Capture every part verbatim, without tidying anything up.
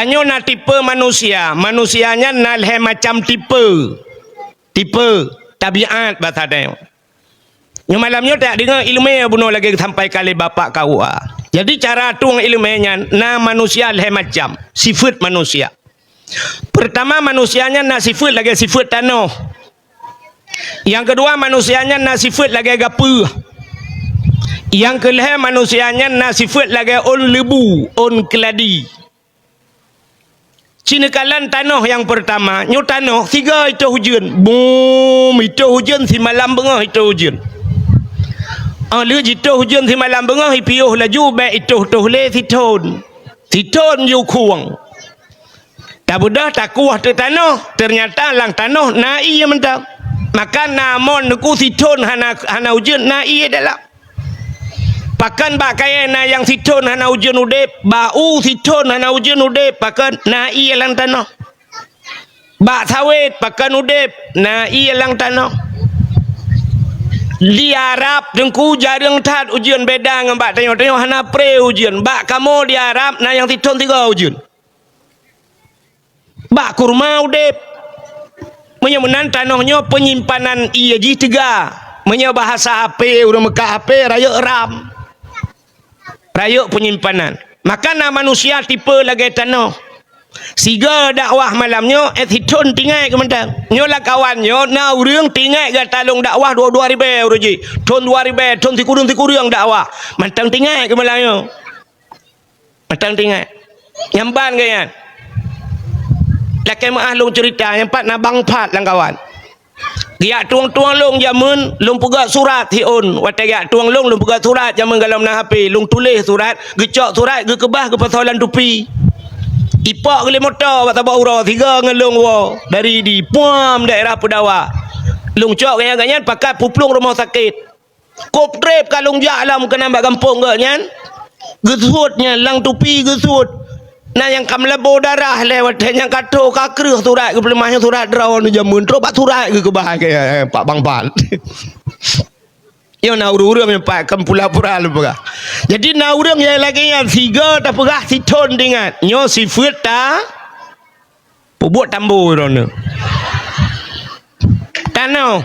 Nyoe na tipe manusia. Manusia nyan na lhée macam tipe. Tipe, tabiat basa tanyoe. Nyoe malam nyoe tadeungoe iéleumé bunoe lagée geusampaikan lé Bapak K U A. Jadi, cara tueng iéleumé nyan na manusia lhée macam, sifeuet manusia. Peurtama, manusia nyan na sifeuet lagée sifeuet tanoh. Nyang keudua, manusia nyan na sifeuet lagée gapeue. Nyang keulhée, manusia nyan na sifeuet lagée ôn leubu, ôn keuladi. Cineukalan tanoh nyang peurtama, nyoe tanoh siga itoh ujeuen. Bum, itoh ujeuen simalam beungoh itoh ujeuen. Óh lheueh jitoh ujeuen simalam beungoh, ipiôh laju bék itoh-toh lé sithon. Sithon jukhueng. Tabeudôh takueh teuk tanoh, teunyata lam tanoh na ié mantong. Maka na mon neuku sithon hana, hana ujeuen na ié dalam. Pakon bak kayée na nyang sithon hana ujeuen udeb, bak u sithon hana ujeuen udeb, pakon na ié lam tanoh. Bak sawét pakon udeb, na ié lam tanoh. Di Arab teungku jareueng that ujeuen beda ngon bak tanyoe, tanyoe hana pre ujeuen. Bak kamoe di Arab na nyang sithon siga ujeuen. Bak kurma udeb. Meunyoe meunan tanoh nyoe peunyimpanan ié jih teuga. Meunyoe bahasa H P, ureuëng meukat H P, rayeuk RAM. Rayeuk peunyimpanan. Maka na manusia tipe lagée tanoh. Siga dakwah malam nyoe, eh, sithon tinggai keuh mantong. Nyoe lakawan nyoe, na ureuëng tinggai gata lôn dakwah dua, dua ribée ureuëng jih. Thon dua ribée, thon sikureueng-sikureueng dakwah. Mantong tinggai keuh malam nyoe. Mantong tinggai. Nyang ban keuh nyan. Lakée meuáh lôn ceurita, nyang pat na bang pat lam kawan. Geujak tueng-tueng lôn jameun, lôn peugah surat hi ôn. Watée geujak tueng lôn, lôn peugah surat jameun gohlom na H P. Lôn tuléh surat, geucok surat, geukeubah, geupasoe lam tupi. Ipok geuh lé moto bak saboh uroe, siga ngon lôn woe dari di Puam daerah Peudawa. Lôn cok gobnyan, gobnyan pakat peuplueng rumoh sakét. Kôb treb ka lôn jak lam keunan bak gampông geuh nyan. Geusuet nyan lam tupi geusuet. Na nyang ka meulabô darah lé watée nyan ka tho ka kreueh surat geupeuleumah nyoe surat droeneuh jameun trok bak surat geukeubah keu pak bang pat. Nyoe na ureuëng-ureuëng nyang pat kon pura-pura lôn peugah. Jadi na ureuëng nyang lagée nyan siga tapeugah sithon teuingat. Nyoe sifeuet ta peubuet tambo droeneuh. Tanoh.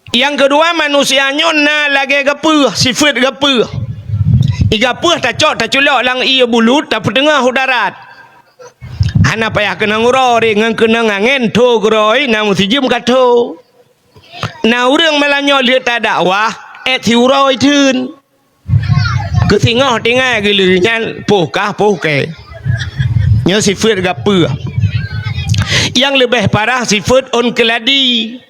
Nyang keudua, manusia nyoe na lagée gapeue, sifeuet gapeue. I gapeue tacok taculok lam ié bulut, tapeuteungoh u darat. Hana payah keunong uroe, ngon keunong angén tho keudroe, na meusijeuem ka tho. Na ureuëng malam nyoe lheueh tadakwah, ék siuroe theun. Keu singoh tinggai geuleu nyan poh kah poh kée. Nyoe sifeuet gapeue. Nyang leubeh parah sifeuet ôn keuladi,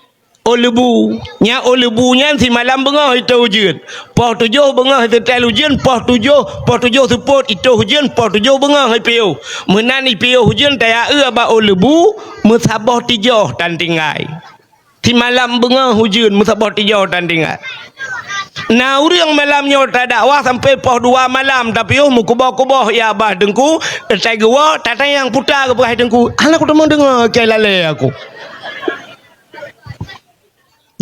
ôn leubu. Nyang ôn leubu nyan simalam beungoh itoh ujeuen. Poh tujoh beungoh seutôt ujeuen, poh tujoh, poh tujoh seupôt itoh ujeuen, poh tujoh beungoh ipiôh. Meunan ipiôh ujeuen tayaue bak ôn leubu, meusaboh tijoh tan tinggai. Simalam beungoh ujeuen meusaboh tijoh tan tinggai. Na ureuëng malam nyoe tadakwah sampai poh dua malam, tapi oh meukuboh-kuboh ya bah teungku, tai geuwoe, tatanyong puta geupeugah teungku, hana kuteumé deungoe keu lalée aku.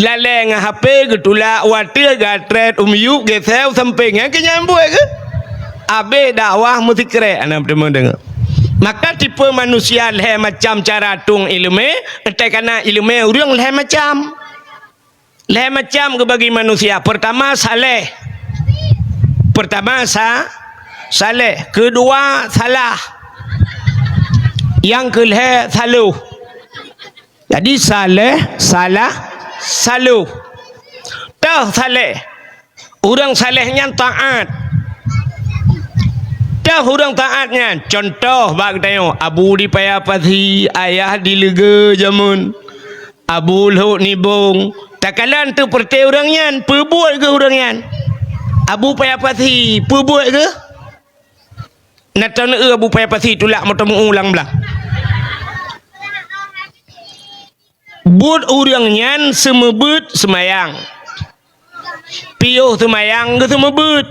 Lalée ngon H P geutulak, watée gatrét u miyueb geuseu sampai ngon keu nyang buet geuh. Abéh dakwah meusikrek hana teumé deungoe. Maka tipe manusia lhée macam cara tueng iéleumé, entai kana iéleumé ureuëng lhée macam. Lhée macam geubagi manusia. Peurtama saleh. Peurtama sa-, saleh. Keudua salah. Nyang keulhée saloh. Jadi saleh, salah, saloh. Toh saleh. Ureuëng saleh nyan taát. Toh ureuëng taát nyan, cuntoh bak geutanyoe, abu di Paya Pasi, ayah di Leugée jameun, abu Lhok Nibong. Takalon teupeureuté ureuëng nyan, peubuet geuh ureuëng nyan. Abu Paya Pasi, peubuet geuh. Na taneuk abu Paya Pasi tulak meuteumeu ulang blah. Buet ureuëng nyan seumeubeuet seumayang. Piôh seumayang geuseumeubeuet.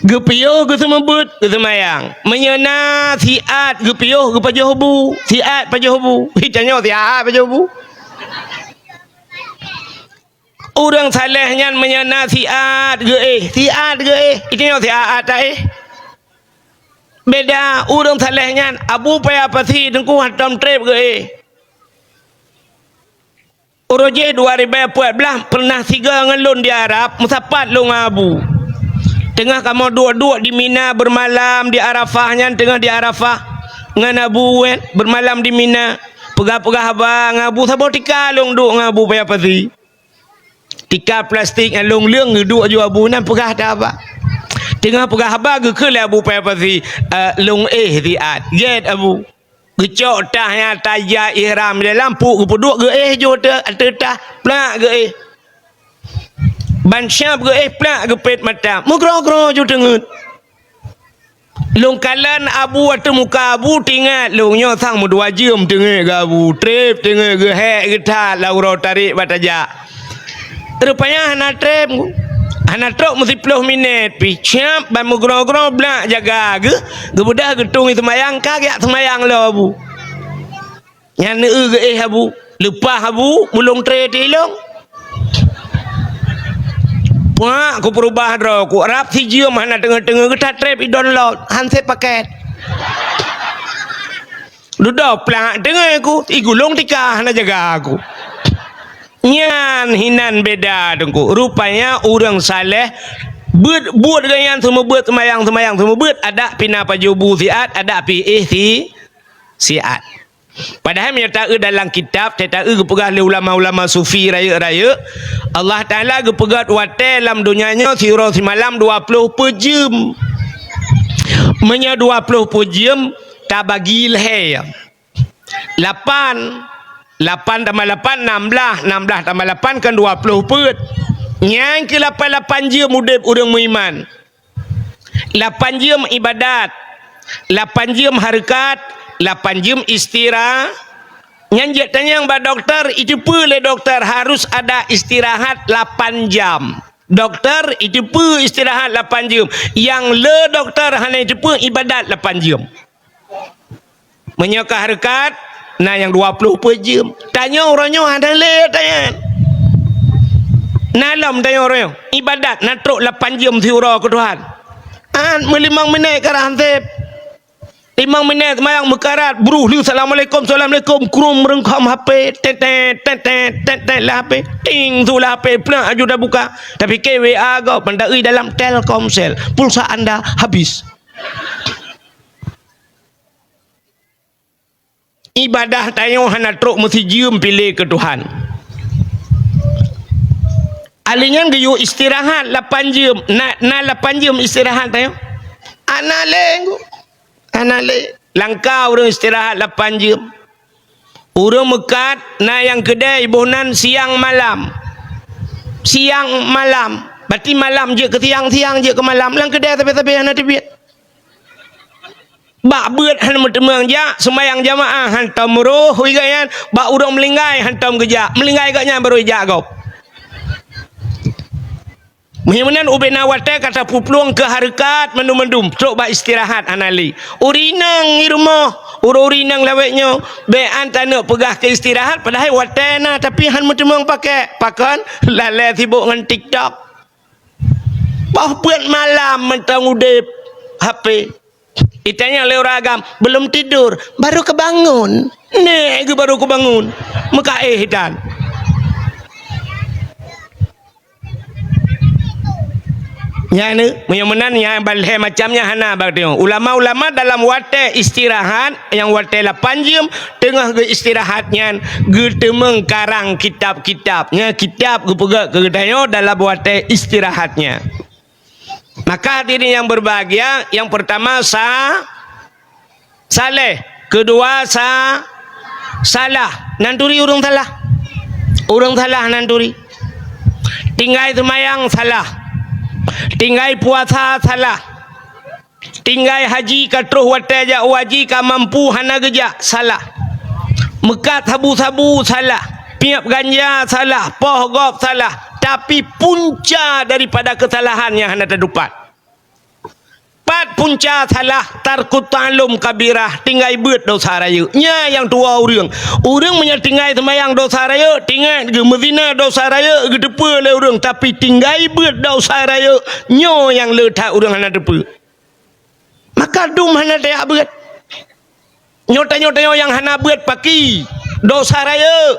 Geupiôh geuseumeubeuet geuseumayang. Meunyoe na siat geupiôh geupajoh bu, siat pajoh bu. Hi tanyoe siat pajoh bu. Ureuëng saleh nyan meunyoe na siat geuéh, siat geuéh. Hi tanyoe siat taéh. Beda ureuëng saleh nyan, Abu Paya Pasi teungku hantom treb geuéh. Uroe jih dua ribèe peuet blah pernah sigoe ngon lôn di Arab, meusapat lôn ngon Abu. Teungoh kamoe duek-duek di Mina, beureumalam di Arafah nyan, teungoh di Arafah ngon Abu, eh, beureumalam di Mina. Peugah-peugah haba ngon Abu, saboh tika lôn duek ngon Abu Paya Pasi. Tika plastik nyang lôn leueng geuduek ju Abu nan peugah that haba. Teungoh peugah haba geukheun lé Abu Paya Pasi, "Eh, lôn éh siat." Gét Abu. Geucok tah nyang tajak ihram di dalam puk geupeuduek geuéh ju ateueh, ateueh tah, plak geuéh. Ban syab geuéh plak geupét mata. Meugroe-groe ju teungeut. Lôn kalon Abu ateueh muka Abu, teuingat lôn nyoe sang meudua jeuem teungeut geuh Abu, treb teungeut geuh, hék geuh that lam uroe tarek bak tajak. Rupanya hana treb, hana trok meusiploh minét pih, siab ban meugroe-groe blak jaga geuh, geubeudôh geutueng seumayang, ka geujak seumayang lom Abu. Nyan neueu geuéh Abu. Leupah Abu, meulông tré tilông. Puak ku peurubah droe ku, rab sijeuem hana teungoh-teungoh geutat treb i download, han sép paket. Dudoe plak teungoh ku, i gulông tika hana jaga ku. Nyan hinan beda teungku. Rupanya ureuëng saleh beuet, buet geuh nyan seumeubeuet, seumayang, seumayang seumeubeuet, adak pina pajoh bu siat, adak pi éh si, siat. Padahai meunyoe taeu dalam kitab, taeu geupeugah lé ulama-ulama sufi rayeuk-rayeuk, Allah Taala geupeugah watée lam donya nyoe siuroe simalam dua ploh peuet jeuem. Meunyoe dua ploh peuet jeuem tabagi lhée, lapan, lapan tambah lapan, nam blaih, nam blaih tambah lapan kan dua ploh peuet. Nyang keu lapan-lapan jeuem udeb ureuëng meuiman. Lapan jeuem ibadat, lapan jeuem hareukat, lapan jeuem istira-, nyan jeuet tanyong bak dokto, iteupeue lé dokto harus ada istirahat lapan jam. Dokto iteupeue istirahat lapan jeuem. Nyang le dokto hana iteupeue ibadat lapan jeuem. Meunyoe ka hareukat, na nyang dua ploh peuet jeuem. Tanyoe uroe nyoe hana lé tanyan. Na lom tanyoe uroe nyoe. Ibadat na trok lapan jeuem siuroe keu Tuhan. An meulimong minét ka rhah sép. Limong minét seumayang meukarat, bruh lheueh assalamualaikum, assalamualaikum, krum reungkhom H P, tet, tet, tet, tet, tet, tet, lam H P. Ting, su lam H P, plak aju tabuka. Tapi ke W A gob, ban taeu dalam Telkomsel. Pulsa anda habis. Ibadah tanyoe hana trok meusijeuem piléh keu Tuhan. Ahli nyan geuyue istirahat lapan jeuem, na, na lapan jeuem istirahat tanyoe? Hana lé, hana lé. Langka ureuëng istirahat lapan jeuem. Ureuëng meukat na nyang keudée iboh nan siang malam. Siang malam. Berarti malam jeuet keu siang, siang jeuet keu malam. Lam keudée sabe-sabe hana teubiet. Bak beuet hana meuteumeung jak, seumayang jamaah hantom roh, iga nyan, bak ureuëng meulinggai hantom geujak, meulinggai gobnyan barô ijak gob. Meunyoe meunan ubena watée ka tapuplueng keu hareukat mandum-mandum, trok bak istirahat hana lé. Ureuëng inong i rumoh, ureuëng-ureuëng inong lawét nyoe, bék an taneuk peugah keu istirahat, padahai watée na, tapi han meuteumeung paké. Pakon? Lalée sibok ngon TikTok. Boh peuet malam mantong udeb H P. Itanyong lé ureuëng agam, "Belum tidur?" "Baru kebangun." Nèk geuh baru kebangun. Meukaéh itan. Nyan, meunyoe meunan, nyan ban lhée macam nyan hana bak tanyoe. Ulama-ulama dalam watée istirahat, nyang watée lapan jeuem, teungoh geuistirahat nyan geuteumeung karang kitab-kitab. Nyan kitab geupeugah keu geutanyoe dalam watée istirahat nyan. Maka hadirin yang berbahagia, yang pertama sa-, saleh, kedua sa-, salah. Nan turi ureuëng salah. Ureuëng salah nan turi. Tinggai seumayang salah. Tinggai puasa salah. Tinggai haji ka troh watée jak u haji ka mampu hana geujak, salah. Meukat sabu-sabu, salah. Piep ganja, salah. Poh gob, salah. Tapi punca daripada keusalahan nyang hana teudupat. Pat punca salah, tarkut ta'allum kabirah, tinggai beuet dosa rayeuk. Nyan nyang tuwoe ureuëng. Ureuëng meunyoe tinggai seumayang dosa rayeuk, tingat geuh meuzina dosa rayeuk geuteupeue lé ureuëng, tapi tinggai beuet dosa rayeuk, nyoe nyang le that ureuëng hana teupeue. Maka dum hana tajak beuet. Nyoe tanyoe-tanyoe nyang hana beuet paki, dosa rayeuk.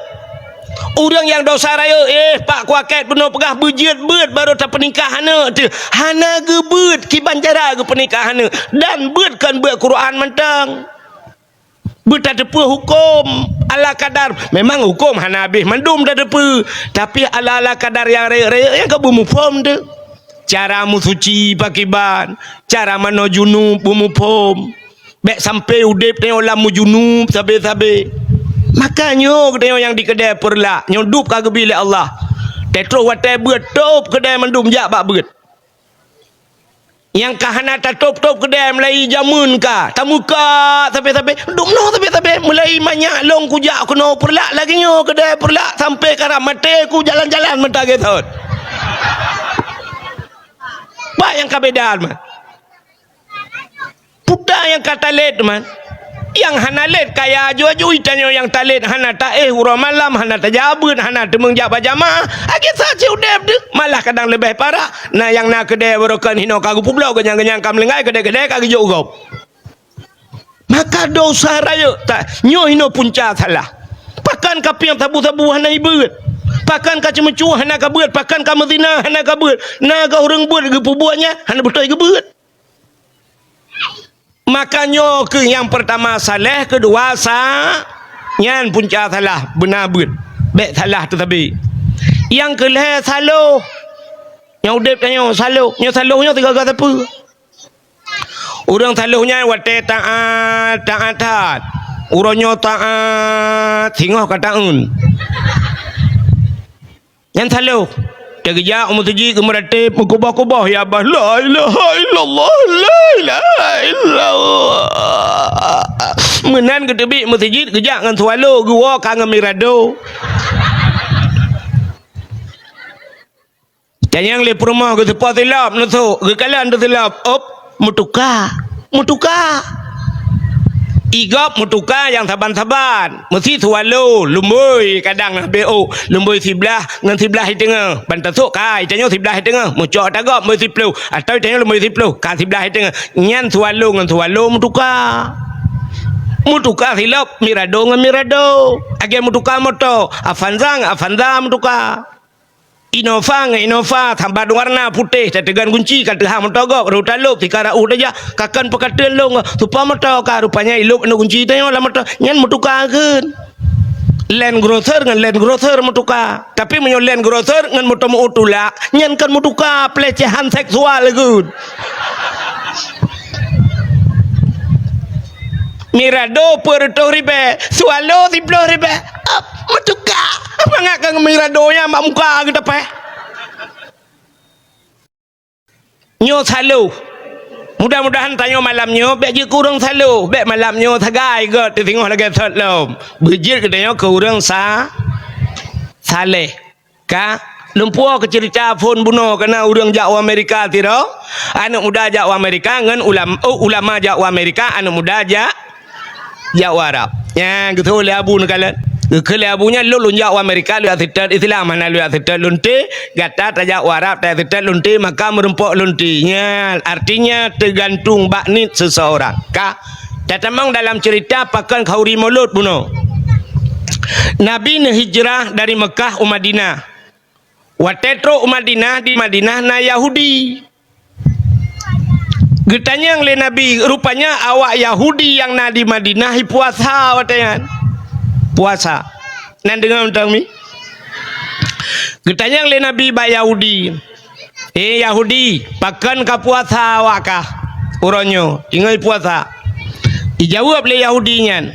Ureuëng nyang dosa rayeuk, eh, Pak Kuakét bunoe peugah beujeuet beuet barô tapeunikah aneuk teuh. Hana geubeuet kiban cara geupeunikah aneuk. Dan beuet kon beuet Quran mantong. Beuet tateupeue hukôm ala kadar. Memang hukôm hana habéh mandum tateupeue, tapi ala-ala kadar nyang rayeuk-rayeuk nyan ka beumuphom teuh. Cara meusuci pakiban, cara manoe junub beumuphom. Bék sampai udeb tanyoe lam meujunub sabe-sabe. Maka nyoe geutanyoe nyang di keudée peureulak, nyoe dub ka geubi lé Allah. Teutroh watée beuet, tôb keudée mandum jak bak beuet. Nyang ka hana tatôb-tôb keudée, mulai jameun ka, tamuka sabe-sabe, dum noe sabe-sabe, mulai manyak lôn kujak keunoe peureulak lagée nyoe keudée peureulak sampai karab maté ku jalan-jalan meuntagée thon. Bah nyang ka beda, man. Puta nyang ka talét, man. Nyang hana lét kaya aju-aju, tanyoe nyang talét hana taéh uroe malam, hana tajak beuet, hana teumeung jak bak jamaah. Lagée sa cit udeb deuh, malah kadang leubeh parah. Na nyang na keudée barokon hinoe ka geupeubloe, geunyang-geunyang ka meulinggai, keudée-keudée ka geujok gob. Maka dosa rayeuk ta-, nyoe hinoe punca salah. Pakon ka pieng sabu-sabu hana jibeuet? Pakon ka ceumeucue hana ka beuet? Pakon ka meuzina hana ka beuet? Na goh ureuëng beuet geupeubuet nyan hana beutôi geubeuet. Maka nyoe keuh nyang peurtama saléh, keudua sa-, nyan punca salah, beuna beuet. Bék salah teusabe. Nyang keulhée saloh. Nyang udeb tanyoe saloh. Nyoe saloh nyoe sigaga sapeue? Ureuëng saloh nyan watée taát, taát that. Uroe nyoe taát, singoh ka taeun. Nyan saloh. Teugeujak u meuseujid geumeuratéb, meukuboh-kuboh, "Ya Allah, la ilaha illallah, la ilaha illallah." Meunan geuteubiet meuseujid, geujak ngon swallow, geuwoe ka ngon mirado. Tanyong lé peurumoh, geuseupôt silop, neusok, geukalon teusilop, op, meutuka, meutuka. Igob meutuka nyang saban-saban. Meusi swallow, lumboi kadang habéh ôk, lumboi siblaih ngon siblaih i teungoh. Ban tasok ka, i tanyoe siblaih i teungoh, meucok ata gob lumboi siploh, atawa i tanyoe lumboi siploh, ka siblaih i teungoh. Nyan swallow ngon swallow meutuka. Meutuka silop, mirado ngon mirado. Lagée meutuka moto, Avanza ngon Avanza meutuka. Innova ngon Innova, saban warna putéh, tateugan gunci, ka teuhah moto gob, rot talop, tika rauh tajak, ka kon peukateuen lôn, supaya moto ka, rupanya ilop aneuk gunci tanyoe lam moto, nyan meutuka kheun. Land Cruiser ngon Land Cruiser meutuka. Tapi meunyoe Land Cruiser ngon moto meu tulak, nyan kon meutuka, pelecehan seksual kheun. Mirado peuet reutôh ribée, swallow siploh ribée. Ap, meutuka. Mangat ka mirado nyan bak muka geutapéh. Nyoe saloh. Mudah-mudahan tanyoe malam nyoe bék jeuet keu ureuëng saloh, bék malam nyoe sagai gét teusingoh lagée sot lom. Beujeuet geutanyoe keu ureuëng sa-, saléh. Ka, lôn puwoe keu ceurita phon bunoe, kana ureuëng jak u Amerika sidroe, aneuk muda jak u Amerika ngon ulam-, oh, ulama jak u Amerika, aneuk muda jak, jak u Arab. Nyan geuteupeue lé abu neukalon. Geukheun lé abu nyan, lôn, lôn jak u Amerika, lôn jak seutôt Islam, hana lôn jak seutôt lonte, gata tajak u Arab, tajak seutôt lonte, maka meurumpok lonte. Nyan, artinya teugantung bak niet seuseurang. Ka, tatamong dalam ceurita pakon khauri mulod bunoe. Nabi neuhijrah dari Meukah u Madinah. Watée trok u Madinah, di Madinah na Yahudi. Geutanyong lé Nabi, rupanya awak Yahudi nyang na di Madinah i puasa watée nyan. Puasa. Nan deungoe mantong mi? Geutanyong lé Nabi bak Yahudi, "Eh Yahudi, pakon ka puasa awak kah uroe nyoe, ingat puasa?" Ijaweueb lé Yahudi nyan,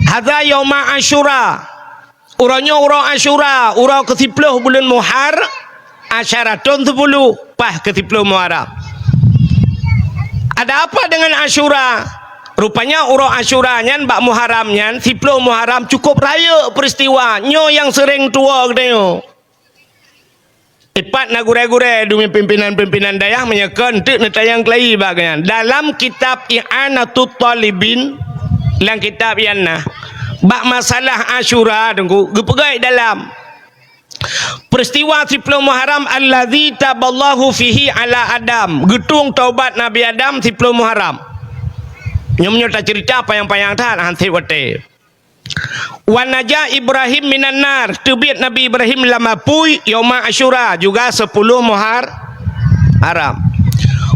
"Hadza yauma Asyura." Uroe nyoe uroe Asyura, uroe keusiploh buleuen Muhar-, Asyara thon siploh, paih keusiploh Muharram. Ada apa dengan Asyura? Rupanya uroe Asyura nyan bak Muharram nyan, siploh Muharram cukôp rayeuk peuristiwa. Nyoe nyang seuréng tuwoe geutanyoe. Ipat na gurée-gurée dumi pimpinan-pimpinan dayah meunyoe kon teuk neutanyong keulayi bak nyan. Dalam kitab I'anatut Talibin, lam kitab nyan na, bak masalah Asyura, Teungku, geupeugah dalam peuristiwa siploh Muharram, "Allazi taballahu fihi ala Adam", geutueng taubat Nabi Adam siploh Muharram. Nyoe meunyoe taceurita panyang-panyang that, han sép watée. Wa naja Ibrahim minan nar, teubiet Nabi Ibrahim lam apui, yauma Asyura, juga sepuluh Muhar-, Haram.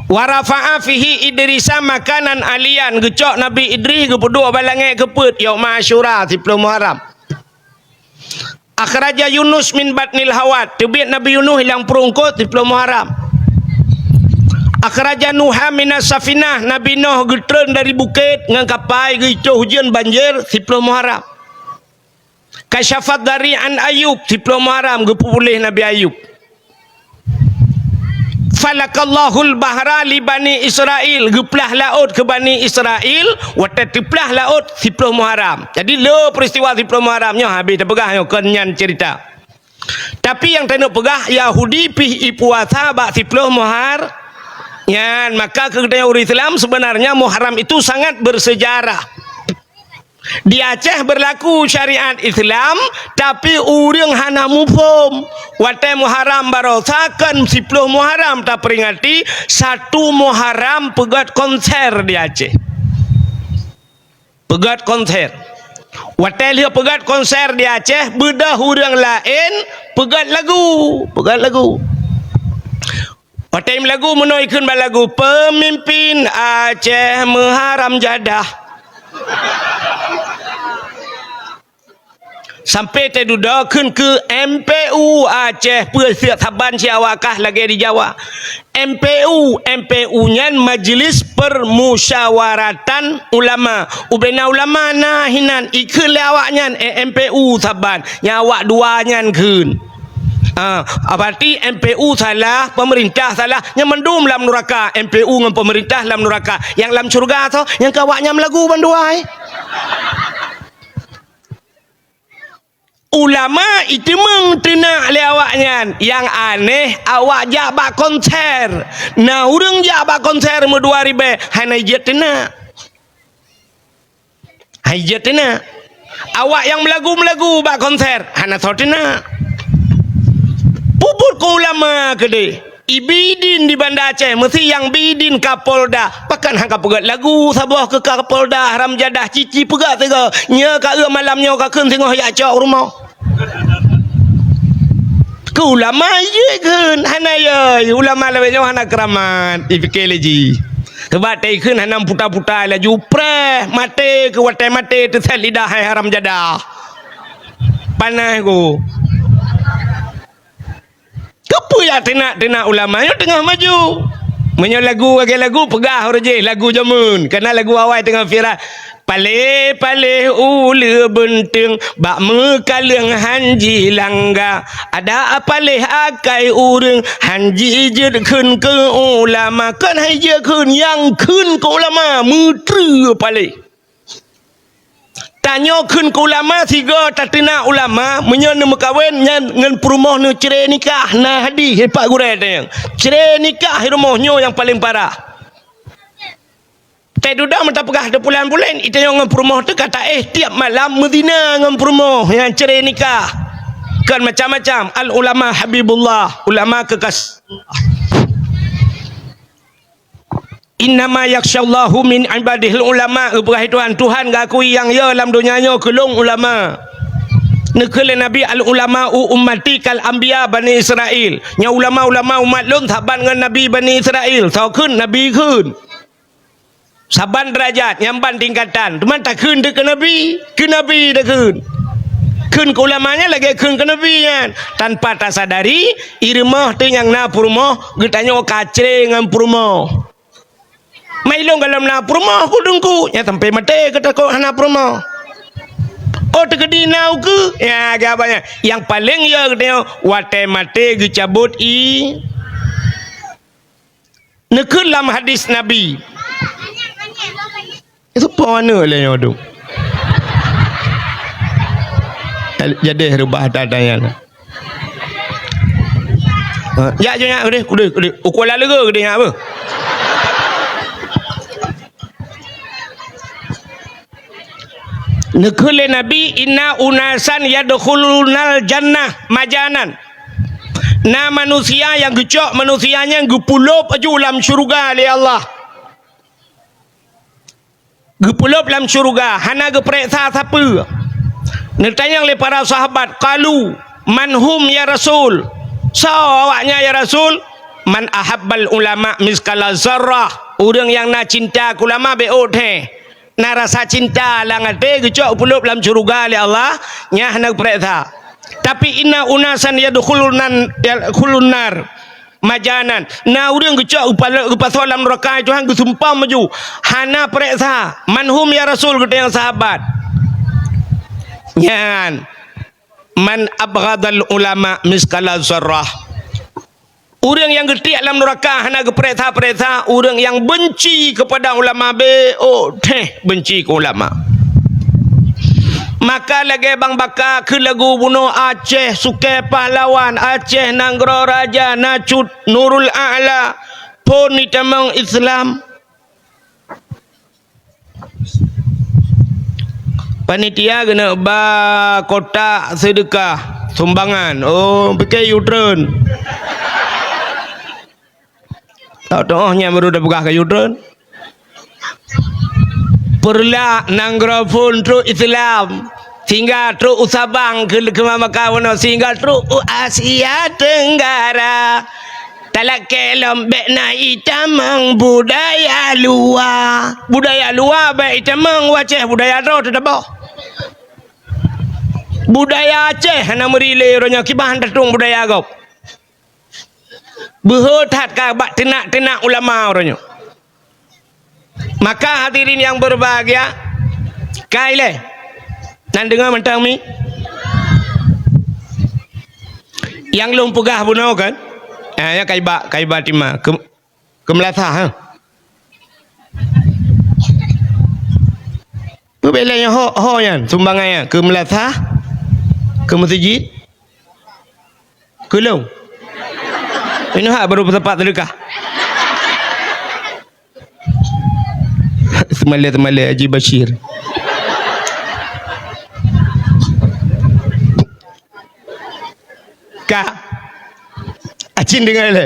Wa rafa'a fihi Idrisa makanan aliyan, geucok Nabi Idris geupeuduek bak langét keu peuet, yauma Asyura, siploh Muharram. Akhraja Yunus min batnil hawat, teubiet Nabi Yunus lam pruet eungkôt, siploh Muharram. Akhraja Nuha minas safinah, Nabi Nuh geutreun dari bukét ngon kapai, geuitoh ujeuen banjir, siploh Muharram. Kasyafad dari an Ayub, siploh Muharram, geupeupuléh Nabi Ayub. Falakallahul bahra li Bani Israil, geuplah laôt keu Bani Israil, watée teuplah laôt siploh Muharram. Jadi, le peristiwa siploh Muharram nyoe habéh tapeugah nyoe kon nyan cerita. Tapi nyang taneuk peugah, Yahudi pih ipuasa bak siploh Muhar-, nyan, maka keu geutanyoe ureuëng Islam, sebenarnya Muharram itu sangat bersejarah. Di Aceh berlaku syariat Islam, tapi ureuëng hana muphom. Watée Muharram barosa kon siploh Muharram taperingati, satu Muharram peugét konser di Aceh. Peugét konser. Watée lheueh peugét konser di Aceh, beudôh ureuëng laén peugét lagu, peugét lagu. Watée lagu meunoe ikheun bak lagu, "Pemimpin Aceh meuharam jadah." Sampai teududoe kheun keu M P U Aceh, peue siat saban si awak kah lagée di Jawa. M P U, M P U nyan Majelis Permusyawaratan Ulama. Ubena ulama na hinan ikheun lé awaknyan, eh, M P U saban. Nyang awak dua nyan kheun. Ah, berarti M P U salah, pemerintah salah, nyang mandum lam nuraka, M P U ngon pemerintah lam nuraka. Nyang lam syurga tho, nyang keu awaknyan meulagu bandua, eh. Ulama iteumeung teunak lé awaknyan, nyang aneh awak jak bak konser. Na ureuëng jak bak konser meudua ribée, hana jeuet teunak. Hai jeuet teunak. Awak nyang meulagu-meulagu bak konser, hana soe teunak. Peubuet keu ulama keudeh. Ibi idin di Banda Aceh, meusi nyang bi idin Kapolda. Pakon han ka peugét lagu saboh keu Kapolda, haram jadah, cici peugét sigoe. Nyoe ka eu malam nyoe ka kheun singoh jak cok rumoh. Keu ulama jeuet kheun, hana yoi. Ulama lawét nyoe hana keuramat, ipike lé jih. Sebab tai kheun hana puta-puta laju preh, maté keu watée maté teuset lidah hai haram jadah. Panas ku. Keupeue jak teunak-teunak ulama nyoe teungoh maju? Meunyoe lagu lagée lagu peugah ureuëng jih lagu jameun, kana lagu awai teungoh viral. Paléh-paléh uleue beunteueng, bak meukaleueng han jilangga. Ada paléh akai ureuëng, han jijeuet kheun keu ulama. Kon hai jeuet kheun, nyang kheun keu ulama, meutreue paléh. Tanyoe kheun keu ulama sigoe tateunak ulama, meunyoe neumeukawen nyan ngon peurumoh neucre nikah, na hadih dipat gurée tanyong. Cre nikah rumoh nyoe nyang paleng parah. Teududoe meuta peugah teupulan-pulan, itanyong ngon peurumoh teuka taéh tieb malam meuzina ngon peurumoh nyang cre nikah. Kon macam-macam, al ulama habibullah, ulama keukas-, "Innama yakhsyallahu min ibadihil ulama," geupeugah Tuhan, Tuhan geuakui nyang yo lam donya nyoe keu lôn ulama. Neukheun lé Nabi, "Al ulama u ummati kal anbiya Bani Israil." Nyoe ulama-ulama umat lôn saban ngon Nabi Bani Israil, soe kheun Nabi kheun. Saban deurajat, nyang ban tingkatan. Teuma takheun teuh keu Nabi, keu Nabi takheun. Kheun keu ulama nyan lagée kheun keu Nabi nyan. Tanpa tasadari, i rumoh teuh nyang na peurumoh, geutanyoe ka cre ngon peurumoh. Mai lôn gohlom na peurumoh ku teungku, nyang sampai maté geutakot hana peurumoh. Oh, teukeudi na ukeue, ya, geuba nyan. Nyang paleng yo geutanyoe, watée maté geucabot i Neukheun lam hadis Nabi. Itu pun mana lé nyoe tu? Jadi reubah tanya. Ha, ya, ya, ya, udah, udah, udah. Ukur lalu ke, udah ingat apa? Neukheun lé Nabi, "Inna unasan yadkhulunal jannah majanan." Na manusia nyang geucok manusia nyan geupulop aju lam syeuruga lé Allah. Geupeulop lam syeuruga, hana geupareksa sapeue. Neutanyong lé para sahabat, qalu, "Man hum ya Rasul?" Soe awaknyan ya Rasul? "Man ahabbal ulama miskala zarrah." Ureuëng nyang na cinta keu ulama bék ôk theh. Na rasa cinta lam até geucok geupeulop lam syeuruga lé Allah, nyan hana geupareksa. Tapi inna unasan yadkhulun nar, yadkhulun nar majanan. Na ureuëng geucok geupalo-, geupasoe lam neuraka, Tuhan geusumpah maju. Hana pareksa. "Man hum ya Rasul?" geutanyong sahabat. Nyan. "Man abghadal ulama miskala zarrah." Ureuëng nyang geutiek lam neuraka hana geupareksa-pareksa, ureuëng nyang beunci keupada ulama bék ôk theh beunci keu ulama. Maka lagée bang baka keu lagu bunoe Aceh, Sukée Pahlawan, Aceh Nanggroe Raja, na cut Nurul A'la, phon itamong Islam. Panitia keuneuk ba kotak seudeukah sumbangan. Oh, pike U-turn. Tahu-tahu nyan baru dah peugah ke U-turn. Peureulak nanggroe phon trok Islam. Sehingga trok u Sabang keu, keu maka bunoe, sehingga trok u Asia Tenggara. Talakée lom bék na itamong budaya luwa. Budaya luwa bék itamong, u Aceh budaya droe teutabah. Budaya Aceh hana meuri lé uroe nyoe, kiban tatong budaya gob. Beuhe that ka bak teunak-teunak ulama uroe nyoe. Maka hadirin yang berbahagia, kai lé. Nan deungoe mantong mi? Nyang lôn peugah bunoe kan? Ah, ya kai ba, kai ba tima. Keu, keu meulasah, ha? Peubeleng ho, ho nyan, sumbangan nyan, keu meulasah, keu meuseujid, keu lôn. Inoe ha baru peusapat seudeukah. Seumalée-seumalée Haji Bashir. Ka. Acin deungoe lé.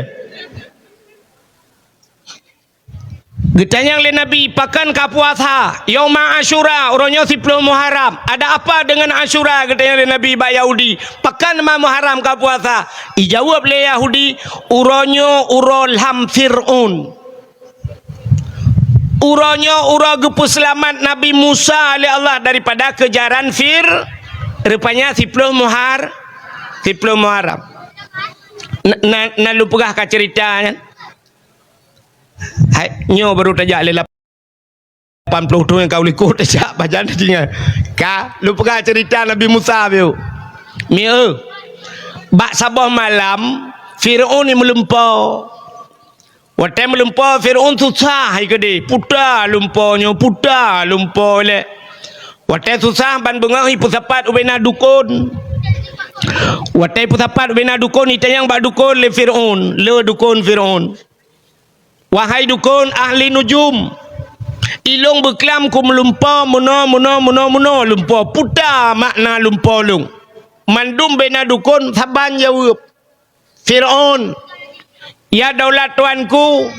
Geutanyong lé Nabi, "Pakon ka puasa?" "Yauma Asyura, uroe nyoe siploh Muharram." "Ada apa dengan Asyura?" geutanyong lé Nabi bak Yahudi. "Pakon ma Muharram ka puasa?" Ijaweueb lé Yahudi, "Uroe nyoe uroe lham Fir'aun." Uroe nyoe uroe geupeuseulamat Nabi Musa lé Allah daripada keujaran Fir-, rupanya siploh Muhar-, siploh Muharram. Na, na, na lôn peugah ka ceurita nyan. Hai, nyoe baru tajak lé lapan ploh thon nyang ka u likot tajak pajan tinggai. Ka, lôn peugah ceurita Nabi Musa biôh. Mi eu, bak saboh malam, Fir'aun ni meulumpoe. Watée meulumpoe Fir'aun susah hai keudeh, puta lumpoe nyoe, puta lumpoe lé. Watée susah ban beungoh ipeusapat ubena dukon. Watée ipeusapat ubena dukon, itanyong bak dukon lé Fir'aun, lé dukon Fir'aun. "Wahai dukon ahli nujum, ilôn beuklam keu meulumpoe meunoe, meunoe, meunoe, meunoe lumpoe, puta makna lumpoe lôn." Mandum bena dukon saban jaweueb. Fir'aun, "Ya daulat tuanku,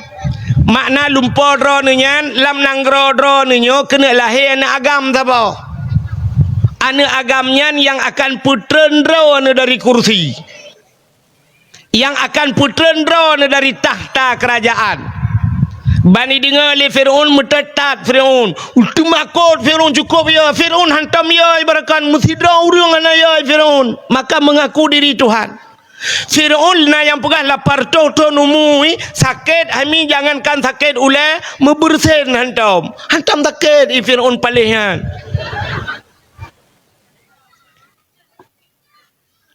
makna lumpoe droeneuh nyan lam nanggroe droeneuh nyoe keuneuk lahé aneuëk agam saboh. Aneuëk agam nyan nyang akan peutreun droeneuh dari kursi, nyang akan peutreun droeneuh dari takhta keurajaan." Ban ideungoe lé Fir'aun, meuteutap Fir'aun. Teumakot Fir'aun cukôp yo. Fir'aun hantom yo, ibaratkan meusidroe ureuëng hana yo Fir'aun. Maka meungaku diri Tuhan. Fir'aun na nyang peugah lapan reutôh thon umu, sakét hami jangankan sakét ulée, meubeureusen hantom. Hantom sakét i Fir'aun paléh nyan.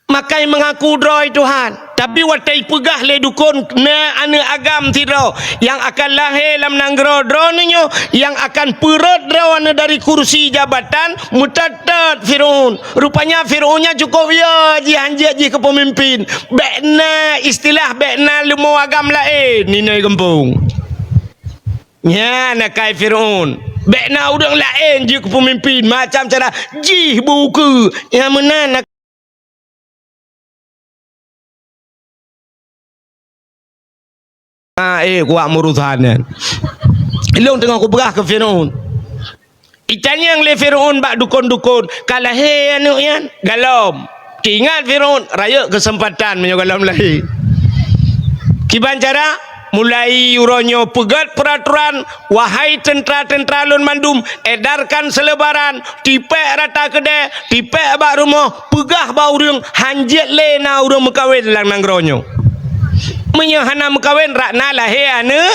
Makai meungaku droe Tuhan. Tapi watée ipeugah lé dukon na aneuëk agam sidroe nyang akan lahé lam nanggroe droeneuh nyoe, nyang akan peurot droeneuh dari kursi jabatan, meuteutap Fir'aun. Rupanya Fir'aun nyan cukôp yo jih hanjeuet jih keu peumimpin. Bék na istilah bék na leumo agam laén inoe gampông. Nyan akai Fir'aun. Bék na ureuëng laén jeuet keu peumimpin macam cara jih buku. Nyang meunan Ah, eh, kuat meurusan nyan. Ilôn teungoh kupeugah keu Fir'aun. Itanyong lé Fir'aun bak dukon-dukon, "Ka lahé aneuk nyan?" "Galom." Teuingat Fir'aun, "Rayeuk keuseumpatan meunyoe galom lahé." Kiban cara, mulai uroe nyoe peugét peuratoran, wahai teuntra-teuntra lôn mandum, edarkan seulebaran, tipék rata keudè, tipék bak rumoh, peugah bak ureuëng, hanjeuet lé na ureuëng meukawen lam nanggroe nyoe. Meunyoe hana meukawen, rak na lahé aneuk,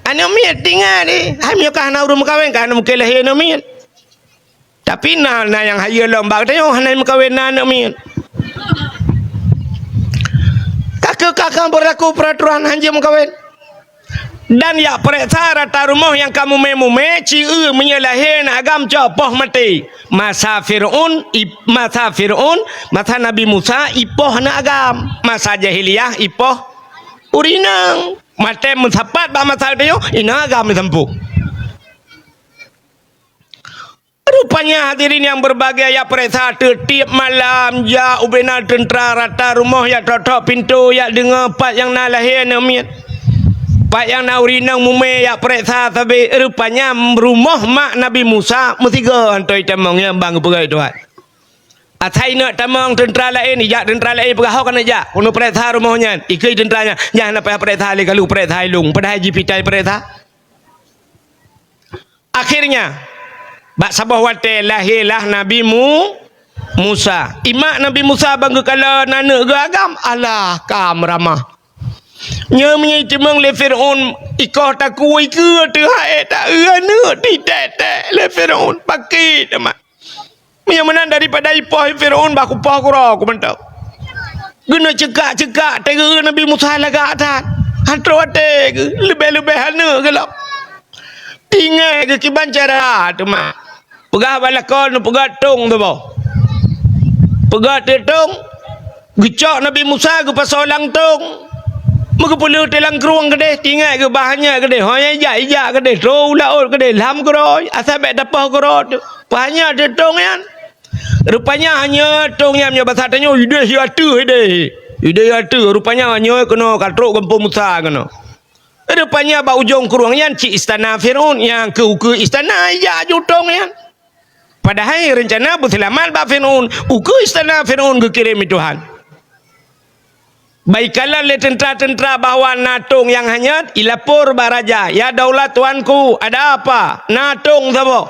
aneuk miet, teuingat deh. Hai meunyoe ka hana ureuëng meukawen, ka hana mungken lahé aneuk miet. Tapi na, na nyang hayeue lom bak geutanyoe hana meukawen na aneuk miet. Ka keuh ka, ka beurlaku peuratoran hanjeuet meukawen. Dan yak peureksa rata rumoh nyang ka mumé-mumé, ci eu meunyoe lahé aneuk agam cok poh maté. Masa Fir'aun, i-, masa Fir'aun, masa Nabi Musa ipoh aneuk agam. Masa jahiliyah ipoh ureuëng inong. Maté meusapat bak masa geutanyoe, inong agam meusampôh. Rupanya hadirin nyang berbahagia, yak peureksa teutieb malam, jak ubena teuntra rata rumoh, yak tok-tok pintoe, yak deungoe pat nyang na lahé aneuk miet. Pat nyang na ureuëng inong mumé, yak peureksa sabe. Rupanya rumoh mak Nabi Musa meusigoe hantoi tamong, nyan ban geupeugah Tuhan. Asai neuk tamong teuntra laén, ijak teuntra laén peugah, "Ho keuneuk jak, keuneuk peureksa rumoh nyan." Ikeue teuntra nyan, "Nyan hana payah peureksa lé, ka lheueh peureksa i lôn." Padahai jipitai peureksa. Akhirnya, bak saboh watée lahé lah Nabi Mu-, Musa. Imak Nabi Musa ban geukalon aneuk geuh agam, alah ka meuramah. Nyoe meunyoe itimong lé Fir'aun, ikoh takue ikeue teuh hai ta eu aneuk titek-tek lé Fir'aun, pakri teuma. Meunyoe meunan daripada ipoh Fir'aun bah kupoh keudroe ku mantong. Geuneuk ceukak-ceukak teugeue Nabi Musa lagak that. Hantroe watée geuh leubeh-leubeh aneuk geuh lom. Tinggai geuh kiban cara teuma. Peugah bak lakoe neupeugah tong teuboh. Peugah teutong, geucok Nabi Musa geupasoe lam tong. Meugeupeuleue teuh lam krueng keudeh, tinggai geuh bah hanyot keudeh. Ho nyang ijak, ijak keudeh, trok u laôt keudeh, lam keudroe, asai bék tapoh keudroe teuh. Bah hanyot teutong nyan. Rupanya hanyot tong nyan meunyoe basa tanyoe, ideh ateueh ideh. Ideh ateueh, rupanya nyoe keunoe ka trok gampông Musa keunoe. Rupanya bak ujong krueng nyan cit istana Fir'aun, nyang keu ukeue istana ijak aju tong nyan. Padahai reuncana beuseulamat bak Fir'aun, ukeue istana Fir'aun geukirém lé Tuhan. Bak ikalon lé teuntra-teuntra bahwa na tong nyang hanyot, ilapor bak raja, "Ya daulat tuanku, ada apa? Na tong saboh."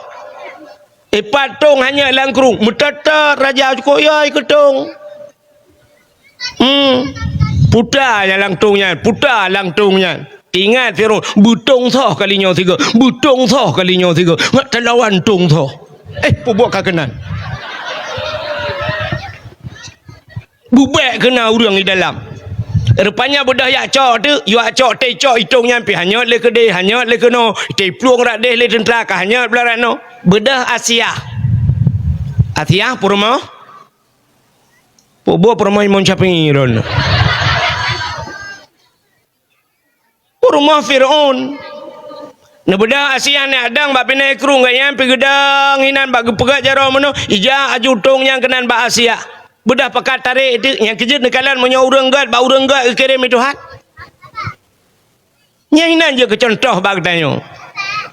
"Ipat tong hanyot lam krueng?" "Meutot-tot raja, cukôp yai keu tong." Hmm. Puta nyang lam tong nyan, puta lam tong nyan. Ingat Firaun, beutong soh kali nyoe sigoe, beutong soh kali nyoe sigoe. Ngat talawan tong soh. Eh, peubuet ka keunan. Bubek keuna ureuëng di dalam. Rupanya beudôh jak cok teuk, jak cok teucok itong nyan pih hanyot lé keudeh, hanyot lé keunoe, teuiplueng rak deh lé teuntra ka hanyot blah ranoe. Beudôh Asiah. Asiah peurumoh. Peubuet peurumoh Imam Syafi'i ron. Peurumoh Firaun. Neubeudôh Asiah nyan adang bak binéh krueng geuh nyan pih geudong hinan bak geupeugét jaroe meunoe, ijak aju tong nyan keunan bak Asiah. Beudôh pakat tarek teuk, nyang keujeuet neukalon meunyoe ureuëng gét bak ureuëng gét geukirém lé Tuhan. Nyan hinan jeuet keu cuntoh bak geutanyoe.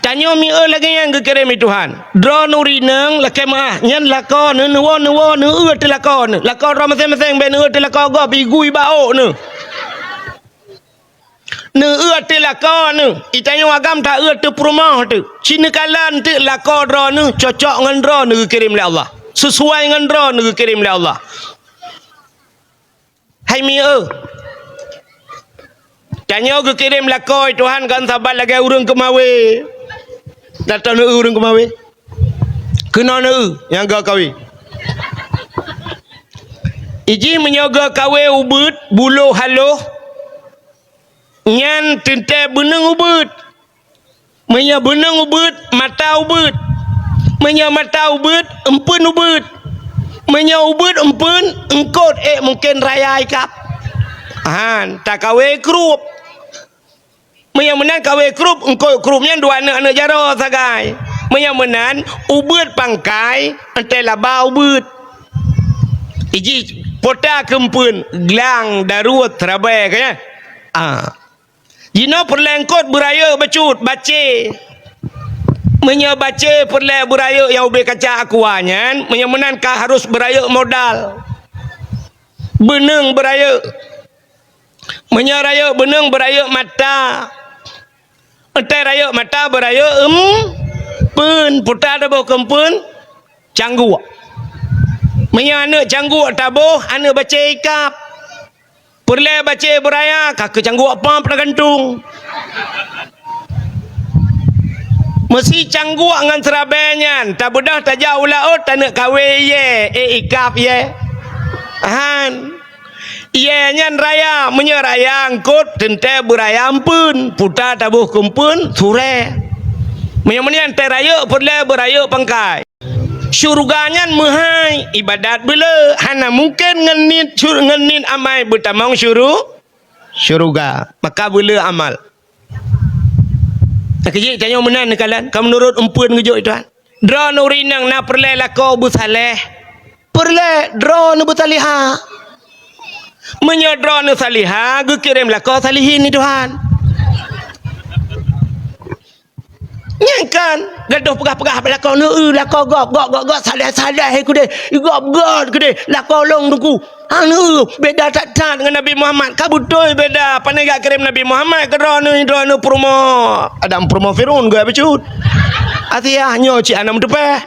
Tanyoe mieu lagée nyan geukirém lé Tuhan. Droeneuh ureuëng inong lakée meuáh, nyan lakoe neuh, neuwoe, neuwoe, neueu teuk lakoe neuh. Lakoe droe maséng-maséng bék neueu teuk lakoe gob, igui bak ôk neuh. Neueu teuk lakoe neuh, itanyoe agam taeu teuk peurumoh teuk. Ci neukalon teuk lakoe droeneuh cocok ngon droeneuh geukirém lé Allah. Sisuai ngon droeneuh geukirém lé Allah. Hai mieu, tanyoe geukirém lakoe Tuhan kon saban lagée ureuëng keumawé. Tato neueu ureuëng keumawé. Keunoe neueu nyang geukawen. Iji meunyoe geukawen ubeuet, bulo haloh, nyan teuntée beuneueng ubeuet. Meunyoe beuneueng ubeuet, mata ubeuet. Meunyoe mata ubeuet, eumpeuen ubeuet. Meunyoe ubeuet eumpeuen, eungkot ék mungken raya ikab. Han, takawen krup. Meunyoe meunan kawen krup, eungkot krup nyan dua aneuëk-aneuëk jaroe sagai. Meunyoe meunan, ubeuet pangkai, eunteuk laba ubeuet. Iji pota keu eumpeuen, glang, daruet, seurabai, ka nyan? Ah. Jinoe peureulée eungkot beurayeuk bacut, bacé. Meunyoe bacé peureulée beurayeuk nyang ubé kaca aqua nyan, meunyoe meunan ka harôh beurayeuk modal. Beuneueng beurayeuk. Meunyoe rayeuk beuneueng beurayeuk mata. Entai rayeuk mata beurayeuk eumpeuen, puta taboh keu eumpeuen, cangguek. Meunyoe aneuk cangguek taboh, aneuk bacé ikab. Peureulée bacé beuraya, ka keu cangguek pam teugantung. Meusi cangguek ngon seurabée nyan, tabeudôh tajak u laôt, taneuk kawé yée, eh, ikab yée. Han. Yée nyan raya, meunyoe raya eungkôt, teuntée beuraya eumpeuen, puta taboh keu eumpeuen, surée. Meunyoe meunan tée rayeuk peureulée beurayeuk pangkai. Syeuruga nyan meuhai, ibadat beuleu, hana mungken ngon niet syur-, ngon niet amai beutamong syuru-, syeuruga. Maka beuleu amal. Keujeuet tanyoe meunan neukalon, ka meunurot eumpeuen geujok Tuhan. Droeneuh ureueng inong na peureulée lakoe beusaléh. Peureulée droeneuh beusalihah. Meunyoe droeneuh salihah, geukirém lakoe salihin di Tuhan. Nyan kan, gadoh peugah-peugah bak lakoe neueu, lakoe gob, gob, gob, gob, saléh, saléh, eh, keudeh, gob, gob, keudeh, lakoe lôn teungku. Anu, beda that-that ngon Nabi Muhammad. Ka beutôi beda. Pane geukirém Nabi Muhammad keu droeneuh, droeneuh peurumoh Adam, peurumoh Fir'aun geuh bacut. Asiah nyoe cit hana meuteupeh.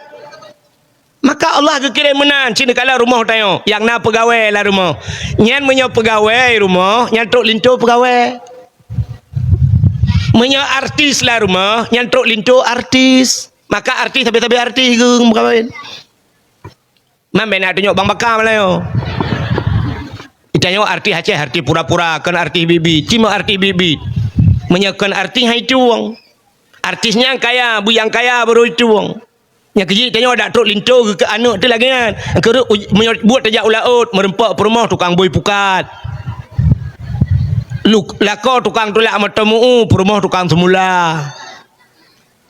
Maka Allah geukirém meunan cit neukalon rumoh tanyoe nyang na peugawée lam rumoh. Nyan meunyoe peugawée rumoh, nyan trok linto peugawée. Meunyoe artis lam rumoh, nyan trok linto artis. Maka artis sabe-sabe artis geuh meukawen. Man bèk na tunyok bang baka meulayeue. Geutanyoe artis Aceh, artis pura-pura, kon artis biet-biet. Cuma artis biet-biet. Meunyoe kon artis hai tueng. Artis nyang kaya, beuh nyang kaya baru tueng. Nyang keujeuet tanyoe dak trok linto geuh keu aneuk teuh lagèe nyan. Keureuek uj-, meunyoe buet tajak u laôt, meureumpok peurumoh tukang bôi pukat. Luk-, lakoe tukang tulak moto meu-u, peurumoh tukang seumula.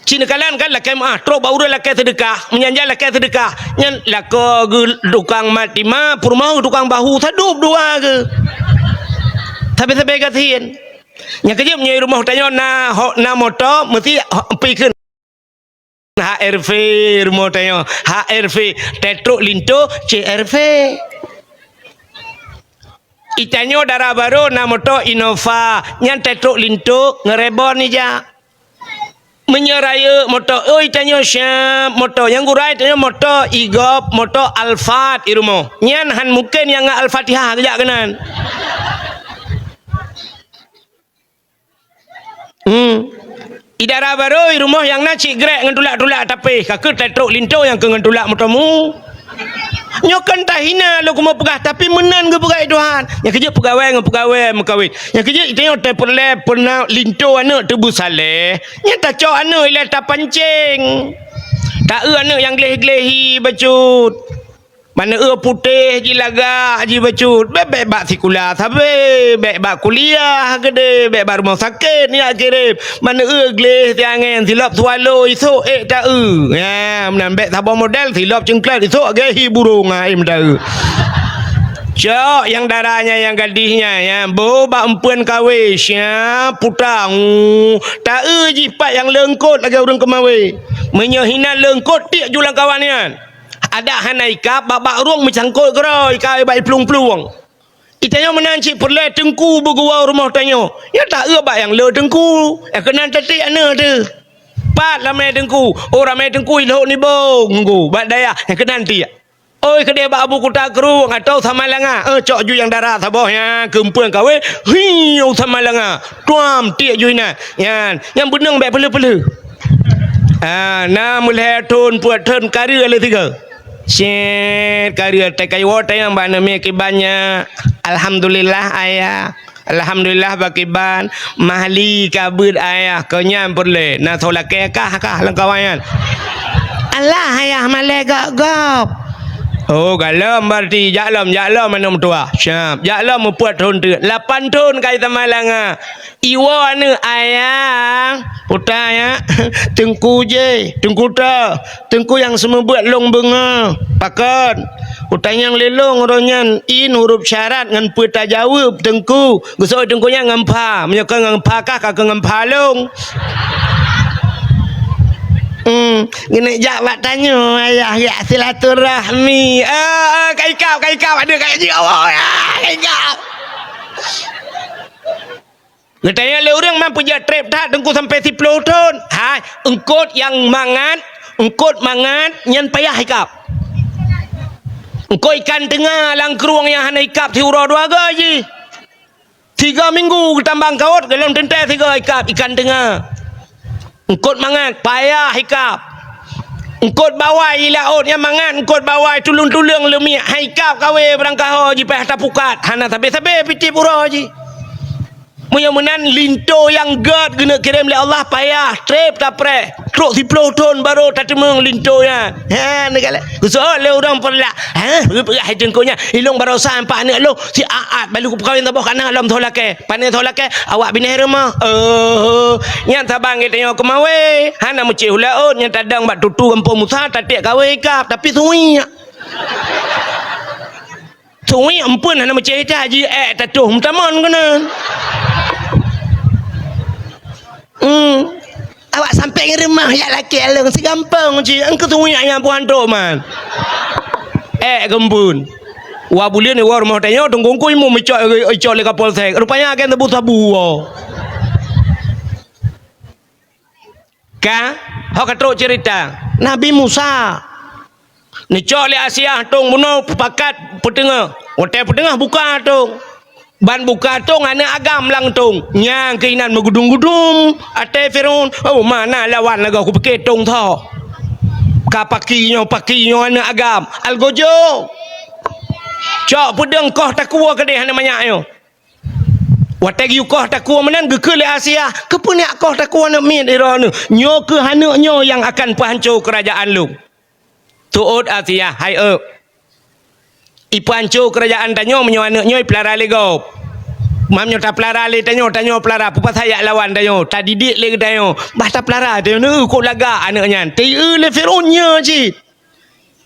Cit neukalon kan lakèe meu'ah, trok bak ureueng lakèe seudeukah, meunyan jan lakèe seudeukah, nyan lakoe geuh tukang mat tima, peurumoh geuh tukang bahu, sadub dua geuh. Sabe-sabe gasien. Nyang keujeuet meunyoe rumoh tanyoe na ho-, na moto, meusti ho-, pikeun H R V rumoh tanyoe, H R V, teutrok linto C R V. Itanyoe dara barô na moto Innova, nyan teutrok linto ngon rebon ija. Meunyoe rayeuk moto, oi, tanyoe siap moto. Nyang gurèe tanyoe moto Igop, moto Alphard i rumoh. Nyan han mungken nyang ngon Al-Fatihah geujak keunan. Hmm. I dara barô i rumoh nyang na cit grek ngon tulak-tulak tapéh, ka keuh teutrok linto nyang keu ngon tulak moto meu. Nyoe kon tahina lôn keumeung peugah, tapi meunan geupeugah lé Tuhan. Nyang keujeuet peugawée ngon peugawée meukawen. Nyang keujeuet tanyoe tapeureulèe peureuna linto aneuk teuh beusaléh. Nyan tacok aneuk ilèe tapancéng. Ta-eu aneuk nyang gleh-gleh hi bacut. Mana eu putéh ji lagak ji bacut. Bèk, bèk bak sikula sabe, bèk bak kuliah keudéh, bèk bak rumoh sakét nyak kirém. Mana eu gleh siangén silop swallow isok ék ta-eu. Nyan, meunan bèk saboh model silop ceuklot isok geuh hi burông ai meuta-eu. Cok nyang dara nyan nyang gadih nyan, nyan bôh bak eumpeuen kawé siap puta ngu. Ta-eu jih pat nyang leungkot lagèe ureueng keumawé. Meunyoe hinan leungkot tiek ju lam kawan nyan. Adak hana ikab bak-bak rueng meucangkot keudroe ikab bak iplueng-plueng. Itanyoe meunan cit peureulèe teungku beugeuwoe rumoh tanyoe. Nyoe ta-eu bak nyang le teungku. Eh, keunan teutik aneuk teuh. Pat lamé teungku. Oh, ramé teungku ilhok nibong nggu bak dayah. Nyang keunan tiek. Oi, keudéh bak Abu Kuta Krueng atau Samalanga. Eh, cok ju nyang dara saboh nyan keu eumpeuen kawé. Hi, u Samalanga. Tuam tiek ju inan. Nyan, nyang beuneueng bèk peuleuh-peuleuh. Ah, na meulhèe thon, peuet thon, kareueng lé sigoe. Cit, kareueng teuka iwoe tayang bak neumie kiban nyan. Alhamdulillah, ayah. Alhamdulillah, bak kiban. Mahli ka beuet, ayah. Keu nyan peureulèe. Na soe lakèe kah, kah lam kawan nyan. Alah, ayah, malèe gob-gob. Oh, galom berarti. Jak lom, jak lom aneuk meutuah. Siap. Jak lom meupeuet thon teuk. Lapan thon ka i Samalanga. Iwoe aneuk, ayah, puta ya, teungku jih, teungku toh, teungku nyang seumeubeuet lôn beungoh, pakon? Kutanyong lé lôn uroe nyan, in huruf syarat ngon peue tajaweueb teungku, geusoe teungku nyan ngon pha, meunyoe kon ngon pha kah ka keu ngon pha lôn. Hmm, keuneuk jak bak tanyoe ayah jak silaturahmi. Ah, ah, ka ikab, ka ikab, aduh, ka jeuet Allah, ah, ka ikab. Geutanyoe lé ureueng man peujeuet treb that teungku sampai siploh thon. Hai, eungkot nyang mangat, eungkot mangat nyan payah ikab. Eungkot ikan teunga lam krueng nyang hana ikab siuroe dua goe jih. Tiga minggu geutambang kawot golom teuntée sigoe ikab ikan teunga. Eungkot mangat payah ikab. Eungkot bawai i laôt nyang mangat eungkot bawai tuleueng-tuleueng leumiek han ikab kawé barangkaho jipayah tapukat hana sabe-sabe pitiep uroe jih. Meunyoe meunan linto nyang gét geuneuk kirém lé Allah payah treb tapreh trok siploh thon barô tateumeung linto nyan. Ha, neukalak. Geuseuôt lé ureueng peureulah. Ha, peugah hai teungku nyan. Ilong barosa empat aneuk lôn. Si aat balu kupeukawen saboh kana lom soe lakée. Pane soe lakée, awak binéh rumoh. Oh, nyan saban geutanyoe keumawé. Hana meucéh u laôt nyan tadong bak tutu gampông Musa tatiek kawé ikab tapi suwiek. Suwiek empeun hana meucéh ita ji ék tatoh meutamon keunan. Hmm. Awak sampai ngon rumoh jak lakée along sigampông cit, engkau tuwiek nyang puhan trok man. Ék geumpun. Wa buleuen iwoe rumoh tanyoe teungku-teungku imu micok icok lé Kapolsek. Rupanya agen sabu-sabu woe. Ka, ho ka trok cerita. Nabi Musa. Neucok lé Asiah tong bunoe pakat peuteungoh. Watée peuteungoh buka tong. Ban buka tong aneuk agam lam tong. Nyang keuinan meugudum-gudum ateueh Firaun. Oh, mana lawan lagée kupike tong tho. Ka paki nyoe, paki nyoe aneuk agam. Algojo. Cok peudeueng koh takue keudeh aneuk manyak nyoe. Watée geuyue koh takue meunan geukheun lé Asiah, "Keupeue neujak koh takue aneuk miet droeneuh? Nyoe keuh aneuk nyoe nyang akan peuhanco keurajeuen lôn." Teuôt Asiah, hai eu. Ipeuhanco keurajeuen tanyoe meunyoe aneuk nyoe ipeulara lé gob. Meunyoe tapeulara lé tanyoe, tanyoe peulara, peue pasai jak lawan tanyoe, tadidik lé geutanyoe, bah tapeulara tanyoe, neu kok lagak aneuk nyan. Teu lé Firaun nyoe cit.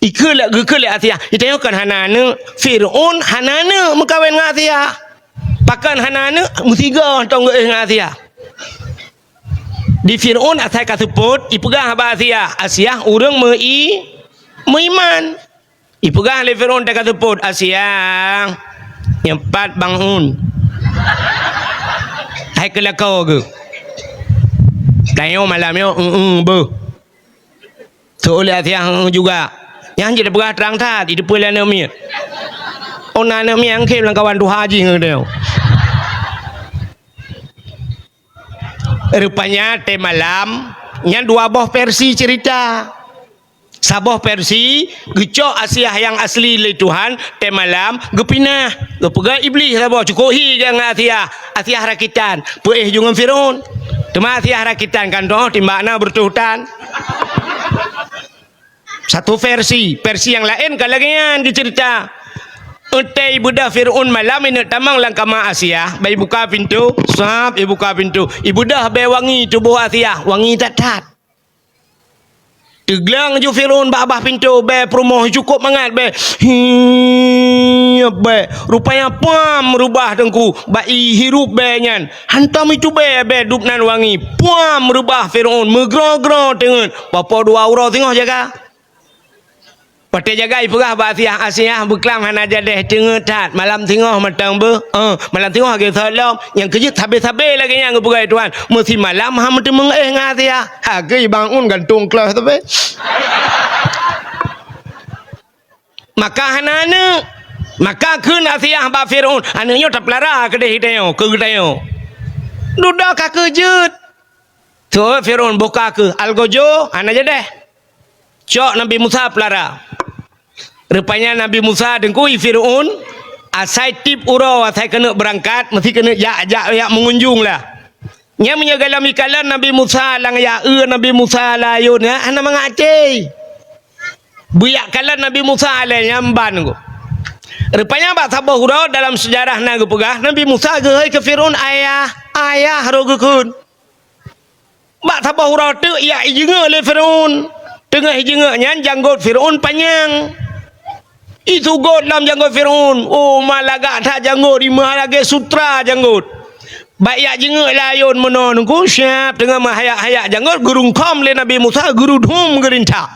Ikheun lé, geukheun lé Asiah, "Geutanyoe kon hana aneuk, Firaun hana aneuk meukawen ngon Asiah. Pakon hana aneuk, meusigoe tong geuéh ngon Asiah." Di Firaun asai ka seupôt, ipeugah bak Asiah, "Asiah ureuëng meu-i-, meuiman." Ipeugah lé Firaun teuka seupôt, "Asiah, nyoe pat bangun. Hai keulako geuh. Tanyoe malam nyoe, eu-eu beuh." Teuôt lé Asiah, "Heu, juga." Nyan jeuet peugah trang that, jiteupeue lé aneuk miet. Oh, na aneuk miet nyang khém lam kawan tuha jih ngon geutanyoe. Rupanya tée malam, nyan dua boh versi cerita. Saboh versi, geucok Asiah nyang asli lé Tuhan, tée malam, geupinah. Geupeugah Iblih saboh, cukôp hi geuh ngon Asiah. Asiah rakitan, peuéh ju ngon Firaun. Teuma Asiah rakitan kan toh, timbak na beureutoh tan. Satu versi, versi nyang laén ka lagée nyan geuceurita. Eunteuk ibeudôh Firaun malam ineuk tamong lam kama Asiah, bah ibuka pintoe, sab ibuka pintoe. Ibeudôh bée wangi tuboh Asiah, wangi that-that. Teugleueng ju Firaun bak babah pintoe bée peurumoh cukôp mangat bée. Hiep bée. Rupanya puam reubah teungku bak ihirup bée nyan. Hantom itubée bée dub nan wangi. Puam reubah Firaun meugroe-groe teungeut. Bapo dua uroe singoh jaga. Watée jaga ipeugah bak Asiah, "Asiah, beuklam hana jadeh teungeut that. Malam singoh mantong beuh." Eh, malam singoh lagée seuh lom. Nyang keujeuet sabe-sabe lagée nyan geupeugah Tuhan. Meusimalam han meuteumeung éh ngon Asiah. Hagée bangun gantong klah sabe. Maka hana aneuk. Maka kheun Asiah bak Firaun, "Aneuk nyoe tapeulara keudeh geutanyoe, keu geutanyoe." Dudoe ka keujeuet. Teuôt Firaun buka keuh algojo hana jadeh. Cok Nabi Musa peulara. Rupanya Nabi Musa teungku i Firaun asai tieb uroe asai keuneuk beurangkat meusti keuneuk jak-jak jak meungunjung lah. Nyan meunyoe gohlom ikalon Nabi Musa lam jak eu Nabi Musa lam ayôn nyan hana mangat até. Beujak kalon Nabi Musa alai nyan ban geuh. Rupanya bak saboh uroe dalam seujarah na geupeugah Nabi Musa geuhôi keu Firaun ayah, ayah roh geukheun. Bak saboh uroe teuk jak ijeungeuk lé Firaun. Teungoh ijeungeuk nyan janggôt Firaun panyang. Isugot lam janggôt Firaun. Oh, ma lagak that janggôt, imeuha lagée sutra janggôt. Bak jak jingeuk layôn meunoe nungku, siap teungoh meuhayak-hayak janggot, geurungkhom lé Nabi Musa, geurudhom geurintak.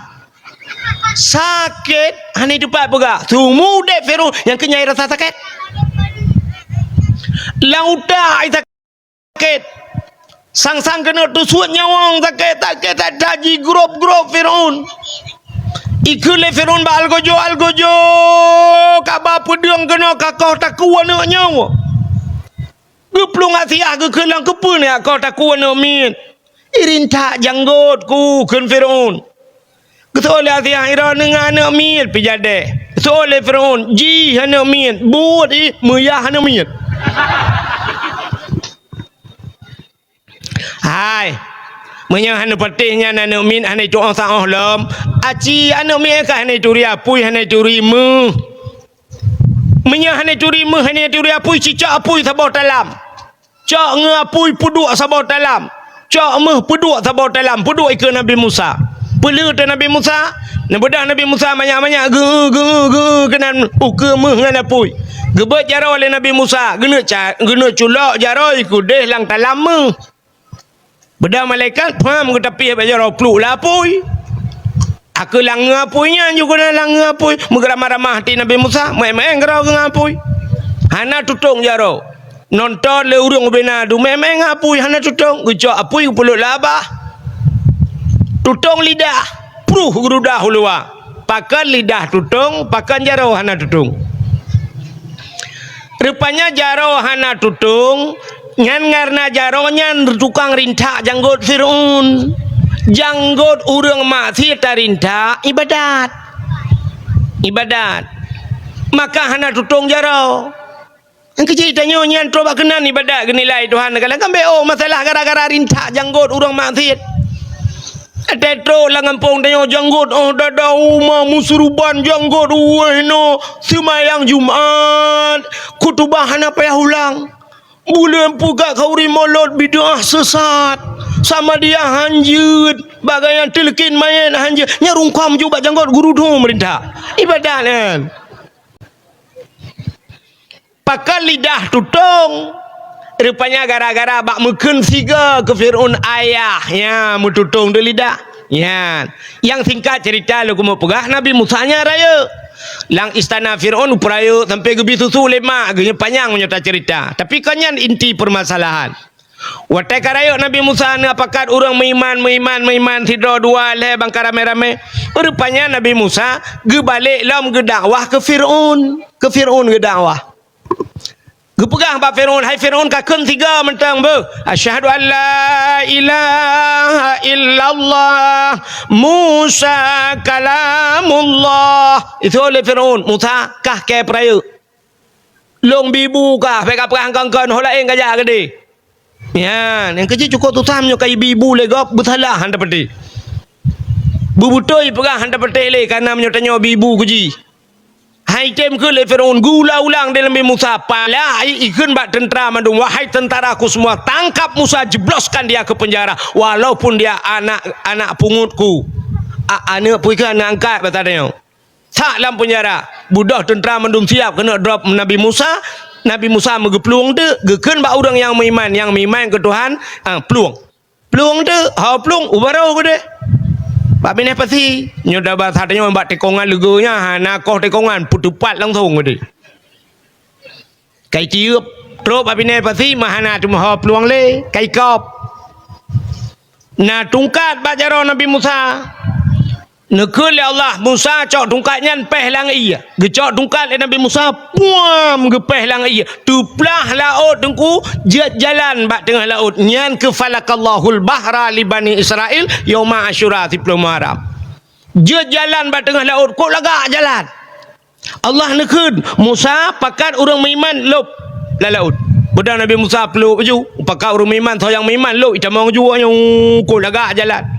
Sakét, hana teumpat peugah. Seumudép Firaun nyang keunyai rasa sakét. Lam utak ai sakét. Sang-sang keuneuk teusuet nyawöng sakét, sakét that-that jigrob-grob Firaun. Ikheun lé Firaun bak algojo-algojo, kaba peudeueng keunoe ka koh takue aneuk nyoe. Geuplueng Asiah geukheun lam keupeue nyan koh takue aneuk miet. Irintak janggot ku, kheun Firaun. Geuseuôt lé Asiah, droeneuh ngon aneuk miet pih jadeh. Geuseuôt lé Firaun, jih aneuk miet, buet ih meuyah aneuk miet. Hai, meunyoe hana patéh nyan aneuk miet hana tuoh saôh lom, aci aneuk miet ka hana turi apui, hana turi meuh. Meunyoe hana turi meuh, hana turi apui, cicok apui saboh talam. Cok ngon apui peuduek saboh talam. Cok meuh peuduek saboh talam, peuduek ikeue Nabi Musa. Peuleueh teuh Nabi Musa, neubeudôh Nabi Musa manyak-manyak geu-, geu-, geu-, keunan ukeue meuh ngon apui. Geubeuet jaroe lé Nabi Musa, geuneuk ca-, geuneuk culok jaroe ikeue udeh lam talam meuh. Beudôh malaikat, pham geutapih bak jaroe pluek lam apui. Akeue langue apui nyan ju keunan langue apui. Meugeurama-rama até Nabi Musa, meu'en-meu'en keudroe geungon apui. Hana tutong jaroe. Nonton lé ureuëng ubena du meu'en-meu'en ngon apui, hana tutong. Geucok apui geupeuleuk lam babah. Tutong lidah, pruh geududah u luwa. Pakon lidah tutong, pakon jaroe hana tutong. Rupanya jaroe hana tutong, nyan kareuna jaroe nyan tukang rintak janggot Fir'aun. Janggot ureuëng maksiet tarintak ibadat. Ibadat. Maka hana tutong jaroe. Nyang keuji tanyoe nyan troh bak keunan ibadat geunilai Tuhan. Kadang kan beu masalah gara-gara rintak janggot ureuëng maksiet. Teutroh lam gampông tanyoe janggot, oh, dada uma meusuruban janggot, wéh no, seumayang Jumat, khutubah hana payah ulang. Buleuen peugah khauri molot bid'ah sesat, Samadiyah hanjeuet, bagayan teuleukin mayét hanjeuet. Nyan rungkam ju bak janggot guru dum rintak. Ibadat nyan. Pakon lidah tutong? Rupanya gara-gara bak meukheun sigoe keu Fir'aun ayah, nyan meututong teuh lidah. Nyan. Nyang singkat cerita lôn keumeung peugah, Nabi Musa nyan rayeuk. Lam istana Fir'aun peurayeuk sampai geubi susu lé mak geuh, nyan panyang meunyoe tacerita. Tapi kon nyan inti permasalahan. Watée ka rayeuk Nabi Musa neupakat ureuëng meuiman, meuiman, meuiman sidroe dua lhée bangka ramé-ramé. Rupanya Nabi Musa geubalek lom geudakwah keu Fir'aun. Keu Fir'aun geudakwah. Geupeugah bak Fir'aun, "Hai Fir'aun, kakheun sigoe mantong beuh. Asyhadu an la ilaha illallah, Musa kalamullah." Itu oleh Fir'aun, "Musa, kah kée peurayeuk. Lôn bi bu kah, bék kapeugah kon-kon, ho laén kajak keudeh." Nyan, nyang keuji cukôp susah meunyoe ka ibi bu lé gob, beusalah hana patéh. Beubeutôi peugah hana patéh lé, kareuna meunyoe tanyoe bi bu keuji. Hai tem keu lé Firaun geuulang-ulang di Nabi Musa, pala ai ikheun bak teuntara mandum, "Wahai tentaraku semua, tangkap Musa, jebloskan dia ke penjara, walaupun dia anak, anak pungutku." A-, aneuk peue keu aneuk angkat basa tanyoe. Sak lam peunjara, budôh teuntara mandum siap keuneuk drop Nabi Musa. Nabi Musa meugeuplueng teuk, geukheun bak ureuëng nyang meuiman, nyang meuiman keu Tuhan, ah, plueng. Plueng teuk, hao plueng, u barô keudeh. Bak binéh pasi, nyoe da basa tanyoe bak tikongan leugo nyan, hana koh tikongan, peuteupat langsong keudeh. Kai tieup, trok bak binéh pasi, meuh hana teumeuho plueng lé, kai kop. Na tungkat bak jaroe Nabi Musa. Neukheun lé Allah, "Musa, cok tungkat nyan péh lam ié." Geucok tungkat lé Nabi Musa, puam, geupéh lam ié. Teuplah laôt teungku, jeuet jalan bak teungoh laôt. Nyan keuh falakallahul bahra li Bani Israil yauma Asyura, siplôh Muharram. Jeuet jalan bak teungoh laôt, kok lagak jalan. Allah neukheun, "Musa, pakat ureuëng meuiman lôb lam laôt." Beudôh Nabi Musa peulôb ju, pakat ureuëng meuiman, soe nyang meuiman lôb, itamong ju nyoe, kok lagak jalan.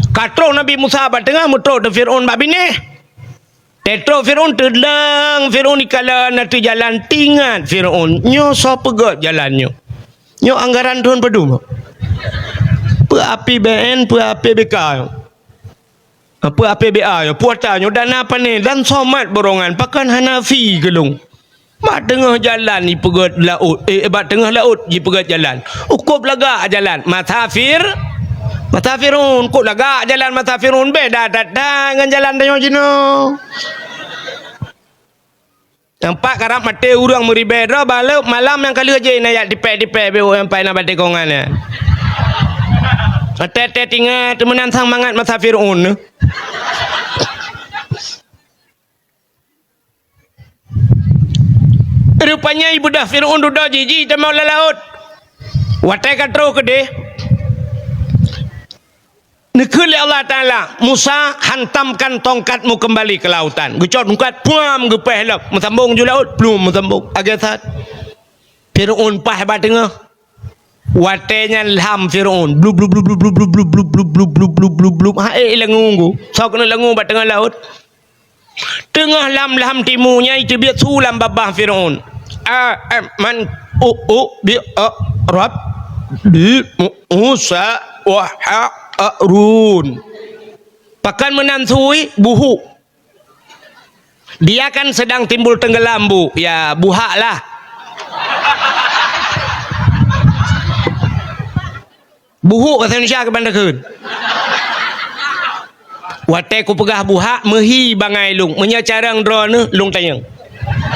Ka troh Nabi Musa bak teungoh, meutrok teuk Fir'aun bak binéh. Teutrok Fir'aun teudang, Fir'aun ikalon ateueh jalan, teuingat Fir'aun, "Nyoe soe peugöt jalan nyoe? Nyoe anggaran thôn padum? Peue A P B N, peue A P B K?" Peue A P B A nyoe, peue ata nyoe, dana pané dan somat borongan, pakon hana fee keu lôn. Bak teungoh jalan jipeugét laôt, eh, bak teungoh laôt jipeugét jalan. Ukôb lagak jalan masa Fir-, masa Fir'aun. Kôb lagak jalan masa Fir'aun, beda that-that ngon jalan tanyoe jinoe. Nampak karab maté ureuëng meuribée droe, baleue malam nyang ka lheueh jih na jak tipée-tipée bék nyang pai na batée kongan nyan. Tét-tét ingat meunan sang mangat masa Fir'aun. Rupanya ibudah Fir'aun dudoe jih, jih teuma lam laôt. Watée ka troh keudeh, neukheun lé Allah Taala, "Musa, hantamkan tongkatmu kembali ke lautan." Geucok tongkat, puam, geupéh lom. Meusambong ju laôt, pluem, meusambong. Agée that. Fir'aun paih bak teungoh. Watée nyan lham Fir'aun. Blub, blub, blub. Ha, eh, langue. Soe keuneuk langue bak teungoh laôt. Teungoh lham-lham timu nyan, iteubiet su lam babah Fir'aun. "A, eh, man, u, u, bi, a, rab, bi, mu, Musa, wa, ha, a, run." Pakon meunan sui, buhuk. Dia kan sedang timbul tenggelam, Bu. Ya, buhak lah. Buhuk bahasa Indonesia keuban takheun. Watée kupeugah buhak, meuhi bangai lông. Meunyoe carông droeneuh, lông tanyong.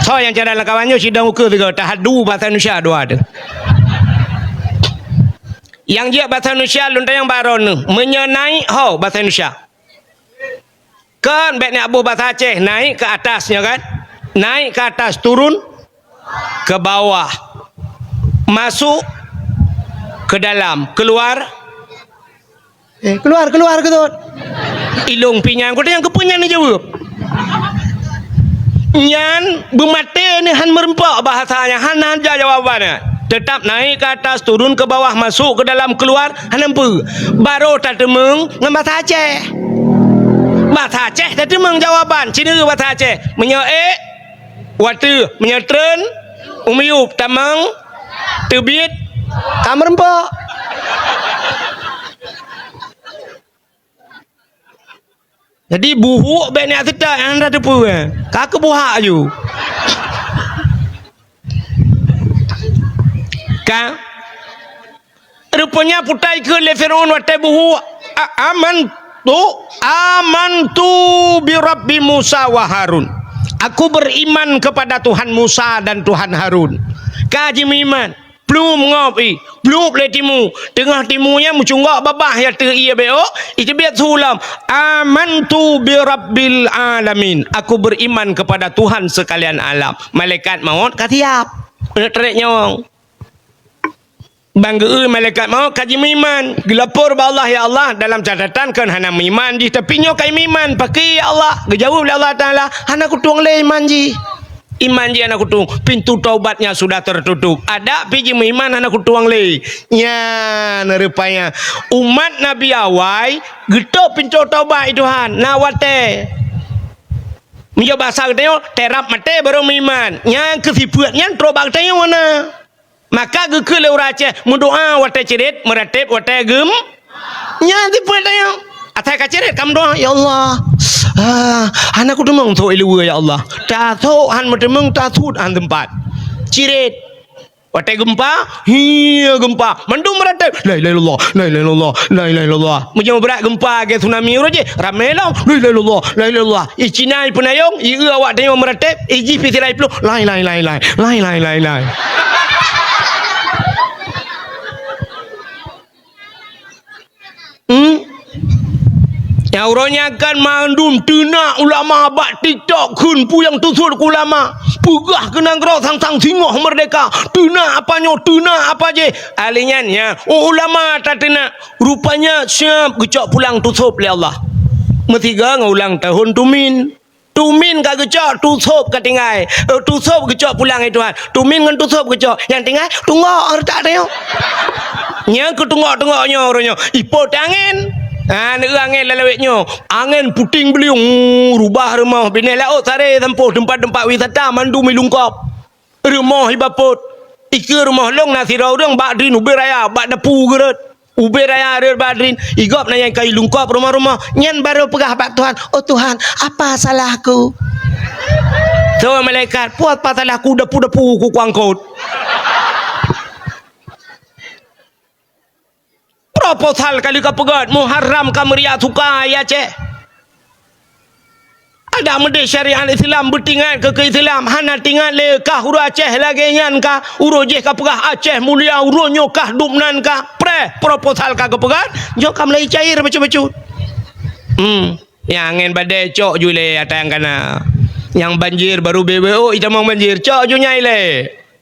Soe nyang cara lam kawan nyoe sidang ukeue sigoe, tahadu bahasa Indonesia dua tu. Nyang jeuet bahasa Indonesia, lông tanyong bak droeneuh. Meunyoe naik, ho, bahasa Indonesia. Kan bék nak boh bahasa Aceh, naik ke atas, ya kan? Naik ke atas, turun ke bawah. Masuk ke dalam, keluar. Eh, keluar, keluar ke tu? Ilong pinyan, kau tanya ke pinyan ni jawab. Nyan beumaté ni han meureumpok bahasanya, han, han ja jawabannya. Tetap naik ke atas, turun ke bawah, masuk ke dalam, keluar, hana meupeue. Baru tateumeung ngon bahasa Aceh. Bahasa Aceh tateumeung jawaban, cina bahasa Aceh. Meunyoe ék, wateuh, meunyoe treun, u miyueb, tamong, teubiet, ka meureumpok. Jadi buhuk bék neujak seutôt, hana teupeu, eh. Ka keubuhak aju. Ka. Rupanya putai keu lé Firaun watée buhuk, "A-, amantu, amantu bi Rabbi Musa wa Harun." Aku beriman kepada Tuhan Musa dan Tuhan Harun. Ka jimeuiman. Pluem ngop i, plueb lé timu. Teungoh timu nyan meucunggok babah ya teu ie béok, iteubiet su lom. "Amantu bi Rabbil Alamin." Aku beriman kepada Tuhan sekalian alam. Malaikat maut ka siap. Neuk trek nyawong. Bang geu malaikat maut ka jimeuiman. Geulapor bak Allah, "Ya Allah, dalam catatan kon hana meuiman jih, tapi nyoe ka meuiman. Pakri ya Allah?" Geujaweueb lé Allah Taala, "Hana kutueng lé iman jih." Iman jih hana kutueng, pintu taubatnya sudah tertutup. Adak pih jimeuiman hana kutueng lé. Nyan rupanya umat Nabi awai geutôp pintoe taubat, "Tuhan, na watée." Meunyoe basa geutanyoe, teurab maté barô meuiman. Nyang keu sifeuet nyan trok bak geutanyoe na. Maka geukheun lé ureuëng Aceh, meudoá watée cirét, meuratéb watée geum-, nyan sifeuet tanyoe. Asai ka cirét ka meudoá, "Ya Allah, ah, hana kuteumeung sôk iluwa, ya Allah. Tasôk han meuteumeung, tasuet han teumpat." Cirét. Watée geumpa, hia geumpa. Mandum meuratéb, "La ilaha illallah, la ilaha illallah, la ilaha illallah." Meunyoe brat geumpa lagée tsunami uroe jih, ramé lom, "La ilaha illallah, la ilaha illallah." I Cina i peunayong, i eu awak tanyoe meuratéb, i jih pih sira i plueng, "Lai, lai, lai, lai, lai, lai, lai, lai." Hmm? Nyang uroe nyan kan mandum teunak ulama bak TikTok kheun peue nyang teusuet keu ulama. Peugah keu nanggroe sang-sang singoh meurdeka. Teunak apa nyoe, teunak apa jih. Ahli nyan, ya, oh, ulama tateunak. Rupanya siap geucok pulang tusôb lé Allah. Meusigoe ngon ulang tahun tumin. Tumin ka geucok, tusôb ka tinggai. Eh, tusôb geucok pulang, hai Tuhan. Tumin ngon tusôb geucok. Nyang tinggai, tunggok retak tanyoe. Nyang keu tunggok-tunggok nyoe, uroe nyoe. Ipot angén. Ha, neu angén lalawét nyoe. Angén puting beliung, rubah rumoh. Binéh laôt saré sampôh teumpat-teumpat wisata mandum ilungkop. Rumoh ibapot. Ikeue rumoh lông na sidroe ureuëng bak drin ubé raya, bak dapu geureuet. Ubé raya reuet bak drin, i gob na nyang ka ilungkop rumoh-rumoh. Nyan barô peugah bak Tuhan, "Oh Tuhan, apa salahku?" Teuh malaikat, "Peue pasalah ku depu-depu ku kuangkot?" Proposal ka lheueh kapeugét, Muharram ka meuria suka, ya Aceh. Adak meudeh syariat Islam beutingat keu, keu Islam, hana tingat lé kah ureuëng Aceh lagée nyan kah, ureuëng jih kapeugah Aceh mulia, ureuëng nyoe kah dum nan kah, preh proposal ka geupeugét, nyoe ka mulai cair bacut-bacut. Hmm, nyang angén badée cok ju lé ata nyang kana. Nyang banjir baru beu-beu itamong banjir, cok ju nyai lé.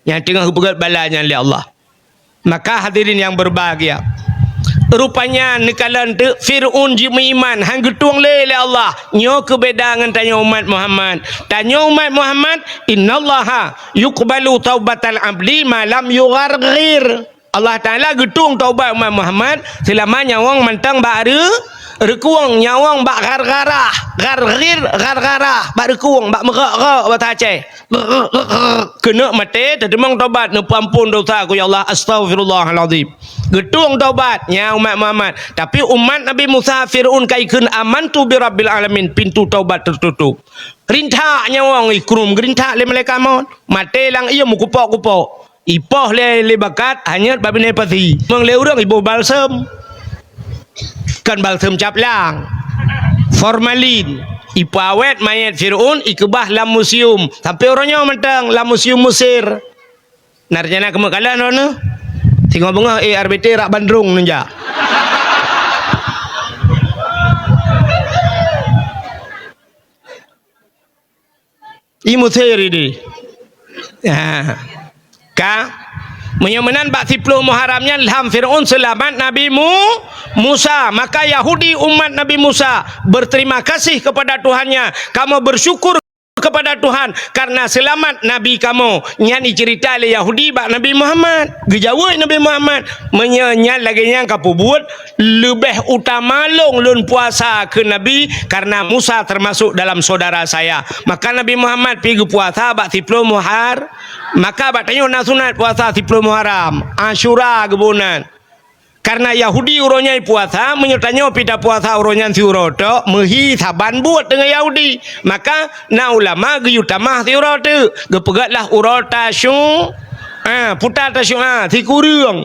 Nyang teungoh geupeugét bala nyan lé Allah. Maka hadirin yang berbahagia, rupanya neukalon teuk Fir'aun jimeuiman, han geutueng lé lé Allah. Nyoe keu beda ngon tanyoe umat Muhammad. Tanyoe umat Muhammad, "Innallaha yuqbalu taubatal abdi ma lam yugharghir." Allah Taala geutueng taubat umat Muhammad seulama nyawöng mantong bak re-, reukueng, nyawöng bak ghargharah, gharghir, ghargharah, bak reukueng, bak meurok-rok basa Aceh. Keuneuk maté, teuteumong tobat, neupeuampon dosa keu Allah, astaghfirullahalazim. Geutueng tobat, nyan umat Muhammad. Tapi umat Nabi Musa, Fir'aun ka ikheun, "Amantu bi rabbil alamin," pintu tobat teututup. Rintak nyawöng, ih, krum, geurintak lé malaikat maut. Maté lam ié meukupok-kupok. Ipoh lé, lé bakat, hanyot bak binéh pasi. Meung lé ureuëng iboh balsem. Kon balsem cap lang. Formalin. Ipeuawét mayét Fir'aun, ikeubah lam museum. Sampoe uroe nyoe mantong lam museum Mesir. Na rencana keumeuk kalon droeneuh? Singoh beungoh, eh, R B T rak bandrong neujak. I Mesir idi. Ha. Ka? Meunyoe meunan bak siploh Muharram nyan lham Fir'aun seulamat Nabi Mu-, Musa. Maka Yahudi umat Nabi Musa berterima kasih kepada Tuhannya. Kamoe bersyukur kepada Tuhan karena seulamat Nabi kamoe. Nyan iceurita lé Yahudi bak Nabi Muhammad. Geujaweueb Nabi Muhammad, "Meunyoe nyan lagée nyan kapeubuet, leubeh utama lôn, lôn puasa keu Nabi, karena Musa termasuk dalam saudara saya." Maka Nabi Muhammad pi geupuasa bak siploh Muhar-, maka bak tanyoe na sunat puasa siploh Muharram, Asyura geuboh nan. Karena Yahudi uroe nyan puasa, meunyoe tanyoe pi tapuasa uroe nyan siuroe tok, meuhi saban buet deungon Yahudi. Maka na ulama geuyue tamah siuroe teuk, geupeugét lah uroe Tasyu-, ah, puta Tasyu'a sikureueng.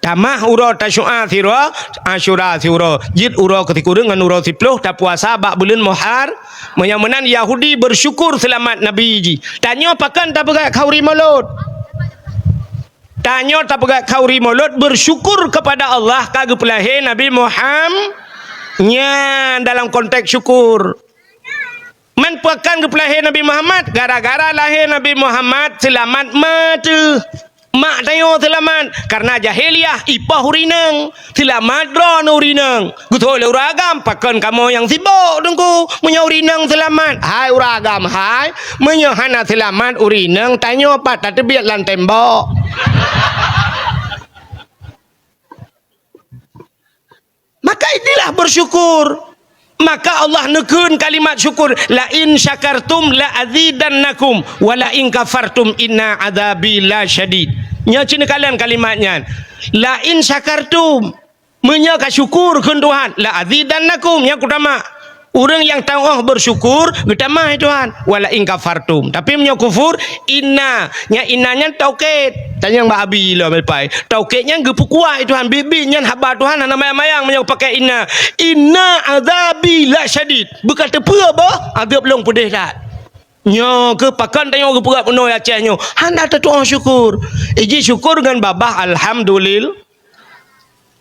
Tamah uroe Tasyu'a siuroe, Asyura siuroe. Jeuet uroe keu sikureueng ngon uroe siploh tapuasa bak buleuen Muhar-, meunyoe meunan Yahudi bersyukur seulamat Nabi jih. Tanyoe pakon tapeugét khauri Maulud? Tanyoe tapeugét khauri Maulud bersyukur kepada Allah ka geupeulahé Nabi Muhammad. Nyan dalam konteks syukur. Man pakon geupeulahé Nabi Muhammad? Gara-gara lahé Nabi Muhammad seulamat ma teuh. Mak tanyoe seulamat karena jahiliyah ipoh ureuëng inong. Seulamat droeneuh ureuëng inong. Geutôi lé ureuëng agam, pakon kamoe nyang sibok teungku? Meunyoe ureuëng inong seulamat, hai ureuëng agam, hai, meunyoe hana seulamat ureuëng inong, tanyoe pat tateubiet lam tembok. Maka inilah bersyukur. Maka Allah neukheun kalimat syukur, "La in syakartum la azidannakum, wa la in kafartum inna adzabi la syadid." Nyoe cit neukalon kalimat nyan. "La in syakartum," meunyoe ka syukur kheun Tuhan, "la azidannakum," nyan kutamah. Ureuëng nyang teuôh bersyukur, geutamah Tuhan, "Wa la in kafartum." Tapi meunyoe kufur, "Inna," nyan "inna" nyan taukid. Tanyong bak Abi lom leupah. Taukid nyan geupeukuat Tuhan. Biet-biet nyan haba Tuhan hana mayang-mayang meunyoe pakai "inna." "Inna adzabi la syadid." Beuka teupeue boh, azeueb lôn peudeh that. Nyoe keuh pakon tanyoe geupeugah bunoe Aceh nyoe. Hana tatu'oh syukur. Iji syukur ngon babah alhamdulil-,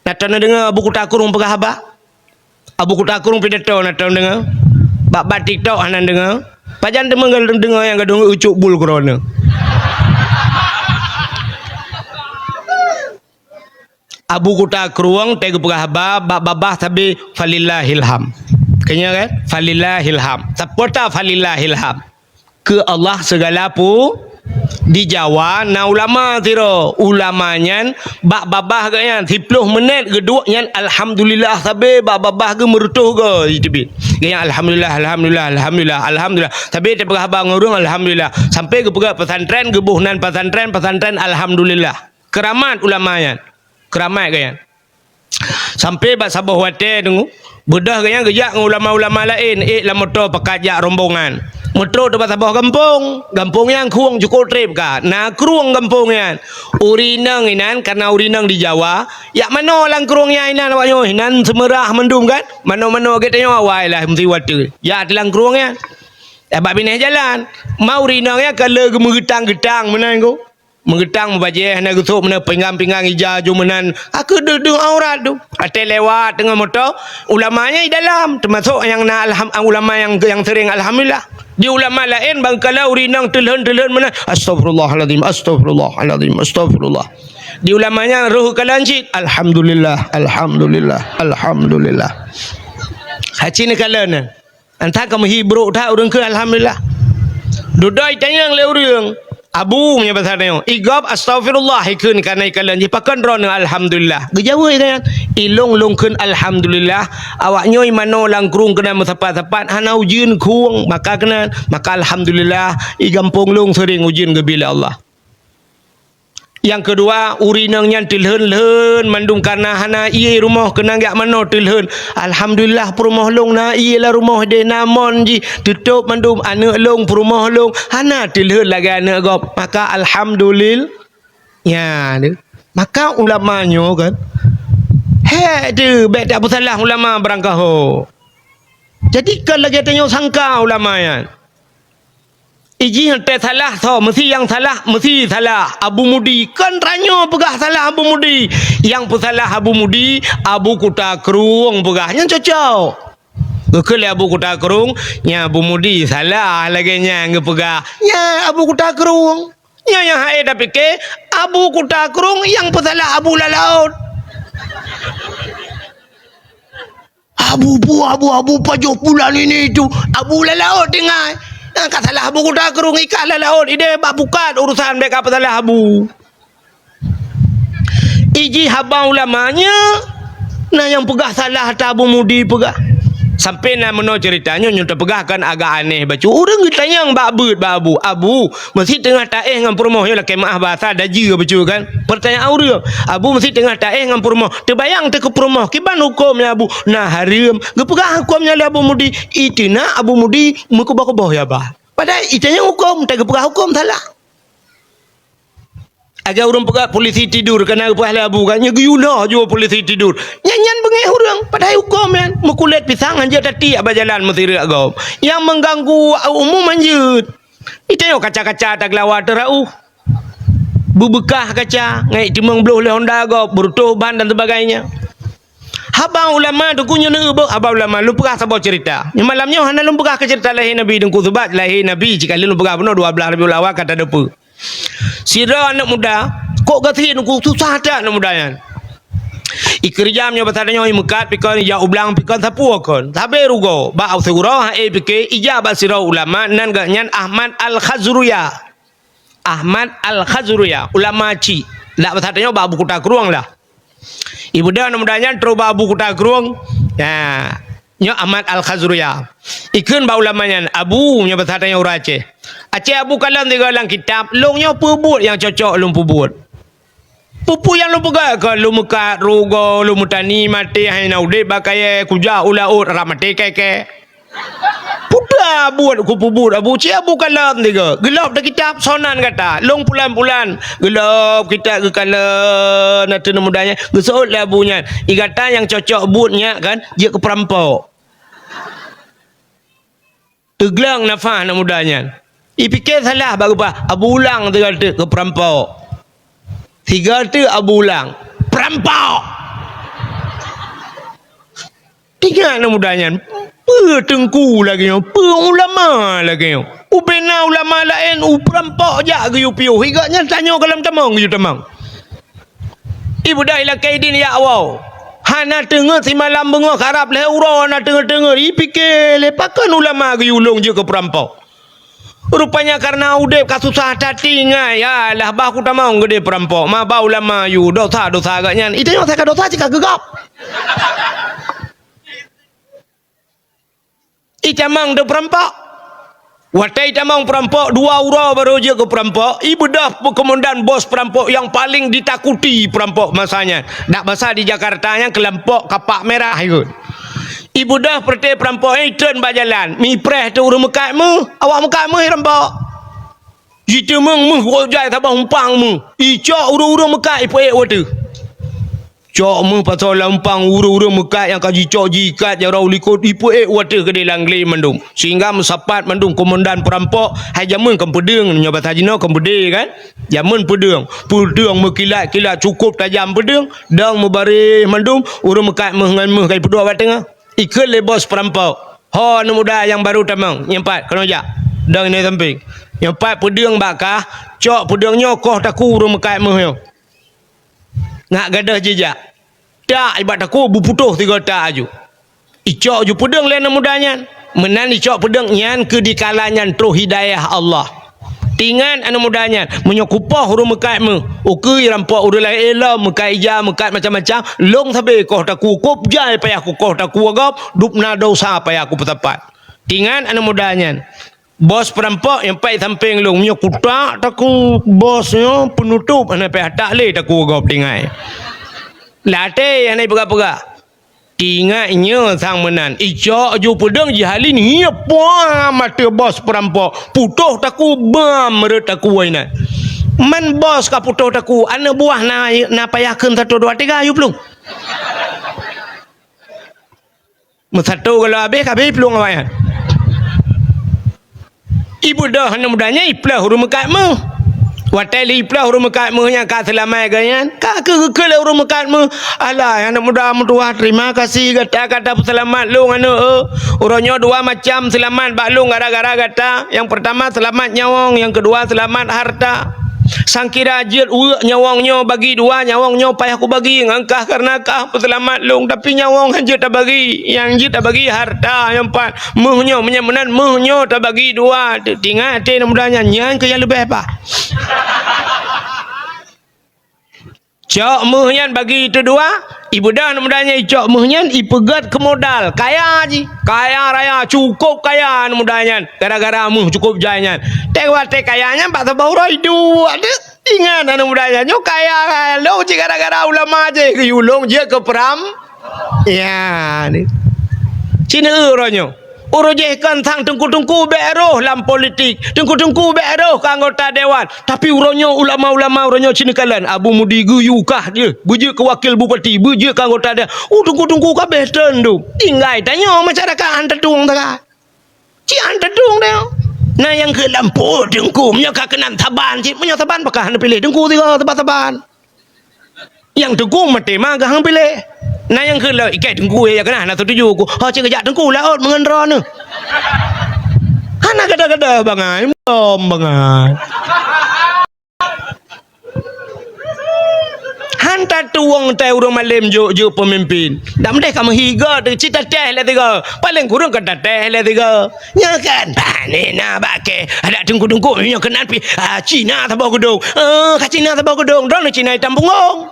Na teudeungoe Abu Kuta Krueng peugah haba? Abu Kuta Krueng pidato na teudeungoe? Bak, bak TikTok hana deungoe? Pajan teuma deungoe nyang gadôh ucok bul keudroe? Abu Kuta Krueng teuh geupeugah haba bak babah sabe falillahil ham. Keunyoe kan? Falillahil ham. Sapeue ta falillahil ham? Keu Allah sigala pu-, di Jawa na ulama sidroe. Ulama nyan bak babah geuh nyan, siploh menit geuduek nyan alhamdulillah sabe bak babah geuh meureutoh geuh jiteubiet. Geuh nyan alhamdulillah, alhamdulillah, alhamdulillah, alhamdulillah. Sabe teupeugah haba ngon ureuëng alhamdulillah. Sampai geupeugah pesantren, geuboh nan pesantren, pesantren alhamdulillah. Keuramat ulama nyan. Keuramat geuh nyan. Sampai bak saboh watée teungoh, beudôh geuh nyan geujak ngon ulama-ulama laén, ék lam moto pakat jak rombongan. Meutrok teuma saboh gampông. Gampông nyan krueng cukôp trép ka. Na krueng gampông nyan. Ureueng inong inan, kareuna ureueng inong di Jawa, jak manoe lam krueng nyan inan awak nyoe, inan seumeurah mandum kan. Manoe-manoe geutanyoe awai lah meusiwa teuk. Jak lam krueng nyan. Bak binéh jalan. Ma ureueng inong nyan ka lheueh geumeugeutang-geutang meunan ko. Meugeutang mubajée hana geusôk meunan pinggang-pinggang ija ju meunan. Aku deuh-deuh aurat tu. Watée lewat teungoh moto, ulama nyan di dalam, teumasok nyang na alham-, ulama nyang, nyang sering alhamdulillah. Di ulama laén bang kala ureueng inong teulhon-teulhon meunan, "Astagfirullahalazim, astagfirullahalazim, astagfirullah." Di ulama nyan roh kalon cit, "Alhamdulillah, alhamdulillah, alhamdulillah." Hacine kalon nyan. Entah ka meuhi brok that ureueng keu alhamdulillah. Dudoe itanyong lé ureueng, "Abu," meunyoe basa tanyoe, "I gob astagfirullah ikheun kana ikalon jih, pakon droeneuh alhamdulillah?" Geujaweueb ikan, "I lôn, lôn kheun alhamdulillah. Awak nyoe manoe lam krueng keunan meusapat-sapat, hana ujeuen krueng, maka keunan, maka alhamdulillah, i gampông lôn sering ujeuen geubi lé Allah." Nyang keudua, ureueng inong nyan teulhon-lhon mandum kareuna hana ié rumoh keunan jak manoe teulhon. Alhamdulillah, peurumoh lôn na ié lam rumoh deh, na mon jih, teutôb mandum aneuk lôn, peurumoh lôn, hana teulhon lagée aneuk gob. Maka alhamdulil-, nya deuh. Maka ulama nyoe kan, hék deuh, bék tapeusalah ulama barangkaho. Jadi kon lagée tanyoe sangka ulama nyan. Ijih teusalah soe, meusi nyang salah, meusi salah Abu Mudi. Kon tanyoe peugah salah Abu Mudi. Nyang peusalah Abu Mudi, Abu Kuta Krueng peugah. Nyan cocok. Geukheun lé Abu Kuta Krueng, nyan Abu Mudi salah lagée nyan geupeugah. Nyan Abu Kuta Krueng. Nyan nyang hase tapike, Abu Kuta Krueng nyang peusalah Abu Lalaôt. Abu bu, abu, abu pajoh bulan ini itu, abu lalaôt tinggai. Nah, ka salah abu kuta krueng ikat lalaôt ideh bak pukat urusan bék ka peusalah abu. Iji haba ulama nyoe, na nyang peugah salah ata Abu Mudi peugah. Sampai na meunoe cerita nyoe, nyoe teupeugah kan agak aneh bacut. Ureueng geutanyong bak beuet bak abu, "Abu, meusi teungoh taéh ngon peurumoh nyoe lakée meu'ah basa dajeue bacut kan?" Pertanyaan ureueng, "Abu, meusi teungoh taéh ngon peurumoh, teubayang teuh keu peurumoh, kiban huköm nyan Abu?" "Na hareuem." Geupeugah huköm nyan lé Abu Mudi, iteunak Abu Mudi meukeubah-keubah ya bah. Padahai itanyong huköm, tageupeugah huköm salah. Agai ureueng peugah polisi tidur, kana geupeugah lé Abu kan, nyoe geuyue lhah jua polisi tidur. Nyan, nyan beungéh ureueng, padahai huköm nyan meukulét pisang hanjeuet tatiek bak jalan meusireuk gob. Nyang mengganggu umum hanjeuet. Itanyong kaca-kaca tageulawa teurauh. Beubeukah kaca, ngai timong bloh lé honda gob, beurutoh ban dan sebagainya. Haba ulama Teungku nyoe neubeuk haba ulama, lôn peugah saboh cerita. Nyoe malam nyoe hana lôn peugah keu cerita lahé Nabi Teungku, sabab lahé Nabi cit ka lheueh lôn peugah bunoe dua blaih Rabiul Awal ka tadeue peue. Sidroe aneuk muda, kok gasien ku susah that aneuk muda nyan. Ikeureuja meunyoe basa tanyoe imeukat pikon, ija ublang pikon, sapeue kon. Sabe rugoe, bak siuroe hase pike, ija bak sidroe ulama, nan geuhnyan Ahmad Al-Khazruya. Ahmad Al-Khazruya, ulama cit. Dak basa tanyoe bak Abu Kuta Krueng lah. Ibeudôh aneuk muda nyan trok bak Abu Kuta Krueng. Ya, nyoe Ahmad Al-Khazruya. Ikheun bak ulama nyan, "Abu," nyoe basa tanyoe ureueng Aceh. "Aceh Abu kalon sigoe lam kitab, lôn nyoe peue buet nyang cocok lôn peubuet. Peue-peue nyang lôn peugah kon, lôn meukat rugoe, lôn meutani maté, hai na udeb bak kayée, kujak u laôt, rab maté kée-kée." "Peue buet kupeubuet Abu?" "Cit Abu kalon sigoe." Geulôb teuh kitab, "Soe nan gata?" "Lôn pulan-pulan." Geulôb kitab geukalon ateueh aneuk muda nyan. Geuseuôt lé Abu nyan, "I gata nyang cocok buet nyak kan, jeuet keu peurampok." Teugleng nafah aneuk muda nyan. Ipike salah bak geupeugah, Abu ulang sigoe teuk keu peurampok. Sigoe teuk Abu ulang, "Peurampok!" Ingat aneuk muda nyan, peue teungku lagée nyoe, peue ulama lagée nyoe. Ubena ulama laén u peurampok jak geuyue piôh, sigoe nyan tanyoe goh lom tamong geuyue tamong. Ibeudôh ilakée idin jak woe. Hana teungeut simalam beungoh karab lhée uroe hana teungeut-teungeut. Ipike lé pakon ulama geuyue lôn jeuet keu peurampok. Rupanya kareuna udeb ka susah that tinggai, alah bah kutamong geudeh peurampok, ma ba ulama yue dosa-dosa geuhnyan. Itanyong asai ka dosa cit ka geugab. Itamong deuh peurampok. Watée itamong peurampok, dua uroe barô jeuet keu peurampok, ibeudôh peukomandan bos peurampok nyang paleng ditakuti peurampok masa nyan. Dak basa di Jakarta nyan keulompok kapak merah ikot. Ibeudôh peureté peurampok nyan itreun bak jalan, mipreh teuh ureuëng meukat méuh, awak meukat méuh irampok. Jiteumeung méuh, woe jai saboh umpang méuh. Icok ureuëng-ureuëng meukat ipeuék u ateueh. Cok méuh pasoe lam umpang ureuëng-ureuëng meukat nyang ka jicok jiikat jaroe u likot ipeuék u ateueh keudeh lam glé mandum. Sehingga meusapat mandum komandan peurampok, hai jameun kon peudeueng, nyoe basa jinoe kon peudeueng kan? Jameun peudeueng. Peudeueng meukilat-kilat cukôp tajam peudeueng, dong meubaréh mandum, ureuëng meukat méuh ngon méuh ka ipeuduek bak teungoh. Ikheun lé bos peurampok, "Ho aneuëk muda nyang barô tamong, nyoe pat keunoe jak." Dong inoe sampéng. "Nyoe pat peudeueng bak kah, cok peudeueng nyoe koh takue ureuëng meukat méuh nyoe." Ngat gadôh jijak. Tak, ibat takue beuputôh tiga tak aju. Icok ju peudeueng lé aneuëk muda nyan. Meunan icok peudeueng nyan keu dikala nyan troh hidayah Allah. Tingat aneuëk muda nyan, meunyoe kupoh ureuëng meukat méuh, ukeue rampok ureuëng laén ilom, meukat ija, meukat macam-macam, lông sabe koh takue, kôb jai payah kukoh takue gob, dubna desya payah kupeusapat. Tingat aneuëk muda nyan, bos peurampok nyang pat sampéng lông, meunyoe kutak takue bos nyoe peunutôp, hana payah tak lé takue gob tinggai. Lam até hana ipeugah-peugah. Tingat nyoe sang meunan, icok ju peudeueng jihalin ngiep puang mata bos peurampok, putôh takue bam rot takue inan. Man bos ka putôh takue, aneuëk buah na, na payah kheun satu dua tiga, yue plueng. Meusato galo habéh, ka habéh plueng awaknyan. Ibeudôh aneuëk muda nyan iplôh ureuëng meukat méuh. Watée lé iplôh ureuëng meukat méuh nyang ka seulamat geuh nyan, ka keu geukheun lé ureuëng meukat méuh, "Alah, aneuëk muda meutuwah, terima kasih gata ka tapeuseulamat lông aneuëk, eh. Uroe nyoe dua macam seulamat bak lông gara-gara gata. Nyang peurtama seulamat nyawöng, nyang keudua seulamat harta. Sangkira jeuet uek nyawöng nyoe bagi dua, nyawöng nyoe payah kubagi ngon kah kareuna kah peuseulamat lông, tapi nyawöng han jeuet tabagi, nyang jeuet tabagi harta nyang pat." Méuh nyoe, meunyoe meunan méuh nyoe tabagi dua, teuingat até aneuëk muda nyan, nyan keuh nyang leubeh bah. Cok méuh nyan bagi teudua, ibeudôh aneuëk muda nyan icok méuh nyan ipeugét keu modal, kaya jih, kaya raya, cukôp kaya aneuëk muda nyan, gara-gara méuh cukôp jai nyan. Teuh watée kaya nyan bak saboh uroe iduek deuh. Ingat aneuëk muda nyan, nyoe kaya lông cit gara-gara ulama jih geuyue lông jeuet keu peuram. Ya, ni. Cina uroe nyoe. Uroe jih kan sang teungku-teungku bék roh lam politik. Teungku-teungku bék roh keu anggota dewan. Tapi uroe nyoe ulama-ulama uroe nyoe cina kalan. Abu Mudi geuyue kah jih. Beujeuet keu wakil bupati, beujeuet keu anggota dewan. Uh, teungku-teungku kabéh teundum. Tinggai tanyoe masyarakat han tatueng taga. Cian tadong deh. Na nyang keu lampôh teungku, meunyoe ka keunan saban cit, meunyoe saban pakah hana piléh teungku tiga saban-saban. Nyang teungku maté ma gahang piléh. Na nyang keu la ikai teungku ya keunan hana setuju ku. Ho cit geujak teungku laôt meungon droeneuh. Hana gada-gada bangai, mendom bangai. Han tatueng tai ureuëng malém jok-jok peumimpin. Dak meudeh ka meuhiga teuh cit tatéh lé tiga. Paleng kureueng ka tatéh lé tiga. Nyoe kan, bah, ni na bak kèe. Adak teungku-teungku nyoe keunan pih, ah, Cina saboh geudong. Eh, ka Cina saboh geudong. Droeneuh Cina itam punggong.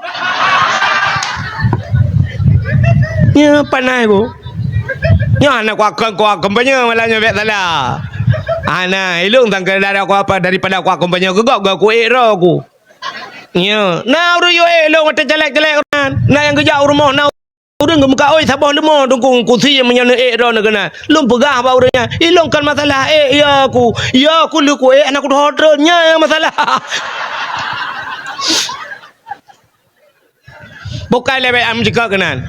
Nyoe panai ku. Nyoe hana kuakon kuak kampanye malam nyoe bék salah. Hana, ilong tangke dara kuapa daripada kuak kampanye geugok gak kuék droe ku. Nyoe, na ureuëng yue ék lôn watée calek-calek ureuëng nyan. Na nyang geujak u rumoh na ureuëng geumeuka oi saboh leumo teungku kusi meunyoe neuék droeneuh keunan. Lôn peugah bak ureuëng nyan, "Ilong kon masalah ék ya ku. Ya ku lheueh kuék hana kuteuho treun. Nyan nyang masalah." Bukai lé bék am jika keunan.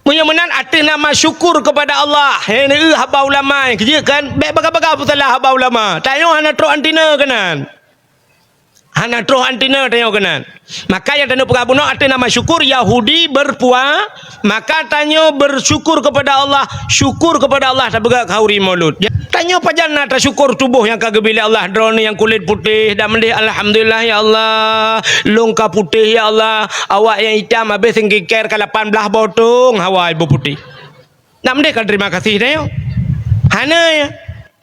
Meunyoe meunan ateueh nama syukur kepada Allah. Hei, neueu haba ulama, keujeuet kan? Bék baga-baga peusalah haba ulama. Tanyoe hana trok antina keunan. Hana troh antina tanyoe keunan. Maka nyang tanyoe peugah bunoe ateueh nama syukur Yahudi berpua-, maka tanyoe bersyukur kepada Allah, syukur kepada Allah tapeugah khauri maulud. Tanyoe pajan na tasyukur tuboh nyang ka geubri lé Allah, droeneuh nyang kulét putéh, dak meudeh alhamdulillah ya Allah, lông ka putéh ya Allah, awak nyang itam habéh singkiker ka lapan blaih botong hawa iboh putéh. Nak meudeh ka terima kasih tanyoe? Hana ya.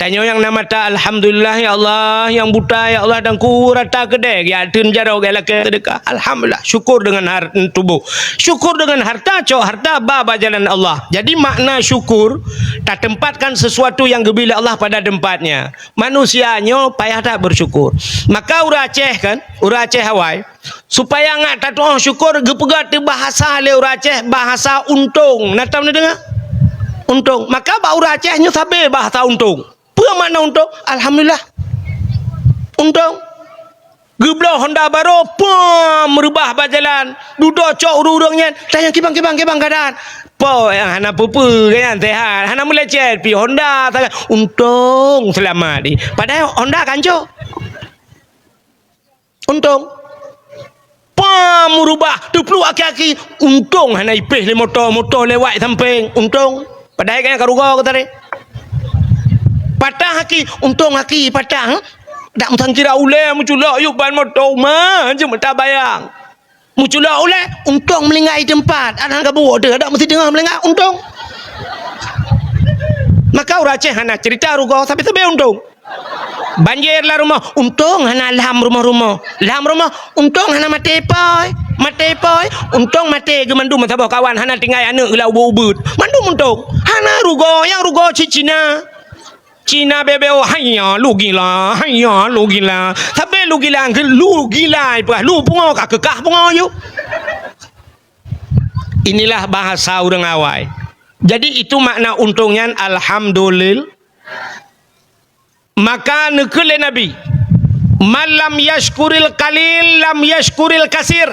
Tanyoe nyang na mata, alhamdulillah ya Allah, nyang buta ya Allah, dan ku rata keudè, ya teun jaroe, ya lakèe seudeukah. Alhamdulillah, syukur deungon har-, tuboh. Syukur deungon harta, cok harta ba, ba jalan Allah. Jadi makna syukur, tatempatkan sesuatu yang geubri lé Allah pada tempatnya. Manusia nyoe payah that bersyukur. Maka ureueng Aceh kan, ureueng Aceh awai, supaya ngat tatuoh syukur, geupeugah teu bahasa lé ureueng Aceh, bahasa untông. Na tam neudeungoe? Untông. Maka bak ureueng Aceh nyoe sabe bahasa untông. Peue makna untông? Alhamdulillah. Untông. Geubloe honda barô, pom, reubah bak jalan. Dudoe cok ureueng-ureueng nyan, tanyong kibang, kibang, kibang keuadaan. Po nyang hana peue-peue, kan nyan sehat. Hana meulecet, pi honda sagai. Untông seulamat di. Padahai honda ka ancô. Untông. Pam, meurubah, teupluek aki-aki. Untông hana ipéh lé moto, moto lewat sampéng. Untông. Padahai ka nyan ka rugoe geutarek. Patah aki, untông aki patah, eh? Dak meusangkira ulèe meuculok yub ban moto uma, jeuet meuta bayang. Meuculok ulèe, untông meuninggai teumpat. Adak gabuk teuh, dak meusideuh meuninggai, untông. Maka ureueng Aceh hana cerita rugoe, sabe-sabe untông. Banjir lam rumoh, untông hana lam rumoh-rumoh. Lam rumoh, untông hana maté pôi. Maté pôi, untông maté geumandum saboh kawan, hana tinggai aneuk geulah ubeuet-ubeuet. Mandum untông. Hana rugoe, nyang rugoe cit Cina. Cina bebeo, haiya, lu gila, haiya, lu gila. Sabe lu gila, lu gila, lu pungo ka keukah pungo yuk. Inilah bahasa ureueng awai. Jadi itu makna untông nyan, alhamdulillah. Maka neukheun lé Nabi, "Man lam yashkuril qalil lam yashkuril kasir."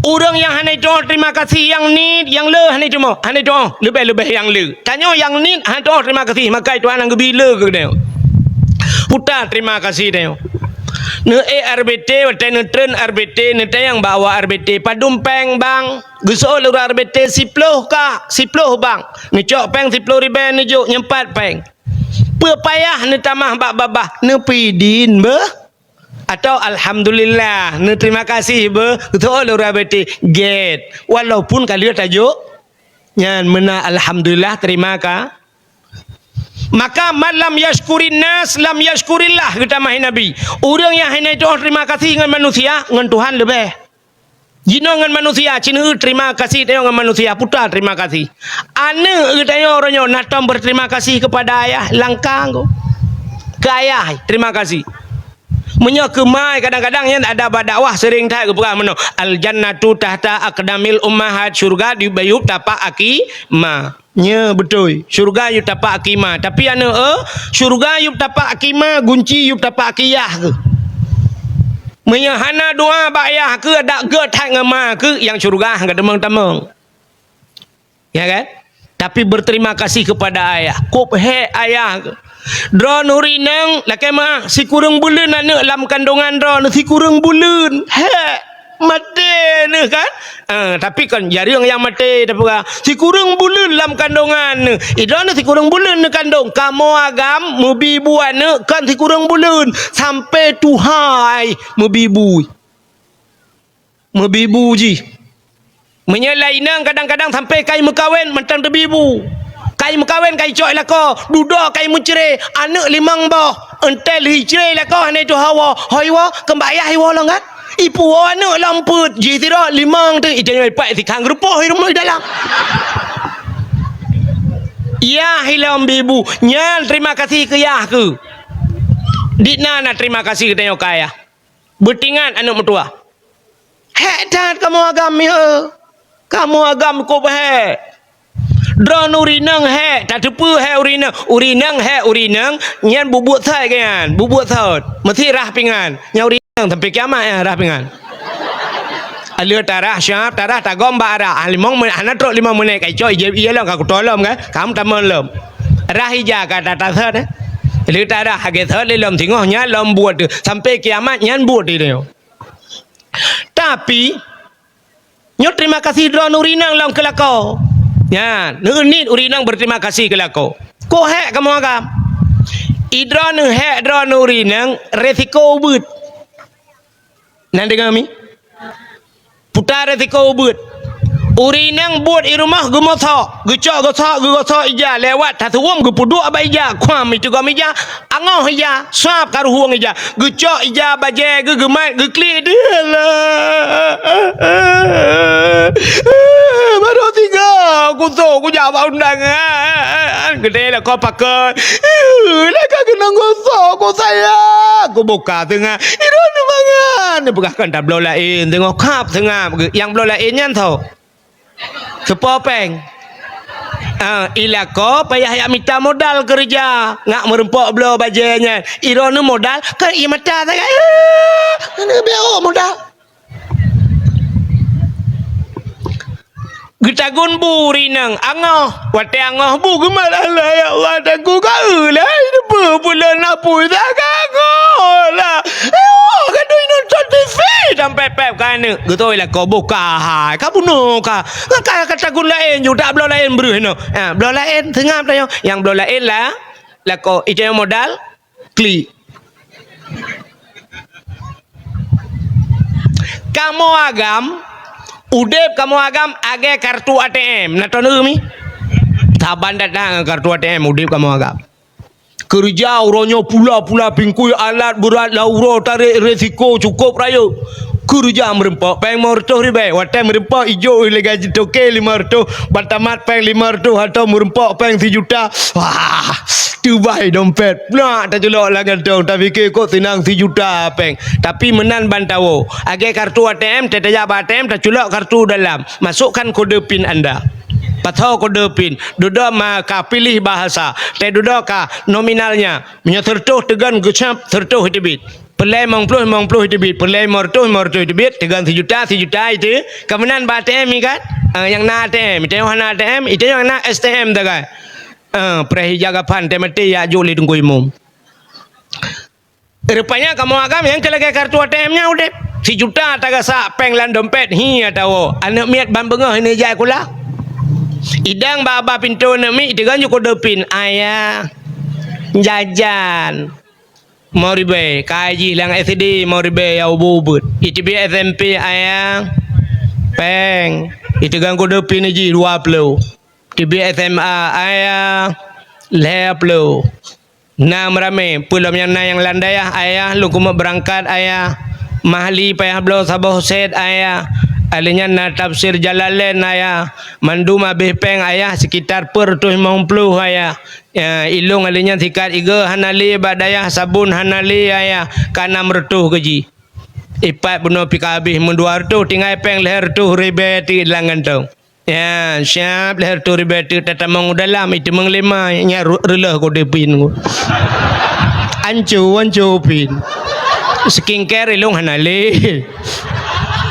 Ureueng nyang hana jiteu'oh terima kasih nyang niet, nyang le hana jiteu'oh, hana jiteu'oh leubeh-leubeh nyang le. Tanyoe nyang niet hana jiteu'oh terima kasih, maka Tuhan nyang geubri le keu geutanyoe. Puta terima kasih tanyoe. Neuék R B T, watèe neutreun R B T, neutanyong bak awak R B T, "Padum péng, Bang?" Geuseuôt lé ureueng R B T, "Siploh, Kak, siploh, Bang." Neucok péng siploh ribèe, neujok nyoe pat péng. Peue payah neutamah bak babah, neupeudin beuh. Atau alhamdulillah, neuterima kasih beuh, geuseuôt lé ureueng R B T, gèt. Walaupun ka lheueh tajok, nyan meunan alhamdulillah, terima ka. Maka, "Man lam yashkurin nas, lam yashkurillah," geutamah Nabi. Ureueng nyang hana jiteu'oh terima kasih ngon manusia, ngon Tuhan leubeh. Jinoe ngon manusia, ci neueu terima kasih tanyoe ngon manusia, puta terima kasih. Aneuk geutanyoe uroe nyoe na tom berterima kasih kepada ayah, langkang ko. Keu ayah, terima kasih. Meunyoe keu ma, kadang-kadang nyan ada bak dakwah sering that geupeugah meunoe, "Al jannatu tahta aqdamil ummahat," syurga di bayu tapak aki ma. Nyo beutôi, syurga yue tapak aki ma. Tapi aneuk, eh, syurga yue tapak aki ma, gunci yue tapak aki yah keuh. Meunyoe hana doa bak yah keuh, adak gèt that ngon ma keuh, nyang syurga ka tamong-tamong. Ya kan? Tapi berterima kasih kepada ayah. Kôp hék ayah keuh. Droeneuh ureueng inong, lakèe meu'ah, sikureueng buleuen aneuk lam kandongan droeneuh, sikureueng buleuen. Hék. Maté neuh kan? Ah, tapi kon jareueng nyang maté, tapi ka sikureueng buleuen lam kandongan neuh. Idroeneuh sikureueng buleuen neukandong. Kamoe agam meubi bu aneuk kon sikureueng buleuen, sampoe tuha meubi bu. Meubi bu jih. Meunyoe lam inong kadang-kadang sampoe ka imeukawen mantong teubi bu. Ka imeukawen ka icok i lakoe, dudoe ka imeucré, aneuk limong boh, eunteuk lheuh icré i lakoe hana ituha woe, hôi woe, keumbak yah iwoe lom kan? Ipuwoe aneuk lom peuet, jih sidroe limong teuk, itanyoe ipat sikhang geurupoh i rumoh i dalam. Yah ilom bi bu, nyan terima kasih keu yah keuh. Di na na terima kasih geutanyoe keu ayah. Beutingat aneuk meutuwah. Hék that kamoe agam, ya. Kamoe agam kôp hék. Droeneuh ureueng inong hék, tateupeue hék ureueng inong. Ureueng inong hék ureueng inong, nyan bubuet sot geuh nyan, bubuet sot. Meusi rhah pingan. Nyan ureueng inong sampoe kiamat nyan rhah pingan. Aleuh tarhah siap, tarhah tagom bak arah. Ah, limong menit, hana trok limong menit ka icok, ijép ie lom ka kuto lom kan. Kam tamong lom. Rhah ija ka tatasot, eh. Aleuh tarhah, hagèe sot lé lom singoh nyan lom buet teuh. Sampoe kiamat nyan buet teuh. Tapi, nyoe terima kasih droeneuh ureueng inong lom keu lakoe. Nyan, neueu niet ureueng inong berterima kasih keu lakoe. Kôp hék kamoe agam. Idroeneuh hék droeneuh ureueng inong, resiko ubeuet. Na deungö mi? Puta resiko ubeuet. Ureueng inong buet i rumoh geumosok, geucok gosok, geugosok ija, lewat tasuwom geupeuduek bak ija, kuam iteugom ija, angoh ija, sab ka ruhueng ija, geucok ija bajée, geugeumat, geuklik, deuh lah. Barô tiga, kusoe kujak bak undangan. Geudeh lakoe pakon. Laka keunong gosok, ku sayang. Kubuka teungoh. Idong neumangat. Neupeugah kan tabloe laén, teungoh kap teungoh. Nyang bloe laén nyan soe? Soe po péng? Ah, i lakoe payah jak mita modal keureuja, ngat meurumpok bloe bajée nyan. Idong neumodal, kan ie mata sagai. Ah, neubiôh modal. Geutagun bu ureueng inong, angoh. Watée angoh bu geumat, "Allah, ya Allah, taku ka eu lah, hai neupeu buleuen apui sagai angoh lah. Eh, oh, ka dui nonton T V sampai pép ka aneuk." Geutôi lakoe boh ka hai, ka bunoe ka. Ka, ka tagun laén ju, dak bloe laén breuh inoe. Ha, bloe laén, seungab tanyoe. Nyang bloe laén lah, lakoe, itanyong modal, klik. Kamoe agam, udeb kamoe agam agée kartu A T M. Na tone mi? Saban datang kartu A T M, udeb kamoe agam. Keureuja uroe nyoe pula-pula pingkui, alat beurat, lauro tarek, resiko cukôp rayeuk. Keureuja meurumpok péng limong reutôh ribée. Watée meurumpok ijok lé gaji toke limong reutôh, ban tamat péng limong reutôh atau meurumpok péng sijuta. Wah, teubai dompet. Nak taculok lam gantong, tapike kok seunang sijuta péng. Tapi meunan ban tawoe. Agée kartu A T M, tajak bak A T M, taculok kartu dalam. Masukkan kode pin anda. Pasoe kode pin. Dudoe ma ka pilih bahasa. Teududoe ka nominalnya. Meunyoe sireutôh teugon geucab sireutôh iteubiet. Peulée limong ploh, limong ploh iteubiet. Peulée limong reutôh, limong reutôh iteubiet. Teugon sijuta, sijuta iteubiet. Ka meunan bak A T M ikat. Ah, nyang na A T M, itanyong hana A T M, itanyong na S T M tagai. Ah, preh ija gapan teumaté jak jok lé Teungku Imum. Rupanya kamoe agam nyang keu lagée kartu A T M nyan udeb. Sijuta tagasak péng lam dompet, hi atawa aneuk miet ban beungoh ini jai kula. Idang bak babah pintoe aneuk miet, teugon ju kode pin, "Ayah, jajan." Limong ribée, kai jih lam S D limong ribée ya ubeuet-ubeuet. Iteubiet S M P, "Ayah, péng." Iteugon kode pin jih dua ploh. Teubiet S M A, "Ayah, lhée ploh." Na meuramé, peue lom nyang na nyang lam dayah, "Ayah, lôn keumeung beurangkat, Ayah. Mahli payah bloe saboh sét, Ayah. Alèh nyan na tafsir Jalalain, Ayah. Mandum habéh péng, Ayah, sekitar peuet reutôh limong ploh, Ayah. Ya, ilôn alèh nyan sikat igoe hana lé bak dayah, sabon hana lé, Ayah. Ka nam reutôh keu jih." Ipat bunoe pih ka habéh, meudua reutôh, tinggai péng lhée reutôh ribée teuk lam gantong. Ya, siab lhée reutôh ribée teuk tatamong u dalam, iteumeung lé ma, nyak ru-, reuleuh kode pin ku. Anco, anco pin. Skincare ilôn hana lé.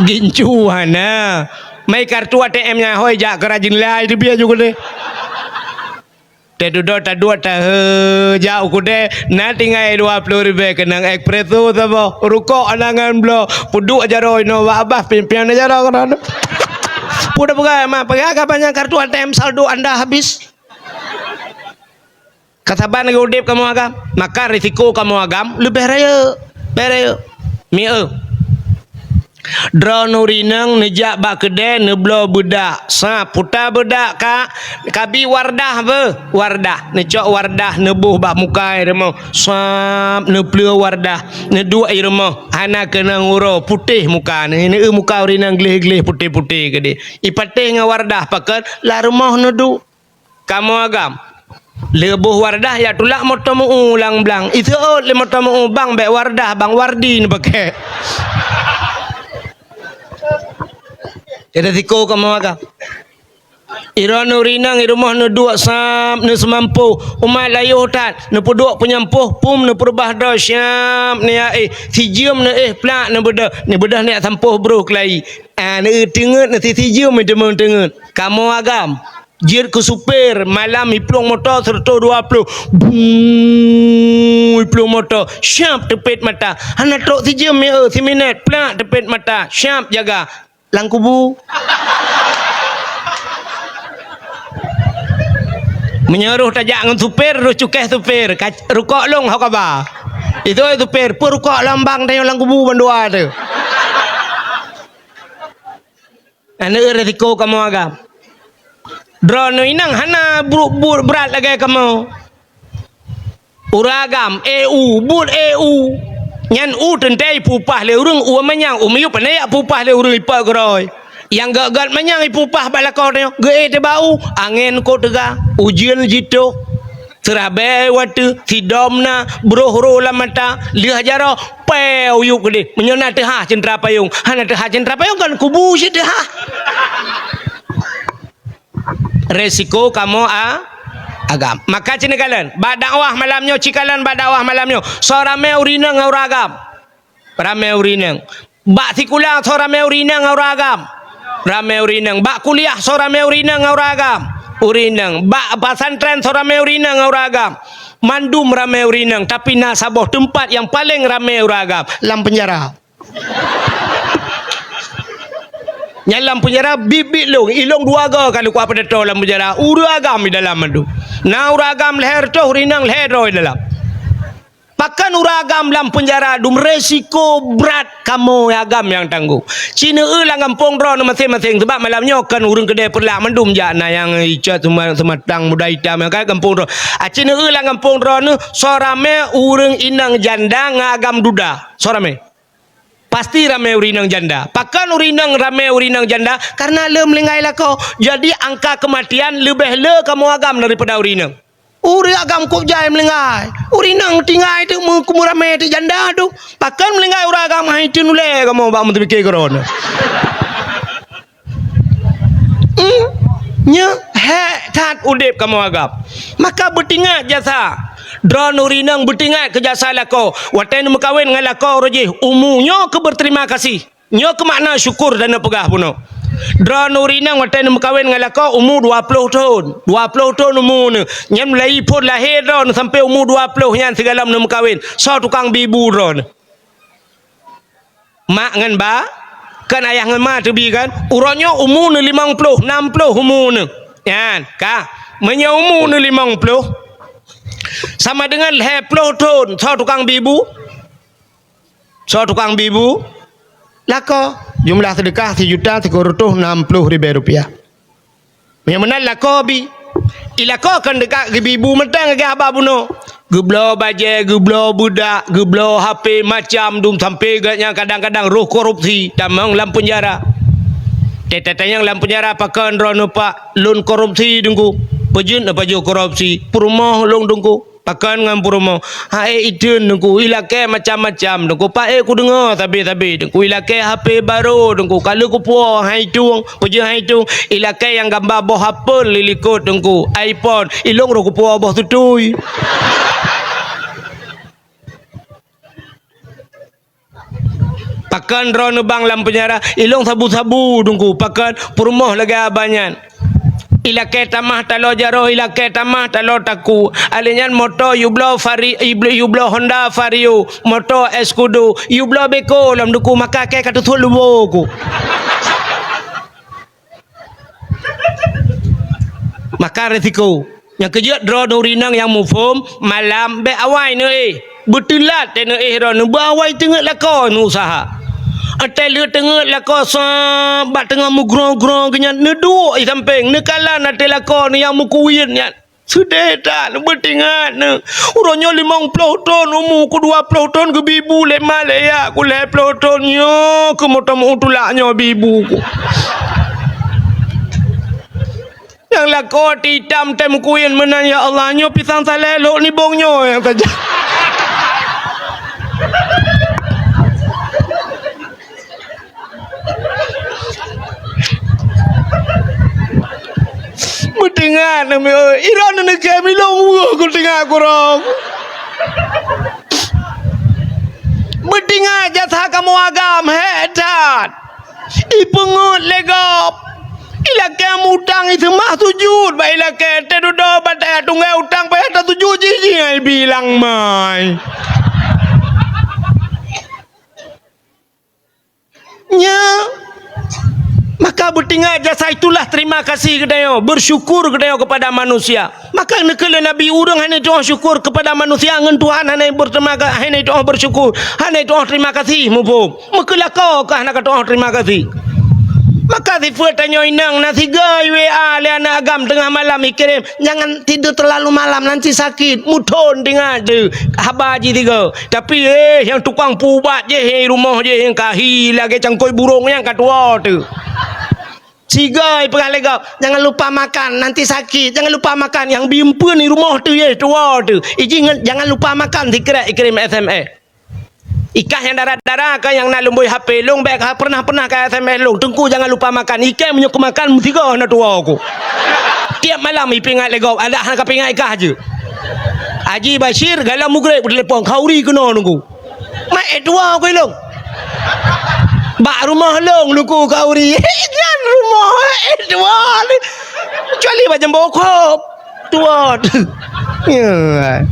Gincu hana. Mai kartu A T M nyan hôi jak keu rajin lai teubiet ju kudeh. Teududoe taduek tahe jak u kudeh, na tinggai dua ploh ribée keunong espresso saboh, rukok anangan bloe, peuduek jaroe inoe bak babah pin-pin na jaroe keudroe. Peue tapeugah, "Ma, peugah ka banyak kartu A T M saldo anda habis." Ka saban lagée udeb kamoe agam, maka risiko kamoe agam leubeh rayeuk, leubeh rayeuk. Mieu. Droeneuh rineueng neujak bak keudée neubloe beudak. Sa puta beudak ka, kabi Wardah beuh, Wardah. Neucok Wardah neuboh bak muka i rumoh. Sab neupleue Wardah, neuduek i rumoh. Hana keunong uroe, putéh muka. Neu-, neu-, muka ureueng inong gleh-gleh putéh-putéh keudeh. Ipatéh ngon Wardah pakon lam rumoh neuduek. Kamoe agam. Leuboh Wardah jak tulak moto meu-u lam blang. Iseuôt lé moto meu-u, "Bang, bék Wardah, Bang, Wardi neupaké." Jadi siko kamoe agam. Droeneuh rineueng i rumoh neuduek sab, neuseumampoh. Umat layoh that, neupeuduek peunyampôh, pum neupeureubah droe sab, neuyak éh. Sijeuem neuéh plak neubeudoh. Neubeudoh neujak sampôh broh keulayi. Ah, neuteungeut, neusijeuem teungeut. Kamoe agam. Jeuet keu supir, malam iplueng moto seratus dua puluh. Bung, iplueng moto, siap teupet mata. Hana trok sijeuem, meu'eu, siminét, plak teupet mata, siap jaga. Lam kubu. Meunyoe roh tajak ngon supir, roh cukéh supir, ka-, rukok lôn ho kaba. Itu supir, peue rukok lambang tanyoe lam kubu bandua tu. Aneuk resiko kamoe agam. Droeneuh inong hana bu-, bu-, brat lagèe kamoe. Ureueng agam, e u, buet e u. Nyan u teuntèe ipupah lé ureueng, u manyang, u miyueb hana jak pupah lé ureueng ipa keudroe. Nyang gèt-gèt manyang ipupah bak lakoe nyoe, geuék teuh bak u, angèn kot teuga, ujeuen jitoh. Seurabèe watèe, sidom na, broh ro lam mata, lheueh jaroe, pèe u yup keudéh. Meunyoe na teuhah ceuntra payong, hana teuhah ceuntra payong kan kubu cit teuhah. Resiko kamoe a-, agam. Maka ci neukalon, bak dakwah malam nyoe, ci kalon bak dakwah malam nyoe. Soe ramè ureueng inong ngon ureueng agam? Ramè ureueng inong. Bak sikula soe ramè ureueng inong ngon ureueng agam? Ramè ureueng inong. Bak kuliah soe ramè ureueng inong ngon ureueng agam? Ureueng inong. Bak pesantren soe ramè ureueng inong ngon ureueng agam? Mandum ramè ureueng inong, tapi na saboh teumpat nyang paleng ramè ureueng agam, lam peunjara. Nyan lam peunjara biet-biet lôn, ilôn dua goe ka lôn kuah peudatoe lam peunjara, ureueng agam di dalam mandum. Na ureueng agam lhèe reutôh, ureueng inong lhèe droe di dalam. Pakon ureueng agam lam peunjara dum, resiko brat kamoe agam nyang tanggong. Ci neueu lam gampông droeneuh maséng-maséng, sabab malam nyoe kon ureueng keudè Peureulak mandum jak, na nyang icok Suma-, Seumatang, Muda Itam, nyang ka gampông droe. A, ci neueu lam gampông droeneuh, soe ramè ureueng inong janda ngon agam duda. Soe ramè? Pasti ramè ureueng inong janda. Pakon ureueng inong ramè ureueng inong janda? Karena le meuninggai lakoe. Jadi, angka keumatian leubeh le kamoe agam daripada ureueng inong. Ureueng agam kôb jai meuninggai. Ureueng inong tinggai teuk meu-, meureumeue teuk janda teuk. Pakon meuninggai ureueng agam hai teun ulèe kamoe bak meuteupiké keudroe nyoe. Hmm, nyoe hék that udép kamoe agam. Maka beutingat jasa. Droeneuh ureueng inong beutingat keu jasa lakoe. Watèe neumeukawen ngon lakoe uroe jih, umu nyoe keu beuterima kasih. Nyoe keu makna syukur dan neupeugah bunoe. Droeneuh ureueng inong watèe neumeukawen ngon lakoe umu dua ploh thon. Dua ploh thon umu neuh. Nyan mulai phon lahé droeneuh sampoe umu dua ploh nyan sigohlom neumeukawen. Soe tukang bi bu droeneuh? Mak ngon ba, kan ayah ngon ma teubi kan? Uroe nyoe umu neuh limong ploh, nam ploh umu neuh. Nyan, ka. Meunyoe umu neuh limong ploh, sama deungon lhèe ploh thon, soe tukang bi bu? Soe tukang bi bu? Lakoe. Jumlah seudeukah sijuta sikureueng reutôh nam ploh ribèe rupiah. Meunyoe meunan lakoe bi. I lakoe kan teuka geubi bu mantong lagèe haba bunoe. Geubloe bajèe, geubloe beudak, geubloe H P macam dum sampoe geuh nyan kadang-kadang roh korupsi, tamong lam peunjara. Teutatanyong lam peunjara pakon droeneuh pak lôn korupsi Teungku. Peue jeuet neupajoh korupsi? Peurumoh lôn Teungku. Pakon ngon peurumoh? Hai iteun Teungku, ilakèe macam-macam Teungku. Paék kudeungoe sabe-sabe Teungku, ilakèe H P barô Teungku. Ka lheueh kupuwoe hai tueng, peue jeuet hai tueng? Ilakèe nyang gamba boh apel di likot Teungku, iPhone. Ilôn roh kupuwoe boh tutui. Pakon droeneuh bang lam peunjara, ilôn sabu-sabu Teungku, pakon peurumoh lagèe abah nyan. Ilakèe tamah taloe jaroe, ilakèe tamah taloe takue. Alèh nyan moto yubloe Vari-, yubloe Honda Vario, moto Escudo, yubloe beko lom Teungku, maka kèe ka teusuet lubo ku. Maka resiko. Nyang keujeuet droeneuh ureueng inong nyang muphom, malam bèk awai neuéh. Beuteulat teuh neuéh droeneuh, beuawai teungeut lakoe neuusaha. Watèe lheueh teungeut lakoe sa bak teungoh meugrong-grong geuh nyan, neuduek i sampéng, neukalon ateueh lakoe neuh nyang meukuwien nyan. Seudeh that, beuteuingat neuh. Uroe nyoe limong ploh thon umu ku, dua ploh thon geubi bu lé ma lé ya ku, lhèe ploh thon nyoe keu moto meu tulak nyoe bi bu ku. Nyang lakoe ti itam tem kuyen meunan, ya Allah, nyoe pisang saleh lhok nibong nyoe nyang saja. Beuteuingat nami, oi, iron neukém ilong weueh ku teuingat kurong. Beuteuingat jasa kamoe agam, hék that. Ipeungeut lé gob. Ilakèe mutang iseumah sujut bak ilakèe, teududoe bak taya tunggai utang payah tasujut jih, jih nyan ibi ilang mai. Nya. Maka beuteuingat jasa itulah terima kasih geutanyoe, bersyukur geutanyoe kepada manusia. Maka neukheun lé Nabi, ureueng hana tu'oh syukur kepada manusia, ngon Tuhan hana berterima ka-, hana tu'oh bersyukur, hana tu'oh terima kasih, muphom. Meukeulakoe ka hana ka tu'oh terima kasih. Maka sifeuet tanyoe inong na sigoe WA lé aneuk agam teungoh malam ikirém, "Jangan tidur terlalu malam, nanti sakit." Muthon teuingat teuh haba jih sigoe. Tapi, eh, nyang tukang peuubat jih, eh, rumoh jih nyang ka hi lagèe cangkôi burông nyang ka tuwoe teuh. Sigoe ipeugah lé gob, "Jangan lupa makan, nanti sakit. Jangan lupa makan." Nyang bi eumpeuen i rumoh teuh, eh, tuwoe teuh. Ijih ngon, "Jangan lupa makan," sikrek ikirém S M S. Ikah nyang dara-dara ka nyang na lôn bui H P lôn, bèk ka pernah-pernah ka S M S lôn, "Teungku jangan lupa makan." Ikah meunyoe keu makan meusigoe na tuwoe ku. Tiep malam ipeuingat lé gob, adak hana ka peuingat ikah jeuet. Haji Bashir galom mugreb telepon, "Khauri keunoe Teungku." Mak, eh, tuwoe ku ilôn. Bak rumoh lôn Teungku Khauri. Nyan rumoh, eh, tuwoe. Kecuali bak jambo khop. Tuwoe. Ya.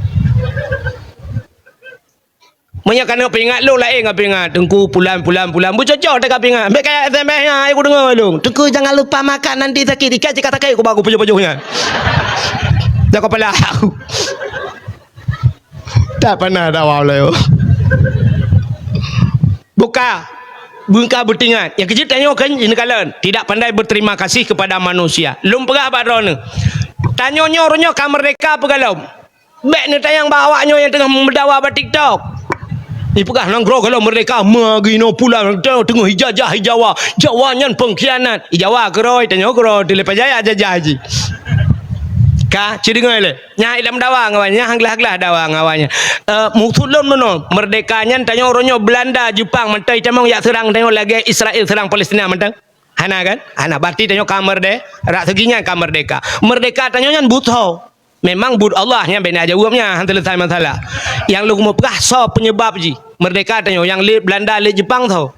Meunyoe ka neuk peuingat lôn laén ka peuingat, "Teungku pulan, pulan, pulan." Beucocok teuka peuingat. Bèk kaya S M S nyan, ayo kudeungoe lôn. "Teungku jangan lupa makan, nanti sakit." Ikat cit ka sakét ku baku pajoh-pajoh nyan. Dak kepala aku. Tak pernah dawa ulèe. Buka. Beungka beutingat. Nyang keujeuet tanyoe kan jih neukalon. Tidak pandai berterima kasih kepada manusia. Lôn peugah bak droeneuh. Tanyoe nyoe uroe nyoe ka meurdeka peugalom. Bèk neutanyong bak awak nyoe nyang teungoh meudawa bak TikTok. Ipeugah nanggroe galom meurdeka, meugi noe pulan teungoh ijajah i Jawa. Jawa nyan pengkhianat. I Jawa keudroe, tanyoe keudroe, teuleupah jaya jajah jih. Ka, ci deungoe lé. Nyan i lam dawa ngon awak nyan, nyan han glah-glah dawa ngon awak nyan. Eh, maksud lôn meunoe, meurdeka nyan tanyoe uroe nyoe Belanda, Jepang mantong itamong jak seurang tanyoe lagèe Israel seurang Palestina mantong. Hana kan? Hana, berarti tanyoe ka meurde-, rak segi nyan ka meurdeka. Meurdeka tanyoe nyan buto. Memang buet Allah nyan bèk na jaweueb nyan, han seuleusai masalah. Nyang lôn keumeung peugah soe peunyebab jih. Meurdeka tanyoe nyang lé Belanda, lé Jepang soe?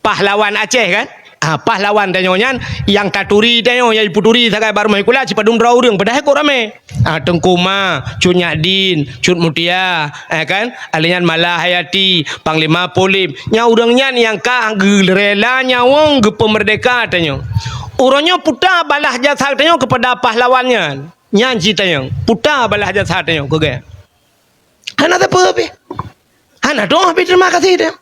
Pahlawan Aceh kan? Ah, pahlawan tanyoe nyan nyang taturi tanyoe, nyang ipeuturi sagai bak rumoh sikula sipadum droe ureueng, padahai kok ramé. Ah, Teungku Ma, Cut Nyak Din, Cut Mutia, eh kan? Alèh nyan Mala Hayati, Panglima Polip. Nyan ureueng nyan nyang ka geu-, rela nyawöng geupeumeurdeka tanyoe. Uroe nyoe puta balah jasa tanyoe keupada pahlawan nyan. Nyan cit tanyoe, puta balah jasa tanyoe keu geuh. Hana teupeu pih. Hana dong pih terima kasih dia.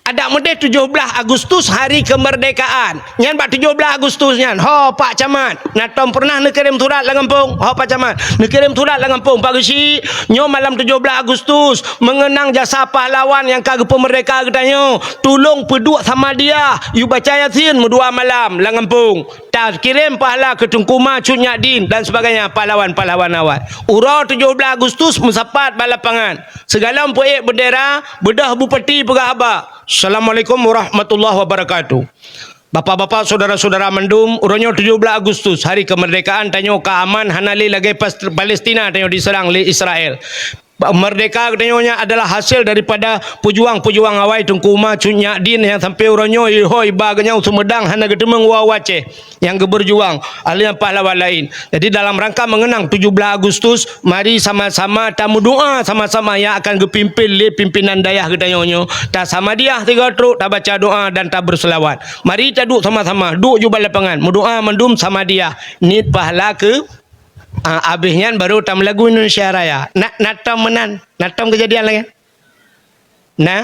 Adak meudeh tujoh blaih Agustus hari kemerdekaan. Nyan bak tujoh blaih Agustus nyan, ho Pak Camat, na tom pernah neukirém surat lam gampông? Ho Pak Camat, neukirém surat lam gampông, Pak Geuchik, nyoe malam tujoh blaih Agustus, meungeunang jasa pahlawan nyang ka geupeumeurdeka geutanyoe, tulông peuduek Samadiyah, yue baca Yasin meudua malam lam gampông. Takirém pahala keu Teungku Ma, Cut Nyak Din dan sebagainya, pahlawan-pahlawan awai. Uroe tujoh blaih Agustus meusapat bak lapangan. Sigohlom peuék beundera, beudôh bupati peugah haba, "Assalamualaikum warahmatullahi wabarakatuh." Bapak-bapak, saudara-saudara mandum, uroe nyoe tujoh blaih Agustus, hari kemerdekaan tanyoe ka aman, hana lé lagèe pas-, Palestina tanyoe diseurang lé Israel. Ba-, merdeka geutanyoe nyan adalah hasil daripada peujuang-peujuang awai Teungku Ma Cut Nyak Din nyang sampoe uroe nyoe ihôi ba geutanyoe seumeudang hana geuteumeung u Aceh nyang geubeujuang oleh pahlawan laén. Jadi, dalam rangka mengenang tujoh blaih Agustus, mari sama-sama tameudoa sama-sama nyang akan geupimpin lé pimpinan dayah geutanyoe nyoe. Tasamadiyah sigoe trok, tabaca doa dan taberselawat. Mari taduek sama-sama, duek ju bak lapangan, meudoa mandum samadiyah, niet pahala keu Ah, abéh nyan baru tameulagu Indonesia Raya. Na, na tom meunan, na tom keujadian lagèe nyan? Na?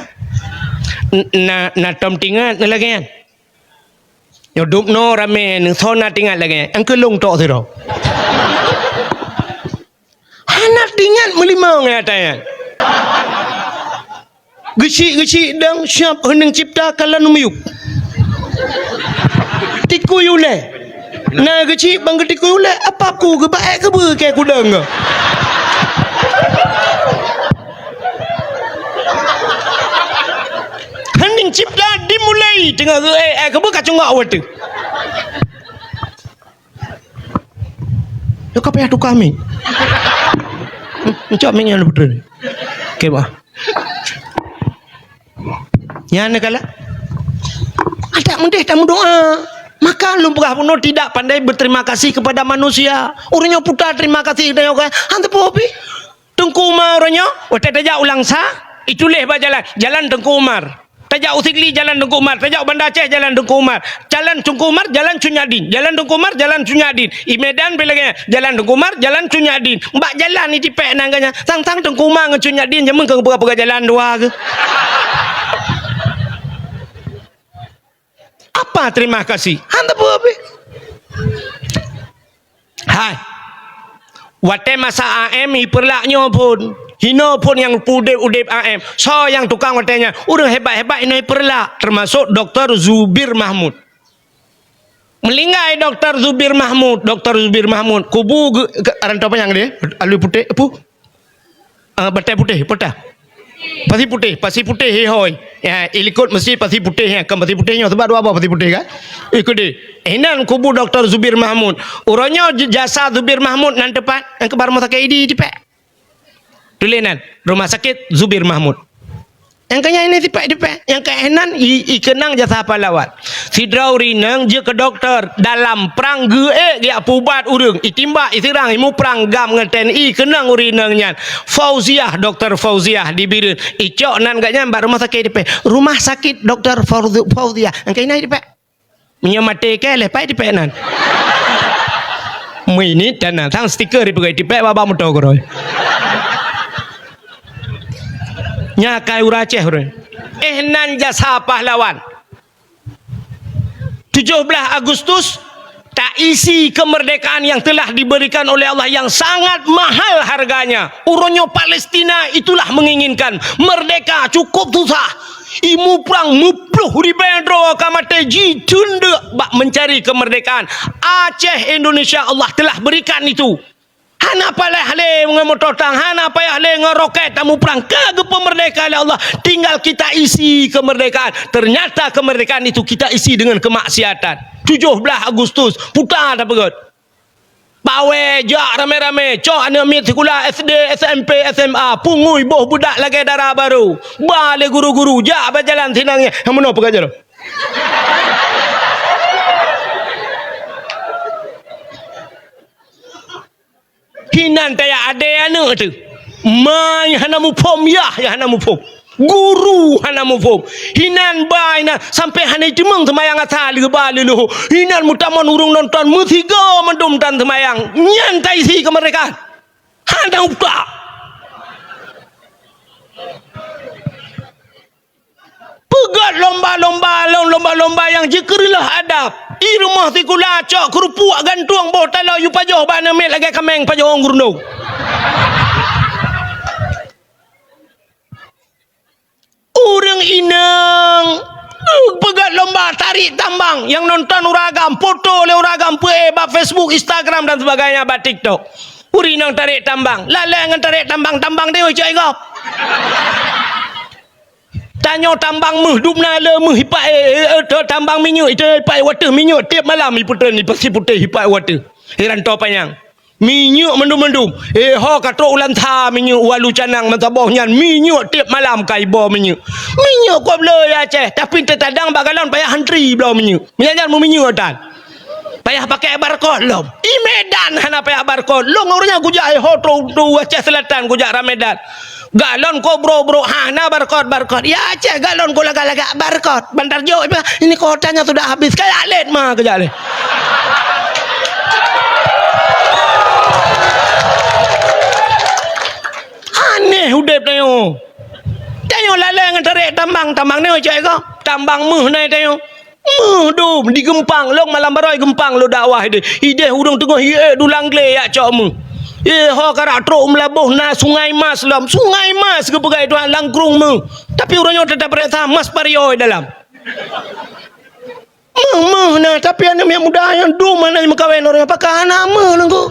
N-, na, na tom tingat lagèe nyan? Nyoe dub noe ramé, soe na tingat lagèe nyan? Engkeu lôn tok sidroe. Hana tingat meulimong nyang ata nyan. Geuchik-geuchik dong siab heuneng cipta kalon miyup. Tikui ulèe. Na geuchik ban geutikui ulèe, apa ku geuba ék keubeue keu kudong? Heuneng cipta dimulai teungoh geuék, ék keubeue ka cunggok watèe. Nyoe ka payah tuka mic. Hmm, encok mic nyan, Putra. Oke, bah. Nyan kala. Adak meudeh tameudoa. Maka lôn peugah bunoe tidak pandai berterima kasih kepada manusia. Ureueng nyoe puta terima kasih geutanyoe kan. Han teupeu pih. Teungku Umar uroe nyoe, watèe tajak u Langsa, ituléh bak jalan, Jalan Teungku Umar. Tajak u Sigli, Jalan Teungku Umar. Tajak u Banda Aceh, Jalan Teungku Umar. Jalan Teungku Umar, Jalan Cut Nyak Din. Jalan Teungku Umar, Jalan Cut Nyak Din. I Medan pih lagèe nyan, Jalan Teungku Umar, Jalan Cut Nyak Din. Bak jalan itipèk nan geuh nyan. Sang-sang Teungku Umar ngon Cut Nyak Din, jameun keu geupeugah-peugah jalan dua keuh. Apa terima kasih? Hana peue pih. Hai. Watée masa A M hipeurlak nyoe phon, hinoe phon nyang udeb-udeb A M. Soe nyang tukang watée nyan? Ureuëng hebat-hebat hinoe hipeurlak, teumasok Doktor Zubir Mahmud. Meulinggai Doktor Zubir Mahmud, Doktor Zubir Mahmud, kubu geu-, ke-, rantau panyang deh, alui putéh, apu? Ah, batée putéh, peutah. Pasi putéh, pasi putéh, he hôi. Ya, ilikot meuseujid pasi putéh, ya, kan pasi putéh nyoe, sebab dua boh pasi putéh, kan? Ikut deh. Inan kubu Doktor Zubir Mahmud. Uroe nyoe j-, jasa Zubir Mahmud nan teupat, nyang keubar rumoh sakét Idi tipék. Tuléh nan, Rumah Sakit Zubir Mahmud. Nyang keu nyan ini tipék-tipék. Nyang keu nan i, ikeunang jasa pahlawan. Sidroe ureuëng inong jeuet keu dokto dalam prang geuék geujak peuubat ureuëng. Itimbak, iseurang, imuprang GAM ngon T N I, keunong ureuëng inong nyan. Fauziah, Doktor Fauziah di Bireuen. Icok nan geuh nyan bak rumah sakét tipék. Rumah sakit Doktor Fauzi-, Fauziah. Nyang keu nan tipék. Meunyoe maté keu lheueh pai tipék nan. Meuinit dan nan sang stiker dipeugah tipék bak-bak moto keudroe. Nya kai ureuëng Aceh ureuëng. Eh, nan jasa pahlawan. Tujuh belas Agustus, taisi kemerdekaan yang telah diberikan oleh Allah yang sangat mahal harganya. Uroe nyoe Palestina itulah menginginkan merdeka cukup susah. Imuprang meuploh ribée droe ka maté jiteundeuk bak mencari kemerdekaan. Aceh Indonesia Allah telah berikan itu. Hana payah lé ngon moto tang, hana payah lé ngon roket tamuprang. Ka geupeumeurdeka lé Allah, tinggal kita isi kemerdekaan. Ternyata kemerdekaan itu kita isi dengan kemaksiatan. Tujuh belas Agustus, puta tapeugét. Bawée jak ramé-ramé, cok aneuk miet sikula S D, S M P, S M A, pungui boh beudak lagée dara barô. Ba lé guru-guru, jak bak jalan sinan nyan. Nyang meunoe peugét jaroe. Hinan tajak adé aneuk teuh. Ma nyang hana muphom, yah nyang hana muphom. Guru hana muphom. Hinan ba inan sampai hana jiteumeung seumayang asa leuba leuloh. Hinan meutamong ureuëng nonton meusigoe mandum tan seumayang. Nyan taisi keumeurdekaan. Hana utak. Peugét lomba-lomba, lom-, lomba-lomba nyang jikeureuloh adab. I rumoh sikula cok keurupuk gantueng boh taloe yue pajoh bak aneuk miet lagée kaméng pajoh ureuëng gurundong. Ureuëng inong, eh, peugét lomba tarék tambang nyang nonton ureuëng agam, foto lé ureuëng agam, peuék bak Facebook, Instagram dan sebagainya, bak TikTok. Ureuëng inong tarék tambang, lalée ngon tarék tambang, tambang deungon cok i gob. Tanyoe tambang méuh dum na le méuh ipak, eh, eh, eh, tambang minyeuk, itu ipak wateuh minyeuk tiep malam ipeuteun, ipasi putéh ipak wateuh. Iranto panyang. Minyeuk mandum-mandum. Eh, ho ka trok ulan sa minyeuk walu canang meusaboh nyan minyeuk tiep malam ka iboh minyeuk. Minyeuk kok bloe ya Aceh, tapi teutadang bak galon payah antri bloe minyeuk. Meunyan nyan meuminyeuk tan. Payah pakai barcode lom. I Medan hana payah barcode. Lôn ureuëng nyan kujak, eh, ho trok u Aceh Selatan kujak Ramedan. Galon ko bro-bro, hana barcode, barcode. Ya Aceh galon ko lagak-lagak barcode. Bantar jok, ini kuotanya sudah habis. Kayak let ma kejak leh. Aneh udeb tanyoe. Tanyoe lalée ngon tarék tambang, tambang ni cok ko. Tambang méuh nai tanyoe. Méuh dum di Geumpang, lôn malam barô i Geumpang lôn dakwah ideh. Ideh ureuëng teungoh hiék dulang glé yak cok méuh. Eh, ho karak trok meulaboh na Sungai Mas lom. Sungai Mas geupeugah Tuhan langkrung méuh. Tapi ureuëng nyoe teutap rasa mas parioe dalam. Méuh, méuh na, tapi aneuk miet muda nyang dum hana meukawen ureuëng pakon hana méuh nunggu.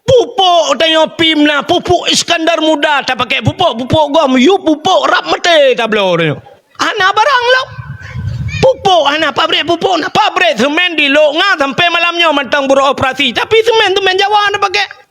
Pupuk tanyoe pim na, pupuk Iskandar Muda tapakai pupuk, pupuk gom, yue pupuk rab maté tabloe tanyoe. Hana barang lom. Pupuk hana, pabrik pupuk na, pabrik semen di Lok Nga sampai malam nyoe mantong beroperasi. Tapi semen, semen Jawa na pakai.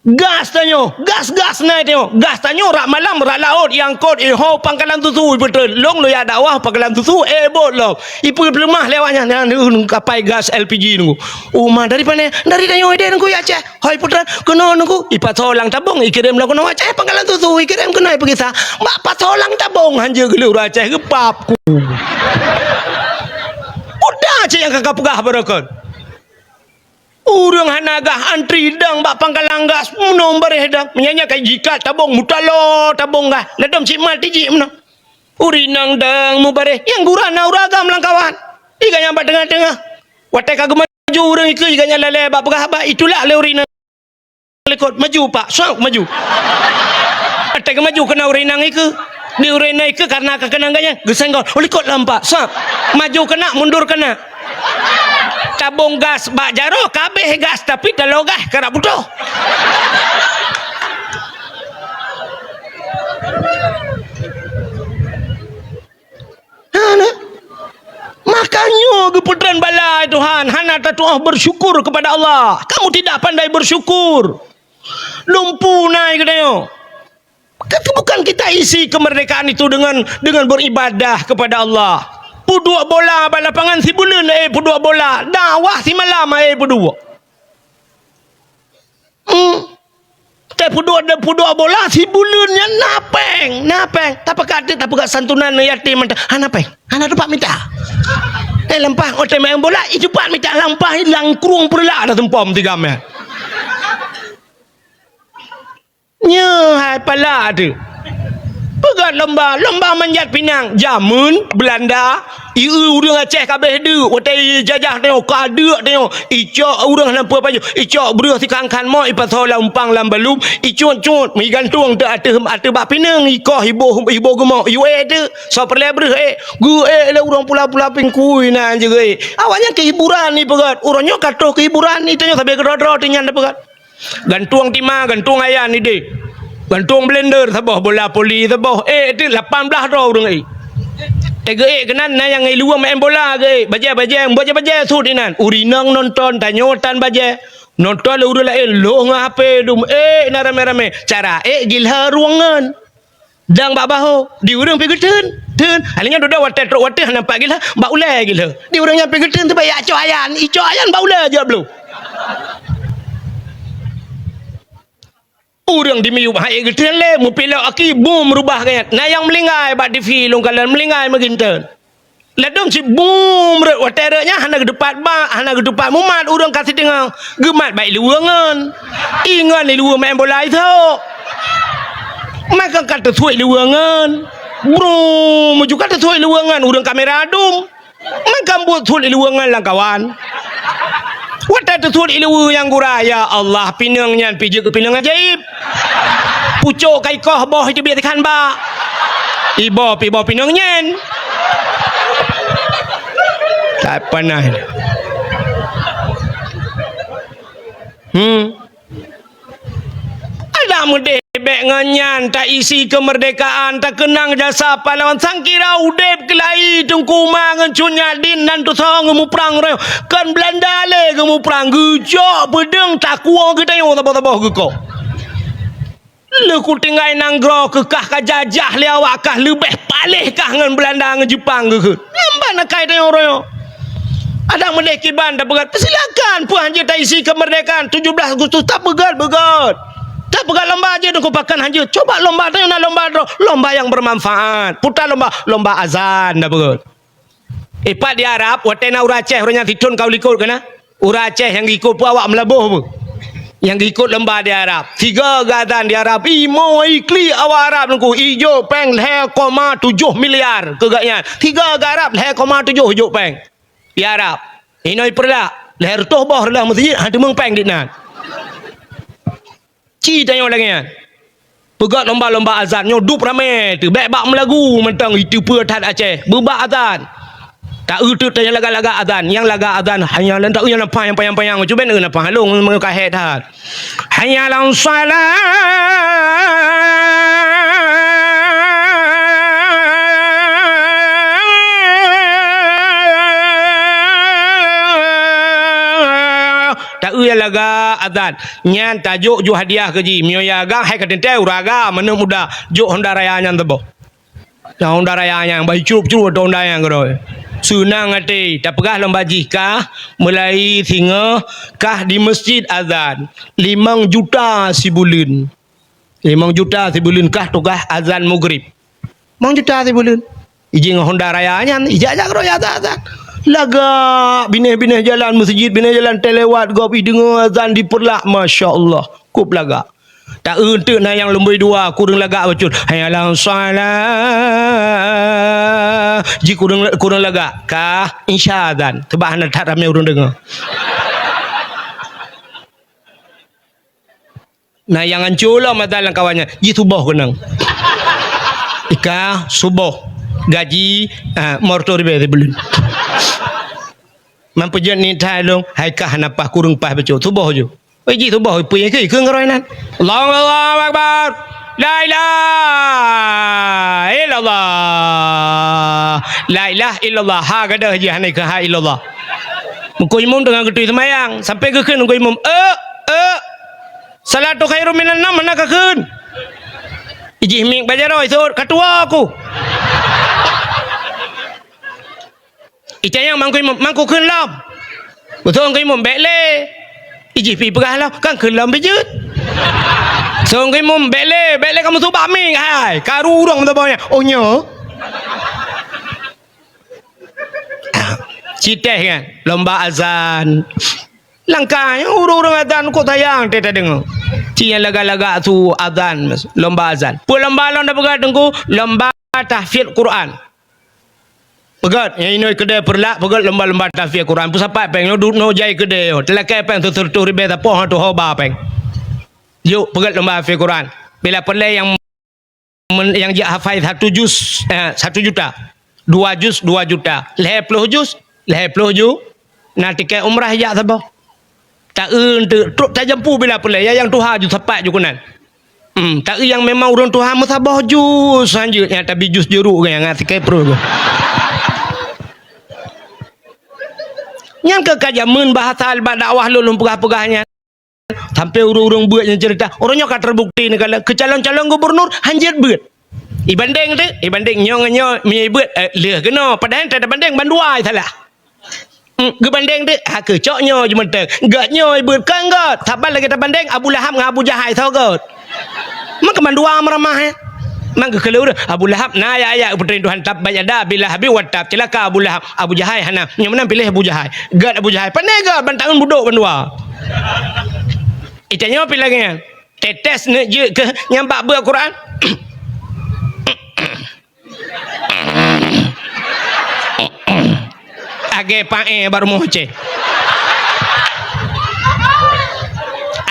Gas tanyoe, gas-gas na tanyoe. Gas tanyoe rak malam, rak laôt, iangkot, iho pangkalan susu, ipeutreun. Lôn lôn jak dakwah pangkalan susu, eh, bot lom. Ipeuleumah lewat nyan, nyan, uh, kapai gas L P G nunggu. Uma dari pane? Dari tanyoe deh nunggu ya Aceh. Hoi putra, keunoe nunggu. Ipasoe lam tabong, ikirém lom keunoe Aceh, pangkalan susu, ikirém keunoe peugisa. Mak pasoe lam tabong, hanjeuet geuleuh ureuëng Aceh, geupap ku. Udah cit nyang ka peugah barokon. Ureuëng hana gah antri dang bak pangkalan gas, meunoe bareh dang. Meunyan nyan ka jikat tabong, mutaloe tabong gah. Ladom cit mat tijik meunoe. Ureuëng inong dang mubareh, nyang gura na ureuëng agam lam kawan. Iga nyan bak teungoh-teungoh. Watée ka geumaju ureuëng ikeue, iga nyan lalée bak peugah haba, itulak lé ureuëng inong likot, "Maju, Pak!" Sok maju. Watée geumaju keunan ureuëng inong ikeue. Di ureuëng inong ikeue kareuna ka keunong gaya, geusenggol, "Oh, likot lom, Pak!" Sok. Maju keunan, mundur keunan. Tabong gas bak jaroe ka abéh gas, tapi taloe gah karab putôh. Hana. Makanya geupeutren bala, Tuhan, hana tatuoh bersyukur kepada Allah. Kamu tidak pandai bersyukur. Lumpu nai geutanyoe. Kan bukan kita isi kemerdekaan itu dengan, dengan beribadah kepada Allah. Peuduek bola bak lapangan sibuleuen, eh, peuduek bola. Dakwah simalam, eh, peuduek. Hmm. Teuh peuduek, peuduek bola sibuleuen nyan na péng, na péng. Tapeugah, tapeugah santunan yatim, hana péng. Hana teumpat mita. Eh, leumpah, oh, teumèe bola, i teumpat mita leumpah, i lam krueng peureulak dah tumpom tiga mèh. Nyoe hai palak teuh. Peugah lomba, lomba manjat pinang. Jameun Beulanda, i ureueng Aceh ka abéh deuk, watèe jajah tanyoe, ka deuk tanyoe, icok ureueng hana peue pajoh, icok breueh sikhan-khan mok, ipasoe lam umpang lam balum, icut-cut, igantung teuk ateueh, ateueh bak pineung, ikoh iboh, iboh geumok, iék teuk, soe peureulèe breueh ék, geuék lé ureueng pula-pula pingkui na jeuet. Awaknyan keuhiburan ipeugöt, uroe nyoe ka troh keuhiburan, i tanyoe sabe keudroe-droe teuh nyan tapeugöt. Gantueng tima, gantueng ayan idéh. Gantueng blender saboh, bola voli saboh. Eh, itu lapan blah droe ureueng ék. Teuh geuék keunan, na nyang i luwa maén bola geuék. Bajèe-bajèe, bajèe-bajèe sut inan. Ureueng inong nonton, tanyoe tan bajèe. Nonton lé ureueng laén, lhôh ngon H P dum. Ék na ramé-ramé. Cara ék gilhé rueng ngon. Dang bak bahô, di ureueng pih geuteun, teun. Akhirnya dudoe watèe trok watèe hana nampak gilhé, bak ulèe gilhé. Di ureueng nyan pih geuteun teuh bak icok ayan, icok ayan bak ulèe jeuet bloe. Ureueng di miyueb hai geuteun lé, mupilok aki, bum, rubah gét. Na nyang meulinggai bak T V lôn kalon, meulinggai meuginteun. Ladôm cit bum rhot, watèe rhot nyan hana geutupat bak, hana geutupat mumat, ureueng ka sideungoe geumat bak i luwa ngon. I ngon i luwa maén bola isôk. Maka ka teusuet i luwa ngon. Brum, meuju ka teusuet i luwa ngon, ureueng kamera dum. Maka buet suet i luwa ngon lam kawan. Watèe teusuet i luwa nyang gura, ya Allah, pineung nyan pih jeuet keu pineung ajaéb. Pucok ka ikoh boh itu biet ikan bak. Iboh pih boh pineung nyan. Tak pernah. Hmm. Adak meudéh bèk ngon nyan, taisi keumeurdekaan, takeunang jasa pahlawan, sangkira udép keulayi Teungku Uma ngon Cut Nyak Dien nan tusoe geumuprang roh. Kon Beulanda lé geumuprang, geujok peudeueng takue geutanyoe saboh-saboh geukoh. Lheueh kutinggai nanggroe keuh kah ka jajah lé awak kah leubeh paléh kah ngon Beulanda ngon Jeupang geukheun. Nyan ban akai tanyoe uroe nyoe. Adak meudéh kiban tapeugöt, silakan, peue hanjeuet taisi keumeurdekaan tujuh belas Agustus tapeugöt, beugöt. Tapeugöt lomba jeuet, Teungku, pakon hanjeuet. Coba lomba tanyoe na lomba droe, lomba nyang beumanfaat. Peue ta lomba, lomba azan tapeugöt. Ipat di Arab, watèe na ureueng Aceh, ureueng nyan sithon ka u likot keunan. Ureueng Aceh nyang geuikot peue awak Meulaboh peue? Nyang geuikot lomba di Arab. Sigoe geuazan di Arab, imo iklik awak Arab Teungku, ijok péng lhèe koma tujoh miliar keu gobnyan. Sigoe geu Arab lhèe koma tujoh ijok péng. Di Arab. Inoe i Peureulak, lhèe reutôh boh reuloh meuseujid, han teumeung péng dinan. Ci tanyoe lagèe nyan. Peugöt lomba-lomba azan nyoe dub ramé teuh, bèk bak meulagu mantong, iteupeue that Aceh. Beubak azan. Ta eu teuk tanyoe lagak-lagak azan, nyang lagak azan, hanya lan ta eu nyang panyang-panyang, cuba eu na panyang lôn meunyoe ka hèk that. Hayya 'alas shalah. Ta eu nyang lagak azan. Nyan tajok ju hadiah keu jih. Meunyoe ya agam, hai ka teuntèe ureueng agam, aneuk muda, jok honda raya nyan teuboh. Nyang honda raya nyan, bah icrup-crup atau honda nyan keudroe. Seunang até, tapeugah lom bak jih kah, meulai singoh kah di meuseujid azan, limong juta sibuleuen. Limong juta sibuleuen kah tugaih azan mugrib. Limong juta sibuleuen. Ijih ngon honda raya nyan, ijak-jak keudroe azan-azan. Lagak, binéh-binéh jalan meuseujid, binéh jalan teulewat gob, ideungoe azan dipeurlak, masya Allah, kôb lagak. Taeu teuk na nyang lumbôi dua, kureueng lagak bacut. Hayya 'alas shalah. Ji kureueng, kureueng lagak. Kah, insya azan. Sabab hana that ramé ureueng deungoe. Na nyang hanco lom azan lam kawan nyan. Ji suboh keunong. Ika suboh. Gaji, ah, morto ribèe sibuleuen. Man peujeuet ni that lôn, hai kah hana paih, kureueng paih bacut. Suboh ju. Wéh, jih suboh, peue nyang keu, keu ngeuroi nan. Allahu, Allahu Akbar. La ilaha illallah. La ilaha illallah. Ha gadôh jih hana keu ha illallah. Meukeu imum teungoh geutui seumayang, sampai geukheun meukeu imum, "Eh, eh. Salatu khairum minan naum," hana kakheun. Ijih mieng bak jaroe, iseuôt, "Ka tuwoe ku." Itanyong mangkui mum, "Mangkui kheun lom?" Beutôi mangkui mum, "Bék lé." Ijih pi peugah lom, "Kan kheun lom pih jeuet." Song kui mum, "Bék lé, bék lé kamoe subah mieng hai. Ka rurong meusaboh nyan." "Oh nyo." Citéh kan, lomba azan. Langkah nyoe ureueng-ureueng azan kok sayang teuh tadeungoe. Ci nyang lagak-lagak su azan, lomba azan. Peue lomba lom tapeugah Teungku? Lomba tahfiz Quran. Peugét, nyang inong keudè Peureulak, peugét lomba-lomba tahfiz Quran. Peusapat péng, nyoe duek nyoe jai keudè nyoe. Teulakèe péng sireutôh ribèe sapoh, nyoe tuho ba péng. Jok, peugét lomba tahfiz Quran. Bila peureulèe nyang men-, nyang jak hafai satu juz, eh, satu juta. Dua juz, dua juta. Lhèe plôh juz, lhèe plôh ju-, na tikét umrah jak saboh. Taeu teuk trok tajampu bila peureulèe, ya nyang tuha ju sapat ju keunan. Hmm, taeu nyang memang ureueng tuha meusaboh juz hanjeuet, nyang tabi juz jeuruk nyang ngat sikée pruet. Nyan keuh ka jameun bahasa bak dakwah lôn, lôn peugah-peugah nyan. Sampai ureueng-ureueng beuet nyang ceurita, ureueng nyoe ka teubukti neukalon keu calon-calon gubernur hanjeuet beuet. Ibandeng teuk, ibandeng nyoe ngon nyoe, meunyoe ibeuet, eh, lheueh keunoe, padahai tabandeng bandua salah. Hmm, geubandeng teuk, ha keucok nyoe jimeuteueng. Gét nyoe ibeuet, kon gét. Saban lagèe tabandeng Abu Lahab ngon Abu Jahai, soe gét? Man keu mandua meuramah, eh. Man keu keuleur Abu Lahab na ayat-ayat geupeuteuntèe Tuhan, "Tabbat yada Abi Lahabin wa tab." Ceulaka Abu Lahab, Abu Jahai hana. Nyang meunan piléh Abu Jahai. Gét Abu Jahai. Pane gét ban taeun budok bandua. Itanyoe pih lagèe nyan. Tetes neuk jeuet keu nyang bak beuet Quran. Lagèe paéh bak rumoh Aceh.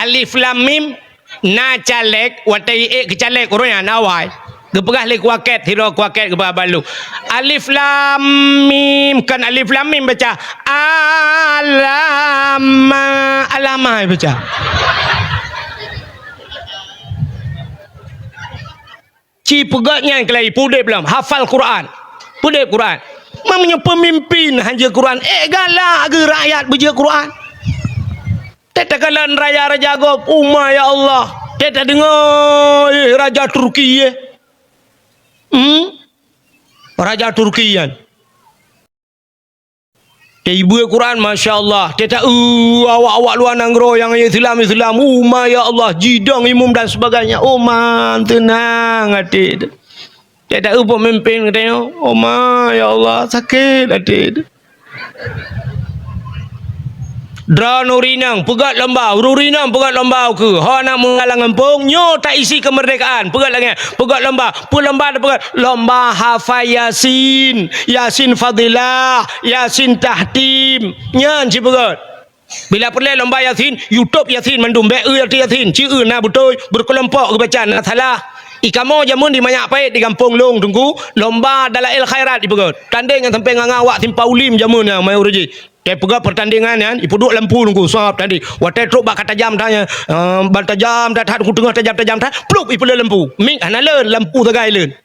Alif lam mim, na caleg, watèe ék keu caleg ureueng nyan awai. Geupeugah lé kuakét, sidroe kuakét geupeugah bak lôn. Alif lam mim, kon alif lam mim baca. Alama, alama baca. Ci peugét nyan keulai peudép lom, hafal Quran. Peudép Quran. Meunyoe peumimpin hanjeuet Quran, ék galak geu rakyat beujeuet Quran. Teuh takalon raja-raja gob, uma ya Allah. Teuh tadeungoe, eh, raja Turki, eh. Hmm? Raja Turki nyan. Teuh ibeuet Quran, masya Allah. Teuh taeu awak-awak luwa nanggroe nyang Islam-Islam. Uma ya Allah, jidong imum dan sebagainya. Uma, teunang até teuh. Teuh taeu peumimpin geutanyoe. Uma ya Allah, sakét até teuh. Droeneuh ureueng inong peugét lomba, ureueng inong peugét lomba ukeue. Ho aneuk muda lam gampông, nyoe taisi keumeurdekaan. Peugét lagèe nyan, peugét lomba, peue lomba tapeugét? Lomba hafai Yasin, Yasin Fadilah, Yasin Tahtim. Nyan ci peugét. Bila peureulèe lomba Yasin, YouTube Yasin mandum, bèk eu Yasin, ci eu na beutôi, beukeulompok geubaca na salah. I kamoe jameun di Manyak Pait di gampông lôn Teungku, lomba Dalail Khairat ipeugét. Tandeng nyang sampoe ngon awak Simpang Ulim jameun nyan, mayu ruji. Teuh peugét peurtandingan nyan, ipeuduek lampu Teungku, sab tadi. Watèe trok bak ka tajam that nyan, eh, ban tajam that, that, ku teungoh tajam-tajam that, plup, ipeuleuet lampu. Mik hana leuet, lampu sagai leuet.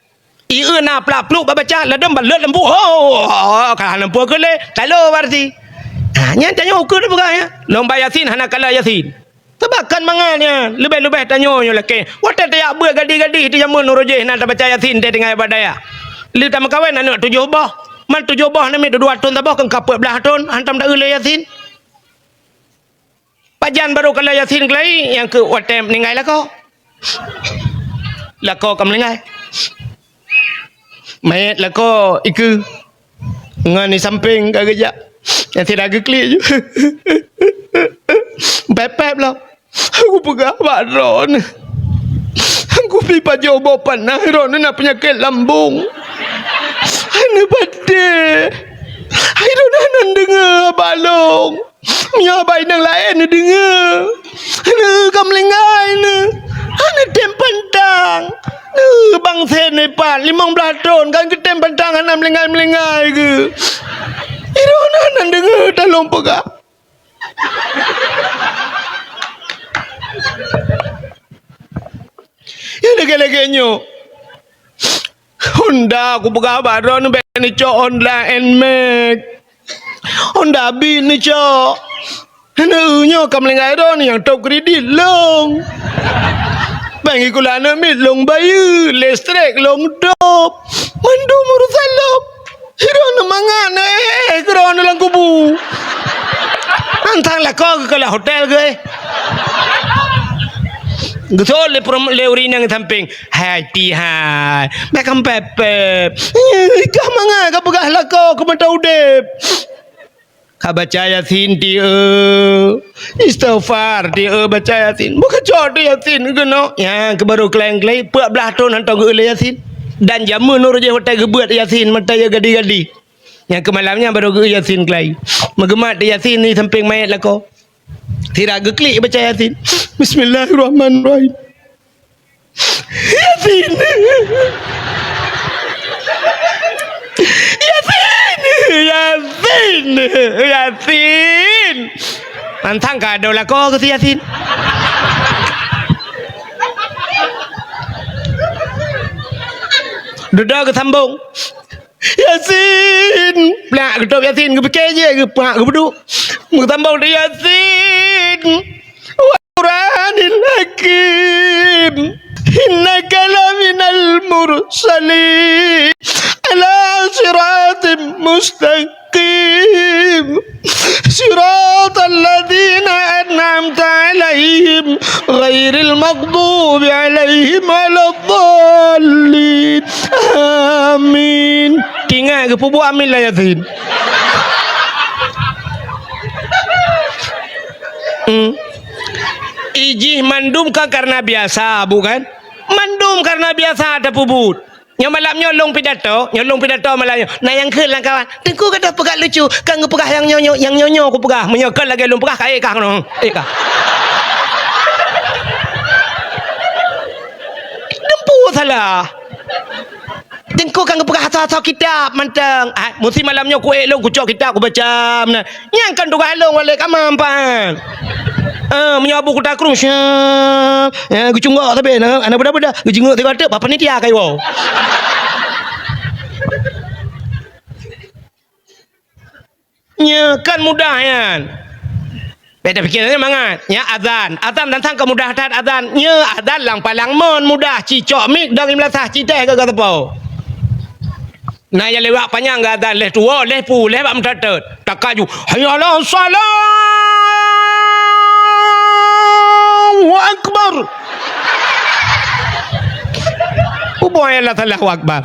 Ieu na plak plup bak baca, ladôm ban leuet lampu. Oh, ka hana lampu keu lé, talo berarti. Ha, nyan tanyoe ukeue teupeugah nyan. Lomba Yasin hana kala Yasin. Teubakan mangat nyan, leubeh-leubeh tanyoe nyoe lakèe. Watèe tajak beuet gadih-gadih di jameun uroe jéh na tabaca Yasin teuh tinggai bak dayah. Lheueh tameukawen aneuk tujoh boh. Man tujoh boh namiet dua thôn saboh keu ka peuet blah thôn, hantom taeu lé Yasin. Pajan barô kala Yasin keulai nyang keu watèe meuninggai lakoe. Lakoe ka meuninggai. Manyét lakoe ikeue. Ngon di sampéng ka geujak. Nyang sira geuklik ju. Pép-pép lom. Kupeugah bak droeneuh, kupi pajoh boh panah, droeneuh na peunyakét lambung. Hana patéh. Hai droeneuh hana deungoe haba lôn. Meunyoe haba inong laén neudeungoe, hana ka meulinggai neuh. Hana tem pantang. Neuh, bang Sen ipat limong blaih thon, kan geutem pantang hana meulinggai-meulinggai geuh. Hai droeneuh hana deungoe tan lôn peugah. Nyang lagèe-lagèe nyoe. Honda, kupeugah bak droeneuh bèk neucok Honda Nmax. Honda Beat neucok. Hana, nyoe ka meulinggai droeneuh nyang top kredit lôn. Bèk geukulak aneuk miet lôn bayeue, listrik lôn top. Mandum urusan lôn. Sidroe mangat, eh, eh, sidroe lam kubu. Nyan tan lakoe geukalon hotel geuh, eh. Geusot lé peurum-, lé ureueng inong sampéng. Hai, pihai. Bèk kampèp-pèp. Eh, kah mangat ka peugah lakoe keu mata udép. Ka baca Yasin, ti, eh. Istighfar, ti, eh, baca Yasin. Bukon cok tu Yasin keunoe. Nyan keuh baru keulayang-keulayang, peuet blaih thon hantom geu-eu lé Yasin. Dan jameun uroe jih watèe geubeuet Yasin, mata ya gadi-gadi. Nyan keuh malam nyan baru geu-eu Yasin keulayi. Meugeumat di Yasin di sampéng manyét lakoe. Sira geuklik baca Yasin. Bismillahirrahmanirrahim. Yasin. Yasin. Yasin. Yasin. Mantong ka adoe lakoe keu si Yasin. Dudoe geusambong. Yasin! Plak, geutôb Yasin, geupike jih, geuplak, geupeuduek. Meusambong di Yasin. Wal Qur'anil Hakim. Innaka laminal mursalin. Ala siratim mustaqim. Siratal ladzina an'amta 'alaihim ghairil maghdubi 'alaihim waladdallin. Amin. Tingat geupeubuet amin lam Yasin. Hmm. Ijih mandum kan karena biasa, bukan? Mandum karena biasa tapeubuet. Nyoe malam nyoe lôn pidato, nyoe lôn pidato malam nyoe. Na nyang kheun lam kawan, "Teungku gata peugah lucu, ka geupeugah nyang nyoe nyoe, nyang nyoe nyoe kupeugah. Meunyoe kon lagèe lôn peugah, ka ék kah keunoe. Ék kah." Teungku salah. Teungku ka geupeugah asoe-asoe kitab mantong. Ah, musti malam nyoe kuék lôn kucok kitab kubaca meunan. Nyan kan tugaih lôn walek kamam pan. Ah, meunyoe Abu Kuta Krueng, syah, eh, geucunggok sabe, nah, aneuk beuda-beuda, geucunggok tiga teuk, bak panitia kayu. Nya kan mudah nyan. Beda pikir mangat. Nya azan. Azan tantang kemudah that azan. Nya azan lam palang mon mudah. Cicok mik dong imlasah citeh ke gatepo. Na nyang lewat panyang geuadan, lheuh tuwoe, lheuh pu, lheuh bak meuteuteuet. Takaju, "Hayya 'alas shalah! Allahu akbar!" Ubon nyang lam Allahu akbar.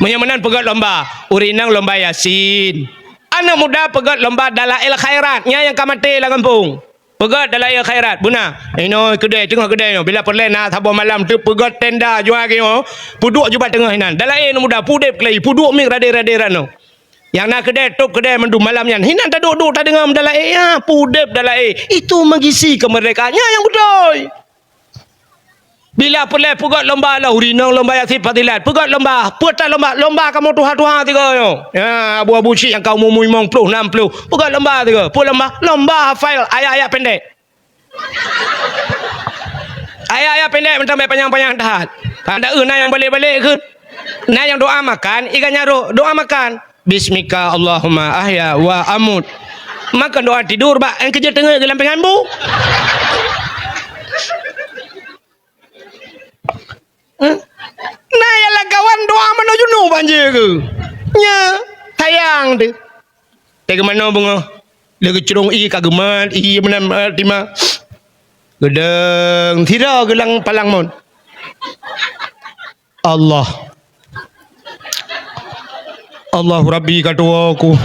Meunyoe meunan peugöt lomba, ureueng inong lomba Yasin. Aneuk muda peugöt lomba dalail khairat, nyan nyang ka maté lam gampông. Peugöt dalail khairat, beuna. Inoe keudè, teungoh keudè nyoe. Bila peureulèe na saboh malam teupeugöt tenda jual geuh nyoe, peuduek ju bak teungoh inan. Dalail aneuk muda, peudép keulayi, peuduek miek radé-radé rot nyoe. Nyang na keudè, tôb keudè mandum malam nyan. Hinan taduek-duek tadeungoe dalail, ya, peudép dalail. Itu mengisi kemerdekaan. Nyan nyang beutôi. Bila peureulèe peugöt lomba lah, ureueng inong lomba Yasin Fadilat. Peugöt lomba, peue that lomba, lomba kamoe tuha-tuha sigoe nyoe. Ya, abu-abu chik nyang ka umu-umu limong ploh, nam ploh. Peugöt lomba sigoe. Peue lomba? Lomba hafal ayat-ayat pendek. Ayat-ayat pendek mantong, bèk panyang-panyang that. Tanda eu na nyang balek-balek kheun. Na nyang doa makan, iga nyarok doa makan. Bismika Allahumma ahya wa amut. Maka doa tidur bak, eh, keujeuet teungeut geuh lam pingan bu. Eh? Na nyang lam kawan doa manoe junub ban jih keuh. Nya, sayang teuh. Teuh geumanoe beungoh. Lé geucurông ié ka geumat, ié meunan, eh, tima. Geudong, sidroe geuh lam palang mon. Allah. Allahu Rabbi ka tuwoe ku.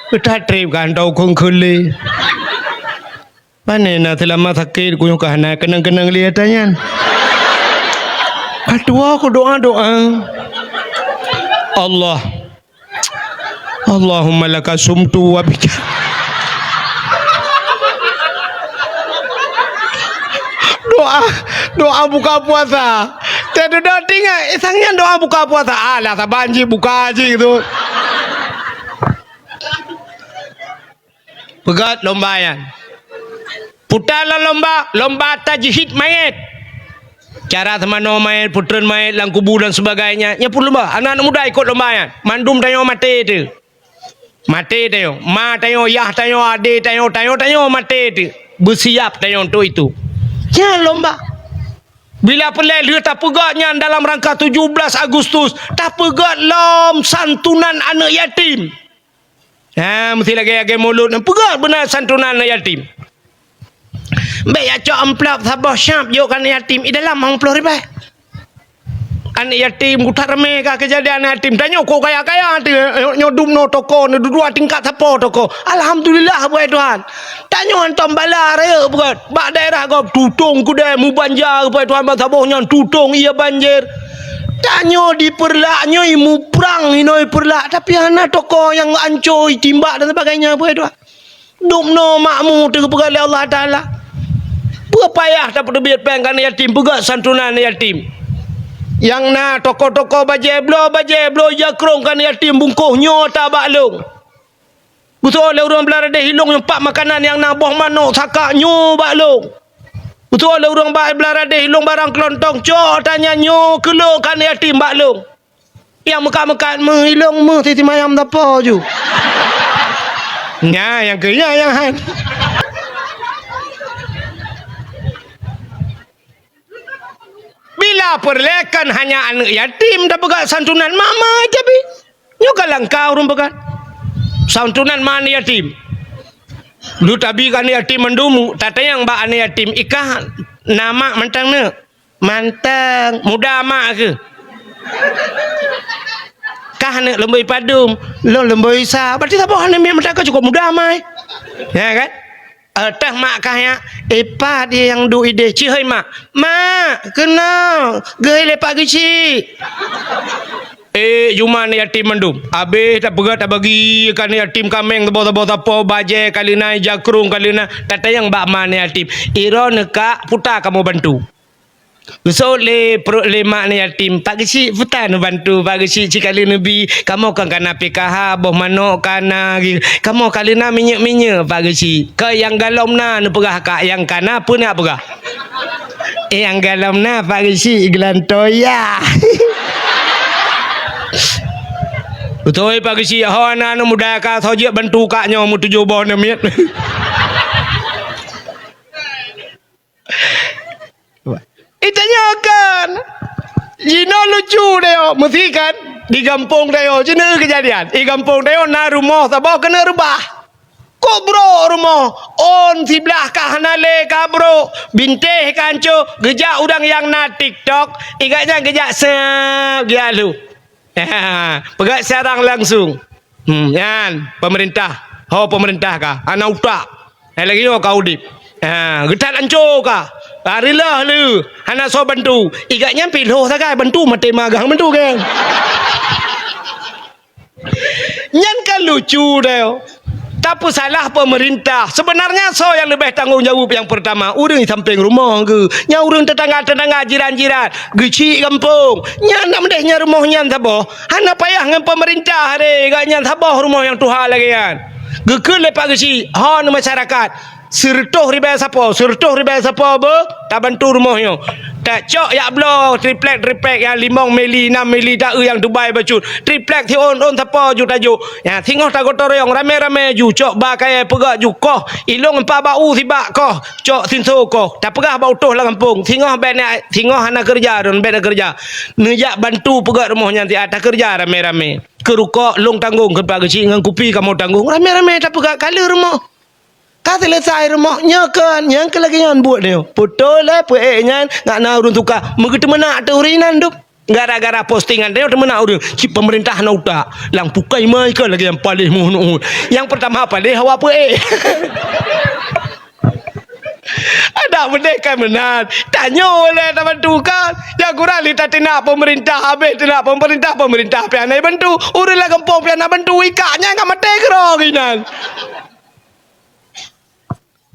Beutatreb kan tau kong keulé. Pane na seulama sakét, kunyueng ka hana keunong-keunong lé ata nyan. Ka tuwo ku doa-doa. Allah. Allahumma laka sumtu wa bika. Doa, doa buka puasa. Teududoe tingat, eh, sang nyan doa buka puasa. Alah, saban jih buka jih tu. Peugöt lomba nyan. Puta lom lomba, lomba tajhid mayét. Cara seumanoe mayét, peutreun mayét lam kubu dan sebagainya. Nyan pun lomba. Aneuk-aneuk muda ikot lomba nyan. Mandum tanyoe maté teuh. Maté tanyoe. Ma tanyoe, yah tanyoe, adé tanyoe, tanyoe, tanyoe maté teuh. Beusiap tanyoe untuk itu. Nyan lomba. Bila peureulèe lheueh tapeugöt nyan dalam rangka tujuh belas Agustus, tapeugöt lom santunan aneuk yatim. Ha, meusti lagèe-lagèe mulod nyan peugah beuna santunan aneuk yatim. Bèk jak cok amplop saboh syap jok keu aneuk yatim, i dalam limong ploh ribèe. Aneuk yatim, kuthat ramé ka keujadian aneuk yatim. Tanyoe kok kaya-kaya, nyoe dumnoe toko, nyoe dudoe tingkat sapo toko. Alhamdulillah, buet Tuhan. Tanyoe hantom bala rayeuk beugöt. Bak daerah gob tutong keudè mubanja, buet Tuhan, ban saboh nyan tutong ié banjir. Tanyoe di Peureulak nyoe muprang inoe Peureulak, tapi hana toko nyang anco itimbak dan sebagainya, peue dua. Dumnoe makmu teupeugah lé Allah Taala. Peue payah tapeuteubiet péng keu aneuk yatim, peugah santunan aneuk yatim. Nyang na toko-toko bajèe bloe, bajèe bloe jakrong keu aneuk yatim bungkôh nyoe ata bak lôn. Beutôi lé ureueng Beuladeh Ilong nyoe pat makanan nyang na boh manok saka nyoe bak lôn. Beutôi lé ureueng ba-, Beuladeh Ilong barang keulontong cok ata nyan nyoe keu lôn keu aneuk yatim bak lôn. Nyang meukat-meukat meuh ilong meuh siti mayam sapo ju. Nya nyang keu nya nyang han. Bila peureulèe kan hanya aneuk yatim tapeugah santunan mama tapi. Nyoe ka langka ureueng peugah. Santunan ma aneuk yatim. Lu tabi keu aneuk yatim mandum, tatanyong bak aneuk yatim, "Ikah na mak mantong neuk?" "Mantong." "Muda mak keuh?" "Kah neuk leumbôi padum?" "Lôn leumbôi sa." Berarti saboh aneuk miet mantong ka cukôp muda mak. Ya kan? Teuh mak kah nyak, "Eh, pat nyang duek idéh?" "Cit hôi mak." "Mak, keunoe, geuhôi lé Pak Geuchik." Eh, juma aneuk yatim mandum. Abéh tapeugah tabagi keu aneuk yatim kaméng saboh-saboh sapo, bajèe ka lheuh na, jakrong ka lheuh na, tatanyong bak ma aneuk yatim. "Droeneuh kak, peue ta kamoe bantu?" Geuseuôt lé pruet lé mak aneuk yatim, "Pak Geuchik, peue ta neubantu Pak Geuchik, cit ka lheuh neubi, kamoe kan ka na P K H, boh manok ka na, kamoe ka lheuh na minyeuk-minyeuk Pak Geuchik." "Keu nyang galom na neupeugah kak, nyang ka na peue neupeugah?" "Eh, nyang galom na Pak Geuchik, geulantoe ya." "Beutôi Pak Geuchik, ho na aneuk muda ka soe jeuet bantu kak nyoe meutujoh boh aneuk miet." Itanyoe kan, jinoe lucu tanyoe, meusti kan? Di gampông tanyoe, jinoe keujadian. Di gampông tanyoe na rumoh saboh keuneuk reubah. Kok brok rumoh, ôn siblah ka hana lé ka brok, bintéh ka hanco, geujak ureueng nyang na TikTok, igat nyan geujak sab geujak lhôh. Peugah siarang langsung. Hmm, nyan, peumeurintah. Ho peumeurintah ka, hana utak. Hai lagèe nyoe ka udép. Ha, geuthat anco ka. Ha, rilah lé, hana soe bantu. Igat nyan pih lhôh sagai bantu maté magang bantu kan. Nyan kan lucu deh. Tapeusalah peumeurintah. Seubeunarnya soe nyang leubeh tanggong jaweueb nyang peurtama? Ureueng di sampéng rumoh geuh. Nyan ureueng teutangga-teutangga, jiran-jiran. Geuchik gampông. Nyan nak meudeh nyan rumoh nyan saboh. Hana payah ngon peumeurintah deh, gobnyan saboh rumoh nyang tuha lagèe nyan. Geukheun lé Pak Geuchik, ho neuh masyarakat, sireutôh ribèe sapo, sireutôh ribèe sapo beuh, tabantu rumoh nyoe. Tacok jak bloe triplek-triplek nyang limong mili, nam mili, taeu nyang tubai bacut. Triplek siôn-ôn sapo ju tajok. Nyan singoh tagotong royong ramé-ramé ju, cok ba kayèe peugöt ju koh, ilông empat bak u sibak koh, cok sinso koh. Tapeugah bak utôh lam gampông, singoh bèk na, singoh hana keureuja, droen bèk na keureuja. Neujak bantu peugöt rumoh nyan siat, takeureuja ramé-ramé. Keu rukok lôn tanggong, keu Pak Geuchik ngon kupi kamoe tanggong. Ramé-ramé tapeugöt ka lheueh rumoh. Ka seuleusai rumoh nyoe kon, nyang keu lagèe nyan buet nyoe. Putôh lé peuék nyan ngat na ureueng tuka. Meugeuteumeuna ateueh ureueng inan dum. Gara-gara postingan tanyoe teumeunak ureuëng, cit peumeurintah na utak. Lam pukai mai ka lagée nyang paléh muhun-uhun. Nyang peurtama paléh hawa peuéh. Adak beudeh kan meunan. Tanyoe lé tabantu kan. Nyang kurang lé tateunak peumeurintah, habéh teunak peumeurintah, peumeurintah pih hana bantu. Ureuëng lam gampông pih hana bantu, ikak nyan ka maté keudroe inan.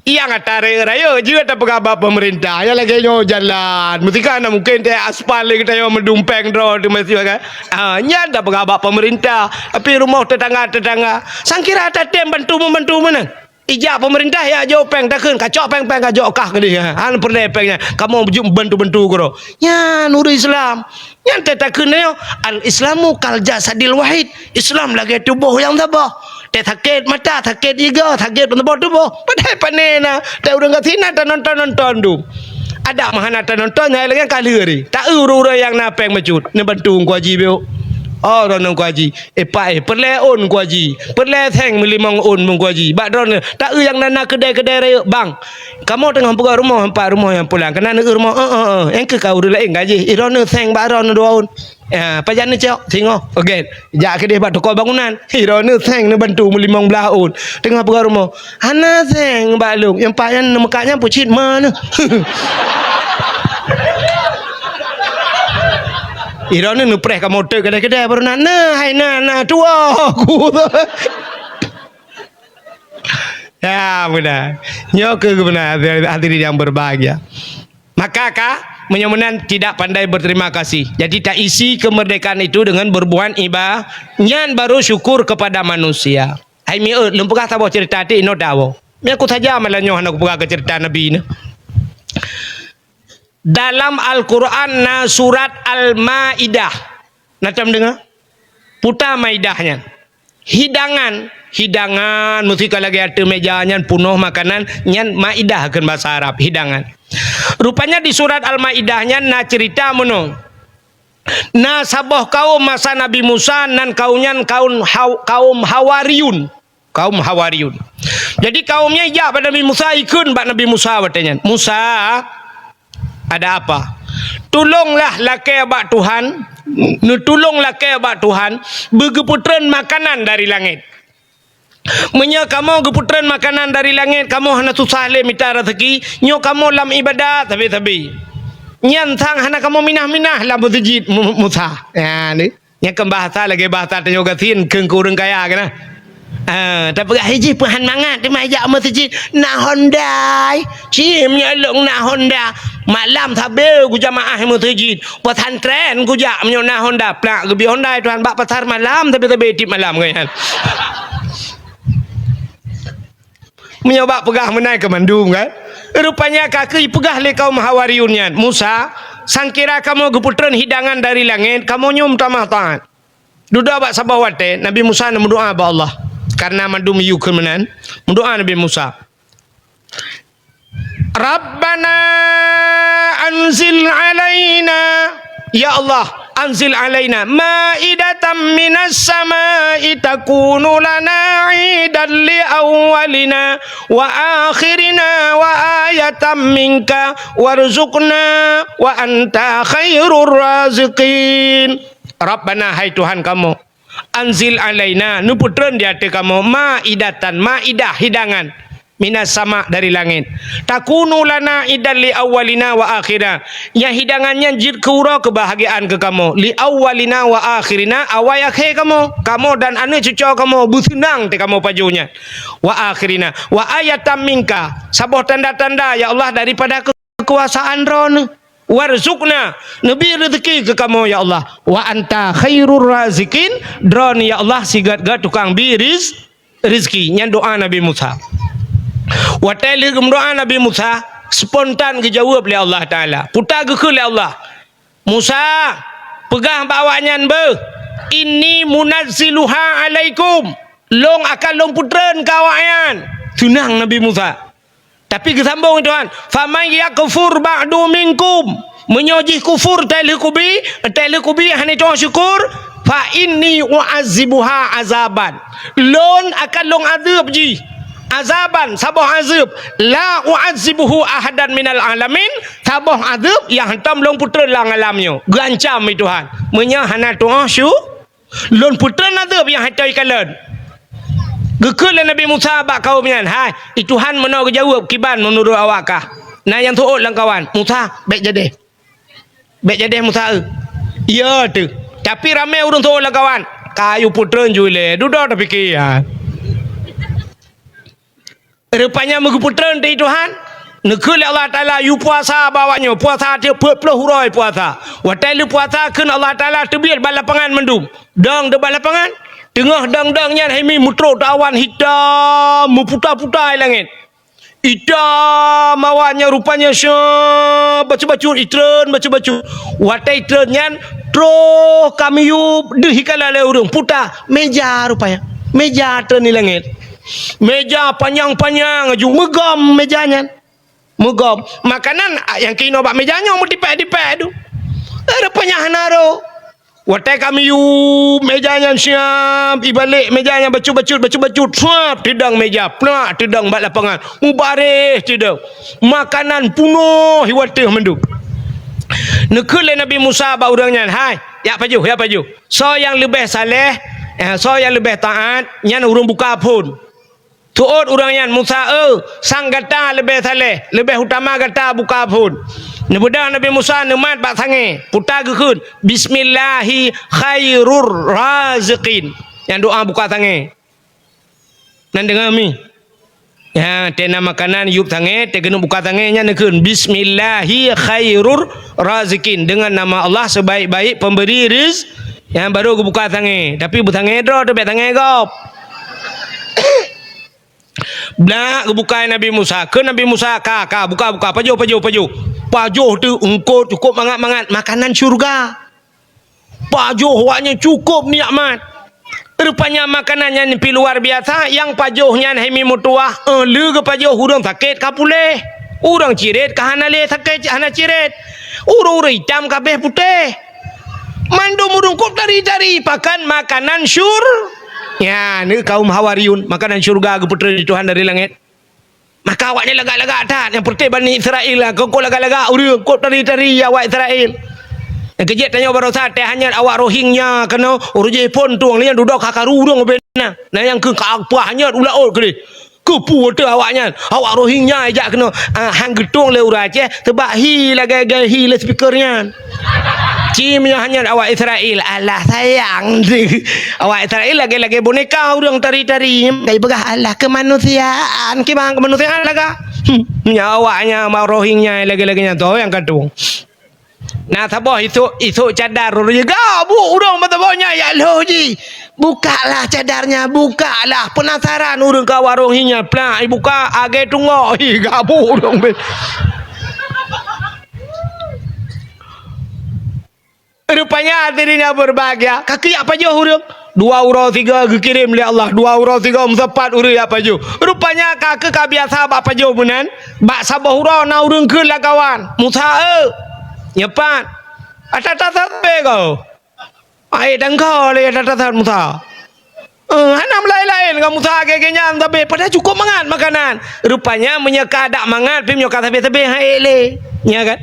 Nyang ata rayeuk-rayeuk jeuet tapeugah bak peumeurintah, nyang lagée nyoe jalan. Meusikan na mungken teuh aspal lé geutanyoe meudumpéng droe teuh meusikan. Ah, nyan tapeugah bak peumeurintah. Tapi rumoh tetangga-tetangga, sangkira tatem bantu-membantu meunan. Ijak peumeurintah ya jok péng takheun, kacok péng-péng kajok kah keudeh. Han peureulée péng nyan. Kamoe beujeuet bantu-bantu keudroe. Nyan ureuëng Islam. Nyan teuh takheun nyoe, al-Islamu kal jasadil wahid. Islam lagée tuboh nyang saboh. Teuh sakét mata, sakét iga, sakét saboh tuboh. Padahai pane na, teuh ureuëng gasien na tanonton-nonton dum. Adak meuhana tanonton nyang lagée ka lheueh ri. Ta eu ureuëng-ureuëng nyang na péng meucut, neubantu Teungku Haji biôk. Oh, droeneuh Teungku Haji. Eh, pak, eh, peureulée ôn Teungku Haji. Peureulée seng meulimong ôn Teungku Haji. Bak droeneuh, ta eu nyang na, na keudai-keudai rayeuk bang. Kamoe teungoh peugah rumoh, empat rumoh nyang pulang. Keunan eu rumoh, eh, eh, eh. Nyang keu ka ureuëng laén gaji. Eh, droeneuh seng bak droeneuh dua ôn. Ya, pajan neucok, singoh. Oke, jak keudeh bak toko bangunan. Hi, droeneuh seng neubantu meulimong blaih ôn. Teungoh peugah rumoh. Hana seng bak lôn. Nyang pat nyan neumeukat nyan peucit ma neuh. Hi, droeneuh neupreh kamoe teuk keudeh-keudeh baru na. Nah, hai na, na tuwoe ku. Ya, beuna. Nyoe keuh beuna hadirin yang berbahagia. Maka ka, meunyoe meunan tidak pandai berterima kasih. Jadi, taisi kemerdekaan itu dengan berbuat iba-, nyan baru syukur kepada manusia. Hai miet, lôn peugah saboh cerita ti inoe tawoe. Meunyoe ku saja malam nyoe hana kupeugah keu cerita Nabi nyoe. Dalam Al-Quran na surat Al-Maidah. Na tom deungoe? Puta maidah nyan. Hidangan, hidangan, meusti ka lagée ateueh meja nyan punoh makanan, nyan maidah kheun basa Arab, hidangan. Rupanya di surat Al-Maidah nyan na cerita meunoe. Na saboh kaum masa Nabi Musa, nan kaum nyan kaum Haw-, kaum Hawariyun. Kaum Hawariyun. Jadi kaum nyan ijak bak Nabi Musa, ikheun bak Nabi Musa watée nyan. Musa, ada apa? Tulonglah lakée bak Tuhan, neutulong lakée bak Tuhan, beugeupeutrön makanan dari langét. Meunyoe kamoe geupeutreun makanan dari langét, kamoe hana susah lé mita raseuki, nyoe kamoe lam iébadat sabe-sabe. Nyan sang hana kamoe minah-minah lam meuseujid Mu-, Musa. Nyan, nyan kan bahasa lagée bahasa tanyoe gasien keu ureuëng kaya keunan. Ah, tapeugah jih peuhan mangat teuma jak meuseujid na Honda. Cim nyoe lôn na Honda. Malam sabe kujamaah meuseujid. Pesantren kujak meunyoe na Honda. Plak geubi Honda Tuhan bak pasar malam sabe-sabe tiep malam kan. Meunyoe bak peugah meunan keu mandum kan. Rupanya ka keuh peugah lé kaum Hawariyun nyan, "Musa, sangkira kamoe geupeutreun hidangan dari langét, kamoe nyoe meutamah taát." Dudoe bak saboh watée, Nabi Musa neumeudoá bak Allah. Karena mandum yue kheun meunan, meudoá Nabi Musa. Rabbana anzil alaina, ya Allah, anzil alaina maidatan minas samai takunu lana idan li awwalina wa akhirina wa ayatan minka warzuqna wa anta khairur raziqin. Rabbana, hai Tuhan kamoe, anzil alaina, neupeutreun di ateueh kamoe, maidatan, maidah, hidangan, minas sama, dari langét. Takunu lana idan li awwalina wa akhirina. Nyang hidangan nyan jeuet keu uroe keubahgiaan keu kamoe, li awwalina wa akhirina, awai akhé kamoe. Kamoe dan aneuëk cucoe kamoe beuseunang teuh kamoe pajoh nyan. Wa akhirina, wa ayatan minka, saboh tanda-tanda, ya Allah, daripada keu- keukuasaan Droeneuh. Warzuqna, neubi reuzeuki keu kamoe, ya Allah. Wa anta khairur raziqin, Droeneuh, ya Allah, sigét-gét tukang bi riz-, reuzeuki. Nyan doá Nabi Musa. Watée lheueh geumeudoá Nabi Musa, spontan geujaweueb lé Allah Taala. Peue geukheun lé Allah, "Musa, peugah bak awaknyan beuh, inni munazziluha alaikum, lôn akan lôn peutreun keu awaknyan." Seunang Nabi Musa. Tapi geusambông Tuhan, "Faman yakfur ba'du minkum." Meunyoe jih kufur teuh lheueh kubi, teuh lheueh kubi hana tu'oh syukur, "fa inni u'azzibuha azaban." Lôn akan lôn azeueb jih. Azaban, saboh azeueb. "La u'azzibuhu ahadan minal alamin." saboh azeueb nyang hantom lôn peutreun lam alam nyoe. Geuancam lé Tuhan. Meunyoe hana tuoh syu-, lôn peutreun azeueb nyang hantom ikalon. Geukheun lé Nabi Musa bak kaum nyan, "Hai, i Tuhan meunoe geujaweueb kiban meunurot awak kah." Na nyang seuôt lam kawan, "Musa, bék jadeh. Bék jadeh Musa, eu." "Iya teuh. Tapi ramé ureuëng seuôt lam kawan." "Ka yue peutreun ju ilée, dudoe tapike, ya." Rupanya meugeupeutreun di Tuhan, neukheun lé Allah Taala yue puasa bak awak nyoe, puasa tiep peuet ploh uroe puasa. Watée lheueh puasa kheun Allah Taala teubiet bak lapangan mandum. Dong di bak lapangan, teungoh dong-dong nyan hai mi meutrok di awan hitam meuputa-puta i langét. Hitam awan nyan rupanya syeh bacut-bacut itreun bacut-bacut. Watée itreun nyan troh ka miyueb deuh ikala lé ureuëng puta méja rupanya. Méja treun i langét. Méja panyang-panyang aju meugom méja nyan. Meugom. Makanan, ah, nyang keunoe bak méja nyoe meutipék-tipék tu. Eh, rupanya hana rôh. Watée ka miyueb méja nyan siab, ibalek méja nyan bacut-bacut, bacut-bacut, suab, teudong méja, plak, teudong bak lapangan. Mubareh teudong. Makanan punoh iwateuh mandum. Neukheun lé Nabi Musa bak ureuëng nyan, "Hai, jak pajoh, jak pajoh. Soe nyang leubeh saleh, eh, soe nyang leubeh taát, nyan ureuëng buka phon." Seuôt ureuëng nyan, "Musa, eu, sang gata leubeh saleh, leubeh utama gata buka phon." Neubeudôh Nabi Musa neumat bak sangée, puta geukheun, "Bismillahi khairur raziqin." Nyang doa buka sangée. Nan deungoe mi. Ya, tena makanan yueb sangée, teugeuneuek buka sangée nyan neukheun, "Bismillahi khairur raziqin." Dengan nama Allah sebaik-baik pemberi riz-, nyan baru geubuka sangée. Tapi beusangée droe teuh, bék sangée gob. Blak geubuka Nabi Musa. Kheun Nabi Musa, "Ka, ka, buka, buka. Pajoh, pajoh, pajoh." Pajoh teuh eungkôt cukôp mangat-mangat. Makanan syeuruga. Pajoh awak nyan cukôp nikmat. Rupanya makanan nyan pih luar biasa. Nyang pajoh nyan hai mi meutuwah. Eh, lé geupajoh ureuëng sakét ka puléh. Ureuëng cirét ka hana lé sakét, hana cirét. Ureuëng-ureuëng itam ka béh putéh. Mandum ureuëng kôb tari-tari, pakan makanan syur-, ya, ni kaum Hawariyun, makanan syurga geupeutreun lé Tuhan dari langét. Maka awaknyan lagak-lagak that, nyang peureté Bani Israel lah, keu lagak-lagak ureuëng kôb tari-tari awak Israel. Nyang keujeuet tanyoe baroesa teuh hanyot awak Rohingya keunoe, ureuëng jih phon tueng, lé nyan dudoe ka karu ureuëng ubé na. Na nyang keu ka pah hanyot u laôt keudeh. Keupeue teuh awaknyan? Awak Rohingya jak keunoe, ah, han geutueng lé ureuëng Aceh, teubak hi lagée-lagée hi lé speaker nyan. Ci meunyoe hanyot awak Israel, alah sayang. Awak Israel lagée-lagée boneka ureuëng tari-tari. Kai peugah alah keumanusiaan, kiban keumanusiaan laga. Hmm, nyan awaknyan awak Rohingya lagée-lagée nyan toh nyang ka tueng. Na saboh isok, isok cadar ureuëng, gabuk ureuëng meusaboh nyan jak lhôh jih. "Bukaklah cadarnya, bukaklah." Penasaran ureuëng kawa Rohingya, plak, ibuka, agée tunggok. Hi, gabuk ureuëng beh. Rupanya hadirin yang berbahagia, ka keu jak pajoh ureuëng. Dua uroe tiga geukirém lé Allah, dua uroe tiga meusapat ureuëng jak pajoh. Rupanya ka keu ka biasa bak pajoh meunan, bak saboh uroe na ureuëng kheun lam kawan, "Musa, eu, nyoe pat, ata-ata sabe kau." Ai dangka lé ata-ata Musa. Eh, hana meulaén-laén ngon Musa lagée nyan sabe, padahai cukôp mangat makanan. Rupanya meunyoe ka dak mangat, pih meunyoe ka sabe-sabe, han ék lé. Nya kan?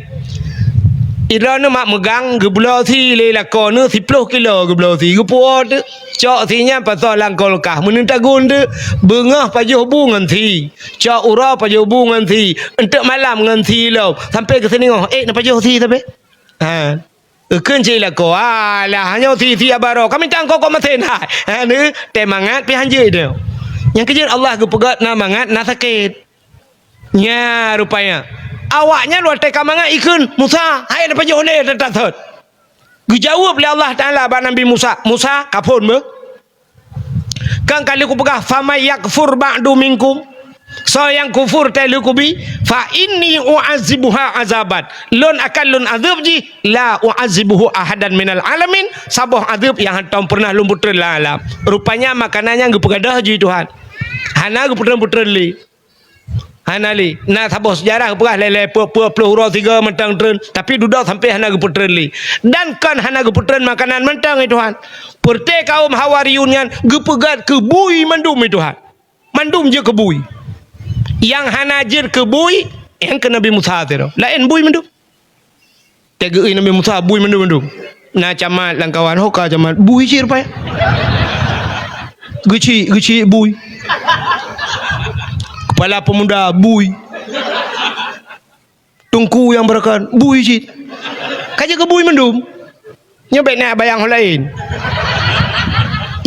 Idroeneuh mak meugang geubloe sie lé lakoe neuh siploh kilo geubloe sie. Geupuwoe teuk, cok sie nyan pasoe lam kulkas. Meuneuk tagun teuk, beungoh pajoh bu ngon sie. Cok uroe pajoh bu ngon sie. Eunteuk malam ngon sie lom. Sampoe keu seuningoh, ék neupajoh sie sabe. Ha. Eukheun cit lakoe, "Alah, nyoe sie-sie baroe, kami tangkok kok masen hai." Ha, ni, teumangat pih hanjeuet nyoe. Nyang keujeuet Allah geupeugét na mangat, na sakét. Nya rupanya. Awaknyan watée ka mangat ikheun, "Musa, hai neupajoh lé teutat thot." Geujaweueb lé Allah Taala bak Nabi Musa, "Musa, kaphon beuh." Kan ka lheueh kupeugah, "Faman yakfur ba'du minkum." Soe nyang kufur teuh lheueh kubi, "Fa inni u'azibuha azaban." Lôn akan lôn azeueb jih, "La u'azibuhu ahadan minal alamin." Saboh azeueb nyang hantom peureunah lôn peutreun lam alam. Rupanya makanan nyan geupeugadôh jih Tuhan. Hana geupeutreun-peutreun lé. Hana lé. Na saboh seujarah geupeugah lé-lé peuet ploh uroe tiga mantong treun, tapi dudoe sampoe hana geupeutreun lé. Dan kon hana geupeutreun makanan mantong, ya Tuhan. Peureté kaum Hawariyun nyan geupeugét keu bui mandum, ya Tuhan. Mandum jeuet keu bui. Nyang hana jeuet keu bui, nyang keu Nabi Musa sidroe. Laén bui mandum. Teugeue Nabi Musa bui mandum-mandum. Na camat lam kawan, ho ka camat, bui cit rupai. Geuchik, geuchik bui. Kepala pemuda bui. Teungku nyang beurakan, bui cit. Ka jeuet keu bui mandum. Nyoe bèk na bayang ho laén.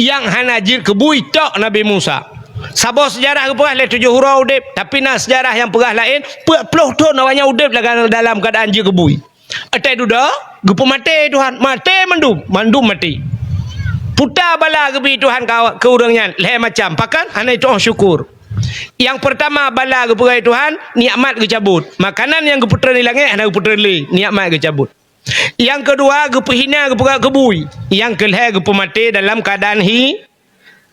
Nyang hana jeuet keu bui tok Nabi Musa. Saboh seujarah geupeugah lé tujoh uroe udép, tapi na seujarah nyang peugah laén, peuet ploh thon awaknyan udép dalam keuadaan jeuet keu bui. Watèe dudoe, geupeumaté Tuhan, maté mandum, mandum maté. Puta bala geubri Tuhan keu, keu ureueng nyan, lhèe macam. Pakon? Hana jitu'oh syukur. Nyang peurtama bala geupeugah Tuhan, nikmat geucabot. Makanan nyang geupeutreun di langèt hana geupeutreun lé, nikmat geucabot. Nyang keudua geupeuhina, geupeugah keu bui. Nyang keulhèe geupeumaté dalam keuadaan hi,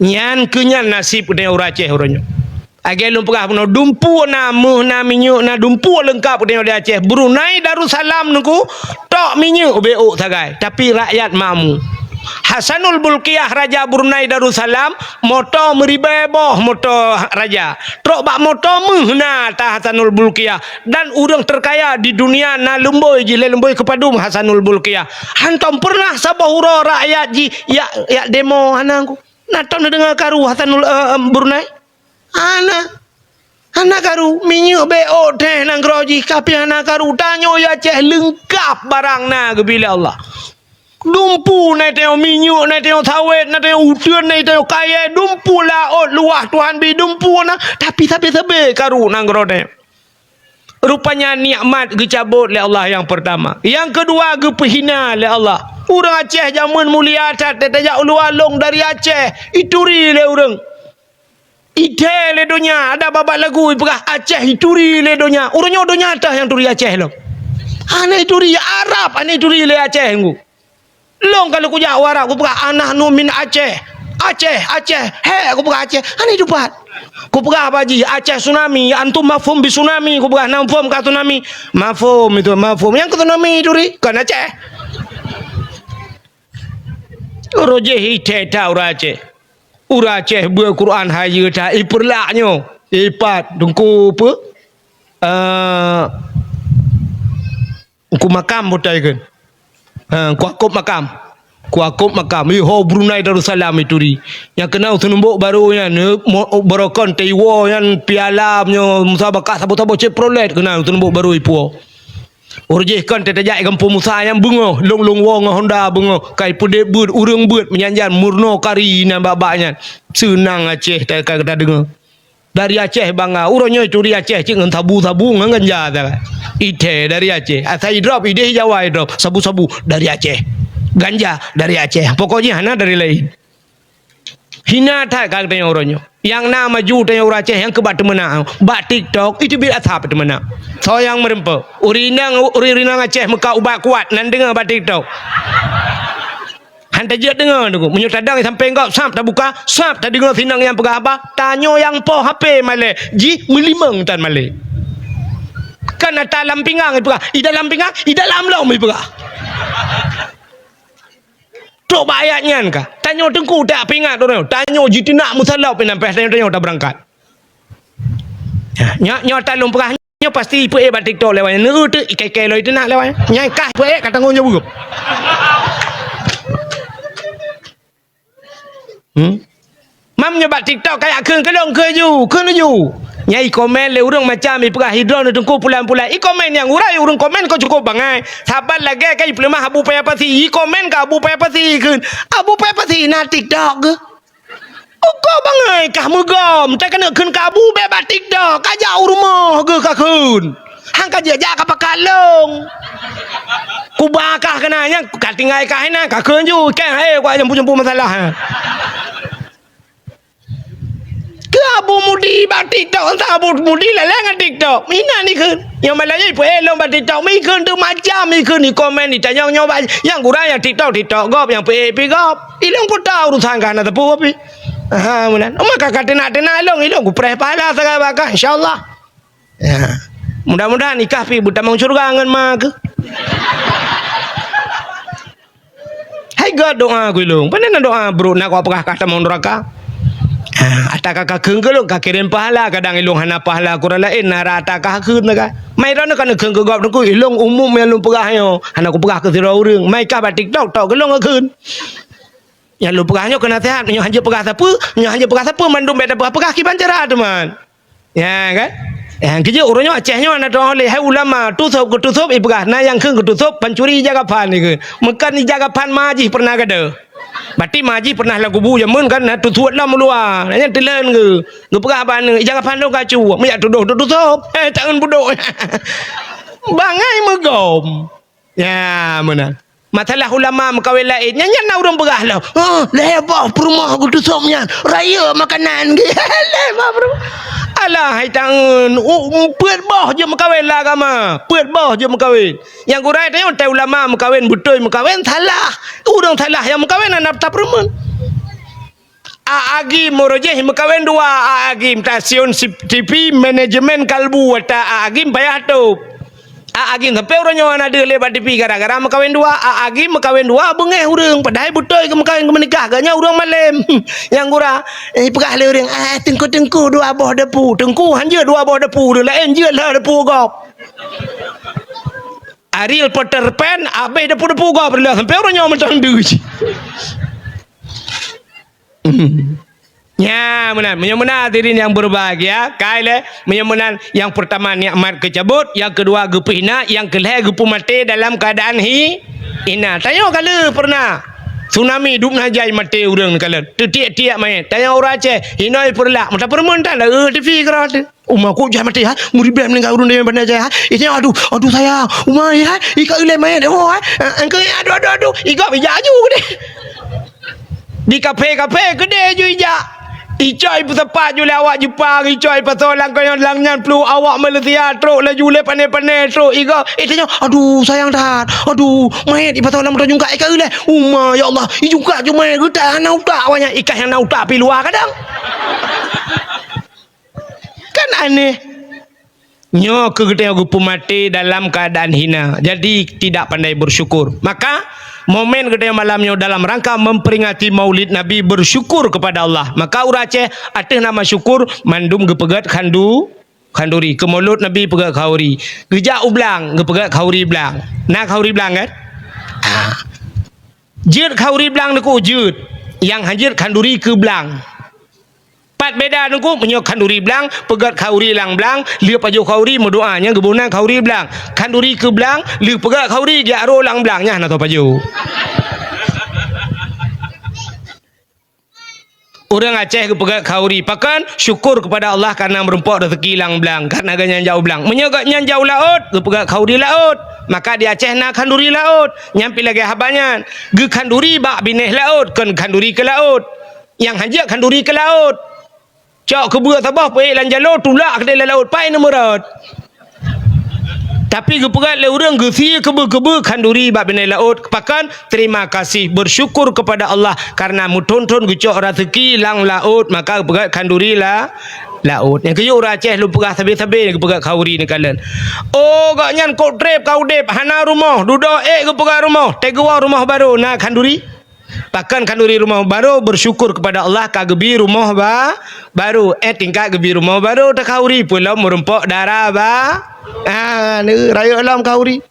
nyan keuh nyan naseb geutanyoe ureueng Aceh uroe nyoe. Lagèe lôn peugah bunoe, dumpeue na, méuh na, minyeuk na, dumpeue leungkap geutanyoe di Aceh. Brunei Darussalam Teungku, tok minyeuk beuôk sagai, tapi rakyat makmu. Hasanul Bolkiah, Raja Brunei Darussalam, moto meuribèe boh moto raja. Trok bak moto méuh na ata Hasanul Bolkiah. Dan ureueng teukaya di dunia na lumbôi jih lé lumbôi keupadum Hasanul Bolkiah. Hantom peureunah saboh uroe rakyat jih jak, jak demo hana ku. Na tom neudeungoe karu Hasanul, eh, em, Brunei? Hana. Hana karu, minyeuk beuôk teuh nanggroe jih, ka pih hana karu. Tanyoe di Aceh leungkap barang na geubri lé Allah. Dumpeue na tanyoe, minyeuk na tanyoe, sawét na tanyoe, uteuen na tanyoe, kayèe, dumpeue laôt luwah Tuhan bri, dumpeue na, tapi sabé-sabé karu nanggroe tanyoe. Rupanya nikmat geucabot lé Allah nyang peurtama. Nyang keudua geupeuhina lé Allah. Ureueng Aceh jameun mulia that, tajak u luwa lôn dari Aceh, ituri lé ureueng. Ithèe lé donya, ada babah lagu ipeugah Aceh ituri lé donya. Uroe nyoe donya teuh nyang turi Aceh lom. Hana ituri Arab, hana ituri lé Aceh ngku. Lôn ka lheueh kujak u Arab, kupeugah, "Ana nu min Aceh." "Aceh, Aceh." "He," kupeugah, "Aceh." Hana itupat. Kupeugah bak jih, "Aceh tsunami, antum mafhum bi tsunami," kupeugah, "Na mafhum ka tsunami?" "Mafhum itu, mafhum." Nyang keu tsunami ituri, kon Aceh. Roh jih ithèe that ureueng Aceh. Ureueng Aceh beuet Quran hayeue that, ipeurlak nyoe. Ipat, Teungku peue? Eh, Teungku Makam beutai kheun. Ha, Teungku Yakub Makam. Teungku Yakub Makam. Ih, ho Brunei Darussalam ituri. Nyang keunan Teungku Numbok Barô nyan, eh, mo-, barokon teuiwoe nyan piala meunyoe musabakah saboh-saboh Chevrolet keunan Teungku Numbok Barô ipuwoe. Uroe jih kon teuh tajak i gampông Musa nyang beungoh, lôn-lôn woe ngon Honda beungoh, ka ipeudeh beuet, ureueng beuet, meujan-jan meurunoe kari inan bak-bak nyan. Seunang Aceh ta-, ka tadeungoe. Dari Aceh bangga, uroe nyoe turi Aceh cit ngon sabu-sabu ngon ganja ta. Ithèe dari Aceh, asai idrop, ideh Jawa idrop, sabu-sabu dari Aceh. Ganja dari Aceh, pokok jih hana dari laén. Hina that ka geutanyoe uroe nyoe. Nyang na maju tanyoe ureueng Aceh nyang keu bak teumeunak. Bak TikTok, iteubiet asab teumeunak. Soe nyang meureumpok? Ureueng inong, ureueng inong Aceh meukat ubat kuat, nan deungoe bak TikTok. Han tajeuet deungoe, Teungku. Meunyoe tadong sampéng gob, sab tabuka, sab tadeungoe sinong nyang peugah haba, tanyoe nyang poh H P malèe, jih meulimong tan malèe. Kan ata lam pingang ipeugah, i dalam pingang, i dalam lom ipeugah. Trok bak ayat nyan ka. Tanyoe Teungku tak peuingat droeneuh. Tanyoe jiteunak meusalop inan pih tanyoe, tanyoe tabeurangkat. Ya, nyoe, nyoe ata lôn peugah nyoe pasti ipeuék bak TikTok lewat nyan. Neu teu ikai-kai lom iteunak lewat nyan. Nyang kah ipeuék ka tanggong jaweueb. Hmm? Mam nyoe bak TikTok kajak kheun keu lôn kheun ju, kheun ju. Nyang ikomen lé ureueng macam ipeugah droeneuh Teungku pulan-pulan. Ikomen nyang urai ureueng komen kon cukôp bangai. Saban lagèe ka ipeuleumah Abu Paya Pasi. Ikomen keu Abu Paya Pasi kheun. Abu Paya Pasi na TikTok keuh? Uko bangai kah meugom, takeuneuk kheun keu Abu bèk bak TikTok, kajak u rumoh geuh kakheun. Han kajeuet jak ka pakat lôn. Kuba kah keunan nyang ka tinggai kah inan, kakheun ju, kèe hai, kuba jampu-jampu masalah. Keu Abu Mudi bak TikTok, entah Abu Mudi lalai ngon TikTok. Inan ikheun. Nyang malam nyoe ipeuék lôn bak TikTok, mi kheun teuh macam ikheun, ikomen itanyong nyoe bak nyang gura nyang TikTok, TikTok gob, nyang peuék pih gob. Ilôn peue tau urusan kah na teupeu pih. Aha, meunan. Maka ka teunak-teunak ilôn, ilôn kupreh pahala sagai bak kah, insya Allah. Ya. Mudah-mudahan ikah pih beutamong syeuruga ngon ma keuh. Hai gèt doa keu ilôn. Pane na doa brok na kau peugah kah tamong neuraka. Ah, ata ka kakheun keu lôn, kakirém pahala, kadang ilôn hana pahala keu ureueng laén, na rata kakheun ka. Mai droeneuh ka neukheun keu gob teungku, ilôn umum nyang lôn peugah nyoe, hana kupeugah keu sidroe ureueng. Mai kah bak TikTok, tok keu lôn kakheun. Nyang lôn peugah nyoe keu naseuhat, nyoe hanjeuet peugah sapeue, nyoe hanjeuet peugah sapeue, mandum bèk tapeugah-peugah kiban cara teuma. Ya kan? Nyang keujeuet uroe nyoe Aceh nyoe na tu'oh lé, hai ulama, tusôb keu tusôb ipeugah, na nyang kheun keu tusôb pancuri ija kafan ikheun. Meukan ija kafan ma jih pernah gada. Berarti ma jih pernah lam kubu jameun kan, na tusôb lam luwa. Nyan teuleuen geu. Geupeugah bak aneuk, ija kafan lôn ka cuek. Meujak tudoh tusôb. Eh, tangan budok. Bangai meugom. Ya, meunan. Masalah ulama meukawen laén, nyan, nyan na ureueng peugah lom. "Oh, lhèe boh peurumoh geutusôb nyan, rayeuk makanan." Lhèe boh peurumoh. Alah, hai tangeun, u-, peuet boh jeuet meukawen lam agama. Peuet boh jeuet meukawen. Nyang gurèe tanyoe, tai ulama meukawen, beutôi meukawen, salah. Ureueng salah nyang meukawen hana tapeurumeun. A Agim uroe jéh meukawen dua, A Agim stasiun si-, T V manajemen kalbu ata A Agim payah tôb. A Agim sampoe uroe nyoe hana deuh lé bak T V gara-gara meukawen dua. A Agim meukawen dua beungéh ureueng, padahai beutôi keu meukawen keu meunikah, geuh nyan ureueng malém. Nyang gura, eh, peugah lé ureueng, "Ah, teungku-teungku dua boh depu." Teungku hanjeuet dua boh depu, ureueng laén jeuet lhèe depu gob. Ariel Peter Pan, abéh depu-depu gob, sampoe uroe nyoe mantong deuh. Nya, meunan. Meunyoe meunan hadirin yang berbahagia, kai lé, meunyoe meunan yang pertama nikmat keucabut, yang kedua geupeuhina, yang keulhèe geupeumaté dalam keadaan hi-, hina. Tanyoe ka lheueh pernah. Tsunami dum na jai maté ureueng ka lheueh. Teutiek-tiek manyét. Tanyoe ureueng Aceh, hinoe peureulak, meuta peurumeun tan, eh, T V keudroe teuh. Uma, kok jai maté, ha? Meuribèe meuninggai ureueng di Banda Jaya, ha? Itanyoe, "Aduh, aduh sayang, uma, ya, ha? Ika ilèe manyét, oh, ha? Eh, engkau, aduh, aduh, aduh." Igop ijak aju keudéh. Di kaphé-kaphé keudéh ju ijak. Icok ipeusapat ju lé awak Jepang, icok ipasoe lam keunyang lam nyan pluek awak Malaysia, trok laju lé pané-pané, trok igop. Itanyoe, "Aduh, sayang that. Aduh, manyét ipasoe lam moto jungkat, ika ilèe." Uma, ya Allah, ijungkat ju manyét geutak, hana utak awak nyan, ika nyang na utak pi luwa kadang. Kan aneh. Nyoe keuh geutanyoe geupeumaté dalam keadaan hina. Jadi, tidak pandai bersyukur. Maka, momen geutanyoe malam nyoe dalam rangka memperingati Maulid Nabi, bersyukur kepada Allah. Maka ureueng Aceh ateueh nama syukur, mandum geupeugèt khandu-, khanduri. Keu Maulud Nabi peugèt khauri. Geujak u blang, geupeugèt khauri blang. Na khauri blang kan? Ha. Jeuet khauri blang teungku, jeuet. Nyang hanjeuet khanduri keu blang. Pat beda teungku, meunyoe khanduri blang, peugèt khauri lam blang, lheueh pajoh khauri meudoa, nyan geuboh nan khauri blang. Khanduri keu blang, lheueh peugèt khauri, jak rô lam blang, nyan hana soe pajoh. Ureueng Aceh geupeugèt khauri, pakon? Syukur kepada Allah karena meurumpok rezeki lam blang, karena gobnyan jak u blang. Meunyoe gobnyan jak u laôt, geupeugèt khauri laôt, maka di Aceh na khanduri laôt. Nyan pi lagèe haba nyan. Geukhanduri bak binéh laôt, kon khanduri keu laôt. Nyang hanjeuet khanduri keu laôt. Cok keubeue saboh peuék lam jalô, tulak keudéh lam laôt, pai neumeurot. Tapi geupeugèt lé ureueng geusie keubeue-keubeue khanduri bak binéh laôt. Pakon? Terima kasih, bersyukur kepada Allah karena meuthôn-thôn geucok raseuki lam laôt, maka geupeugèt khanduri la-, laôt. Nyang keujeuet ureueng Aceh lôn peugah sabe-sabe geupeugèt khauri neukalon. Oh, gobnyan kok trép ka udép, hana rumoh, dudoe ék geupeugèt rumoh, teuguwoe rumoh barô, na khanduri? Pakon khanduri rumoh barô, bersyukur kepada Allah ka geubi rumoh ba-, barô. Eh, tingkat geubi rumoh barô, takhauri peulom meurumpok dara ba-, ah, ni, rayeuk lom khauri.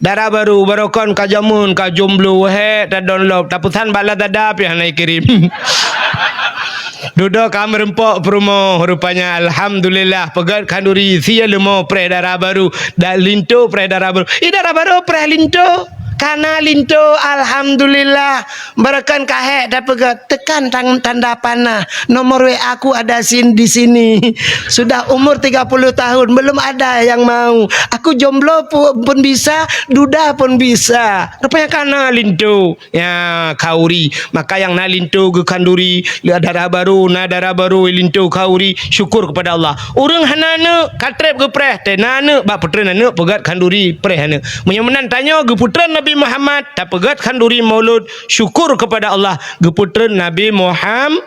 Dara barô, barokon ka jameun, ka jomblo, hék, ta-download, tapeusan bak Lazada, pih hana ikirém. Dudoe ka meurumpok peurumoh, rupanya, alhamdulillah, peugèt khanduri, sie leumo preh dara barô, dan linto preh dara barô. Ih, dara barô preh linto. Kana linto, alhamdulillah. Barokon ka hék tapeugah, tekan tang-, tanda panah. Nomor W A ku ada sin-, di sini. Sudah umur tiga puluh tahun, belum ada yang mau. Aku jomblo pu-, pun bisa, duda pun bisa. Rupanya kana linto. Ya, khauri. Maka nyang na linto geukhanduri, le dara barô, na dara barô linto khauri, syukur kepada Allah. Ureueng hana aneuk, ka trép geupreh, teuh na aneuk, bak peutreun aneuk, peugèt khanduri, preh aneuk. Meunyoe meunan tanyoe geupeutreun Nabi Muhammad, tapeugèt khanduri Maulud, syukur kepada Allah, geupeutreun Nabi Muham-,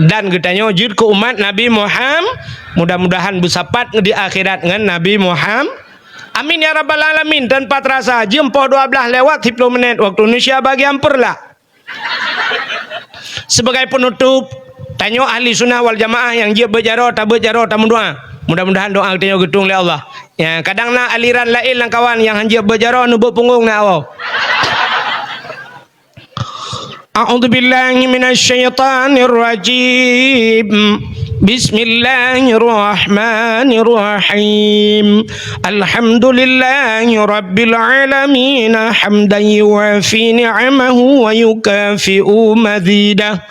dan geutanyoe jeuet keu umat Nabi Muham-, mudah-mudahan beusapat di akhirat ngon Nabi Muham-, amin ya rabbal alamin. Tanpa terasa, jeuem poh dua blah lewat siplôh menit waktu Indonesia bagian peureulak. Sebagai penutup, Tanyoe ahli sunnah wal jamaah nyang jeuet beuet jaroe, tabeuet jaroe, tameudoa. Mudah-mudahan doa geutanyoe geutueng lé Allah. Ya, kadang na aliran laén lam kawan nyang han jeuet beuet jaroe, neubeuet punggong na awai. A'udzubillahi minasyaitonirrajim. Bismillahirrahmanirrahim. Alhamdulillahi rabbil alamin, hamdan yuwafi ni'amahu wa yukafi'u mazidah.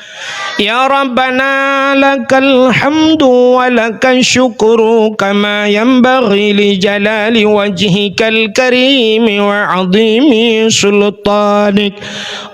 Ya Rabbana, lakal hamdu wa lakasy syukru, kama yanbaghi li jalali wajhikal karimi wa 'azimi sultanik.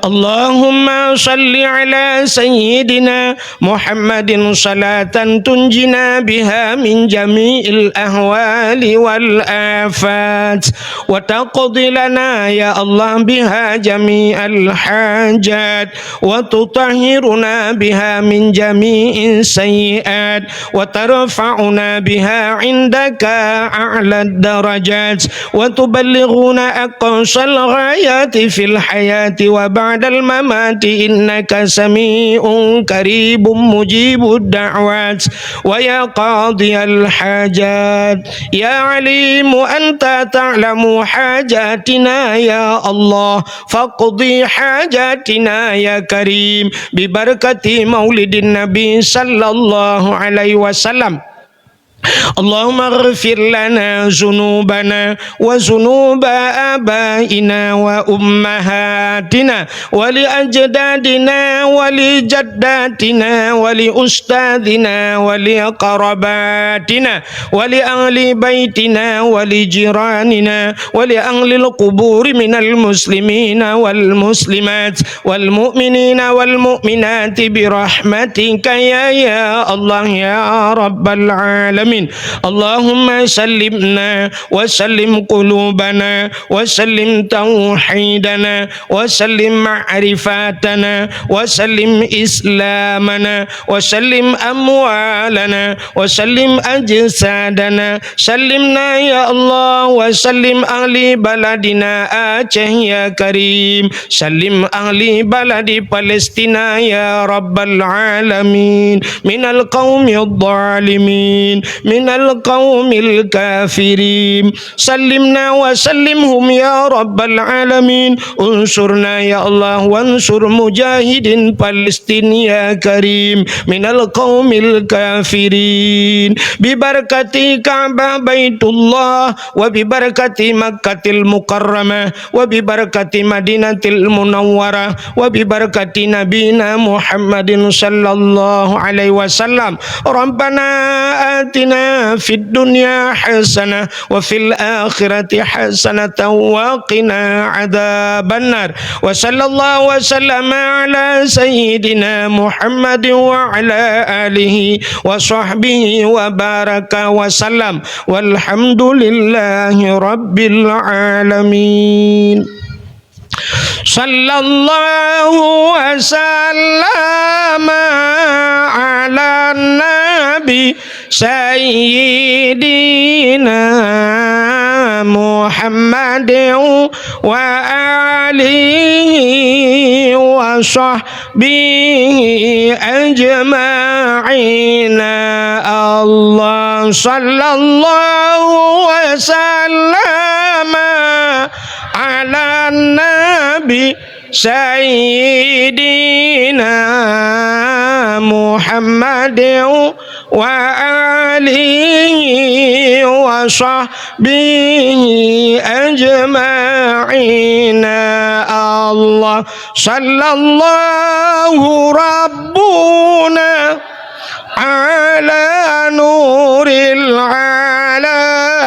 Allahumma shalli 'ala sayyidina Muhammadin shalatan tunjina biha min jami'il ahwali wal afat, wa taqdi lana, ya Allah, biha jami'al hajat, wa tutahhiruna biha min jami'is sayyi'at, wa tarfa'una biha 'indaka a'lad darajat, wa tuballighuna aqsal ghayati fil hayati wa ba'dal mamati, innaka sami'un qaribun mujibud da'wat, wa ya qadiyal hajat, ya alimu anta ta'lamu hajatina ya Allah, faqdi hajatina ya karim, bi barakati maulidin nabi sallallahu alaihi wasallam. Allahumma ighfir lana dzunubana wa dzunuba abaina wa ummahatina wa li ajdadina wa li jaddatina wa li ustadzina wa li qarabatina wa li ahli baitina wa li jiranina wa li ahlil quburi minal muslimina wal muslimat wal mu'minina wal mu'minati bi rahmatika ya, ya Allah ya rabbal alamin. Allahumma sallimna wa sallim qulubana wa sallim tauhidana wa sallim ma'rifatana wa sallim islamana wa sallim amwalana wa sallim ajsadana. Sallimna ya Allah wa sallim ahli baladina Aceh ya Karim. Sallim ahli baladi Palestina ya Rabbal Alamin, minal qaumidh dhalimin, minal qaumil kafirin. Sallimna wa sallimhum ya Rabbal Alamin. Unsurna ya Allah wansur mujahidin Palestin ya Karim, minal qaumil kafirin. Bi barakati Ka'bah Baitullah wa bi barakati Makkatil Mukarramah wa bi barakati Madinatil Munawwarah wa bi barakati Nabina Muhammadin sallallahu alaihi wasallam. Rabbana atina fid dunya hasanah wa fil akhirati hasanatan wa qina adzabannar. Wa sallallahu wa sallama ala sayyidina Muhammadin wa ala alihi wa sahbihi wa baraka wa sallam. Walhamdulillahi rabbil alamin. Sallallahu wa sallama ala nabi sayyidina Muhammadin wa alihi wa sahbihi ajma'in. Allah sallallahu wa sallama ala nabi sayyidina Muhammadin wa alihi wa sahbihi ajma'in. Allah sallallahu rabbuna ala nuril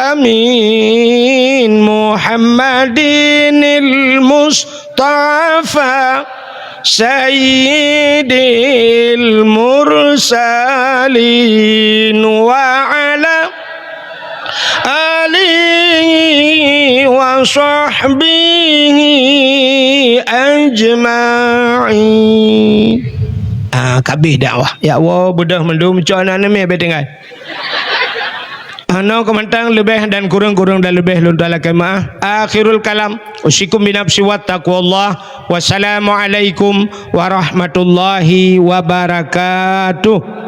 alamin Muhammadinil Mustafa sayyidil mursalin wa ala alihi wa sahbihi ajma'in. Ah, kabeh dakwah. Ya Allah, beudôh mandum cok aneuk mé beutinggai. Anoe keumantang leubeh dan kureueng, kureueng dan leubeh lôn talakée meu'ah. Akhirul kalam, usikum binafsi wa taqwallah. Wassalamualaikum warahmatullahi wabarakatuh.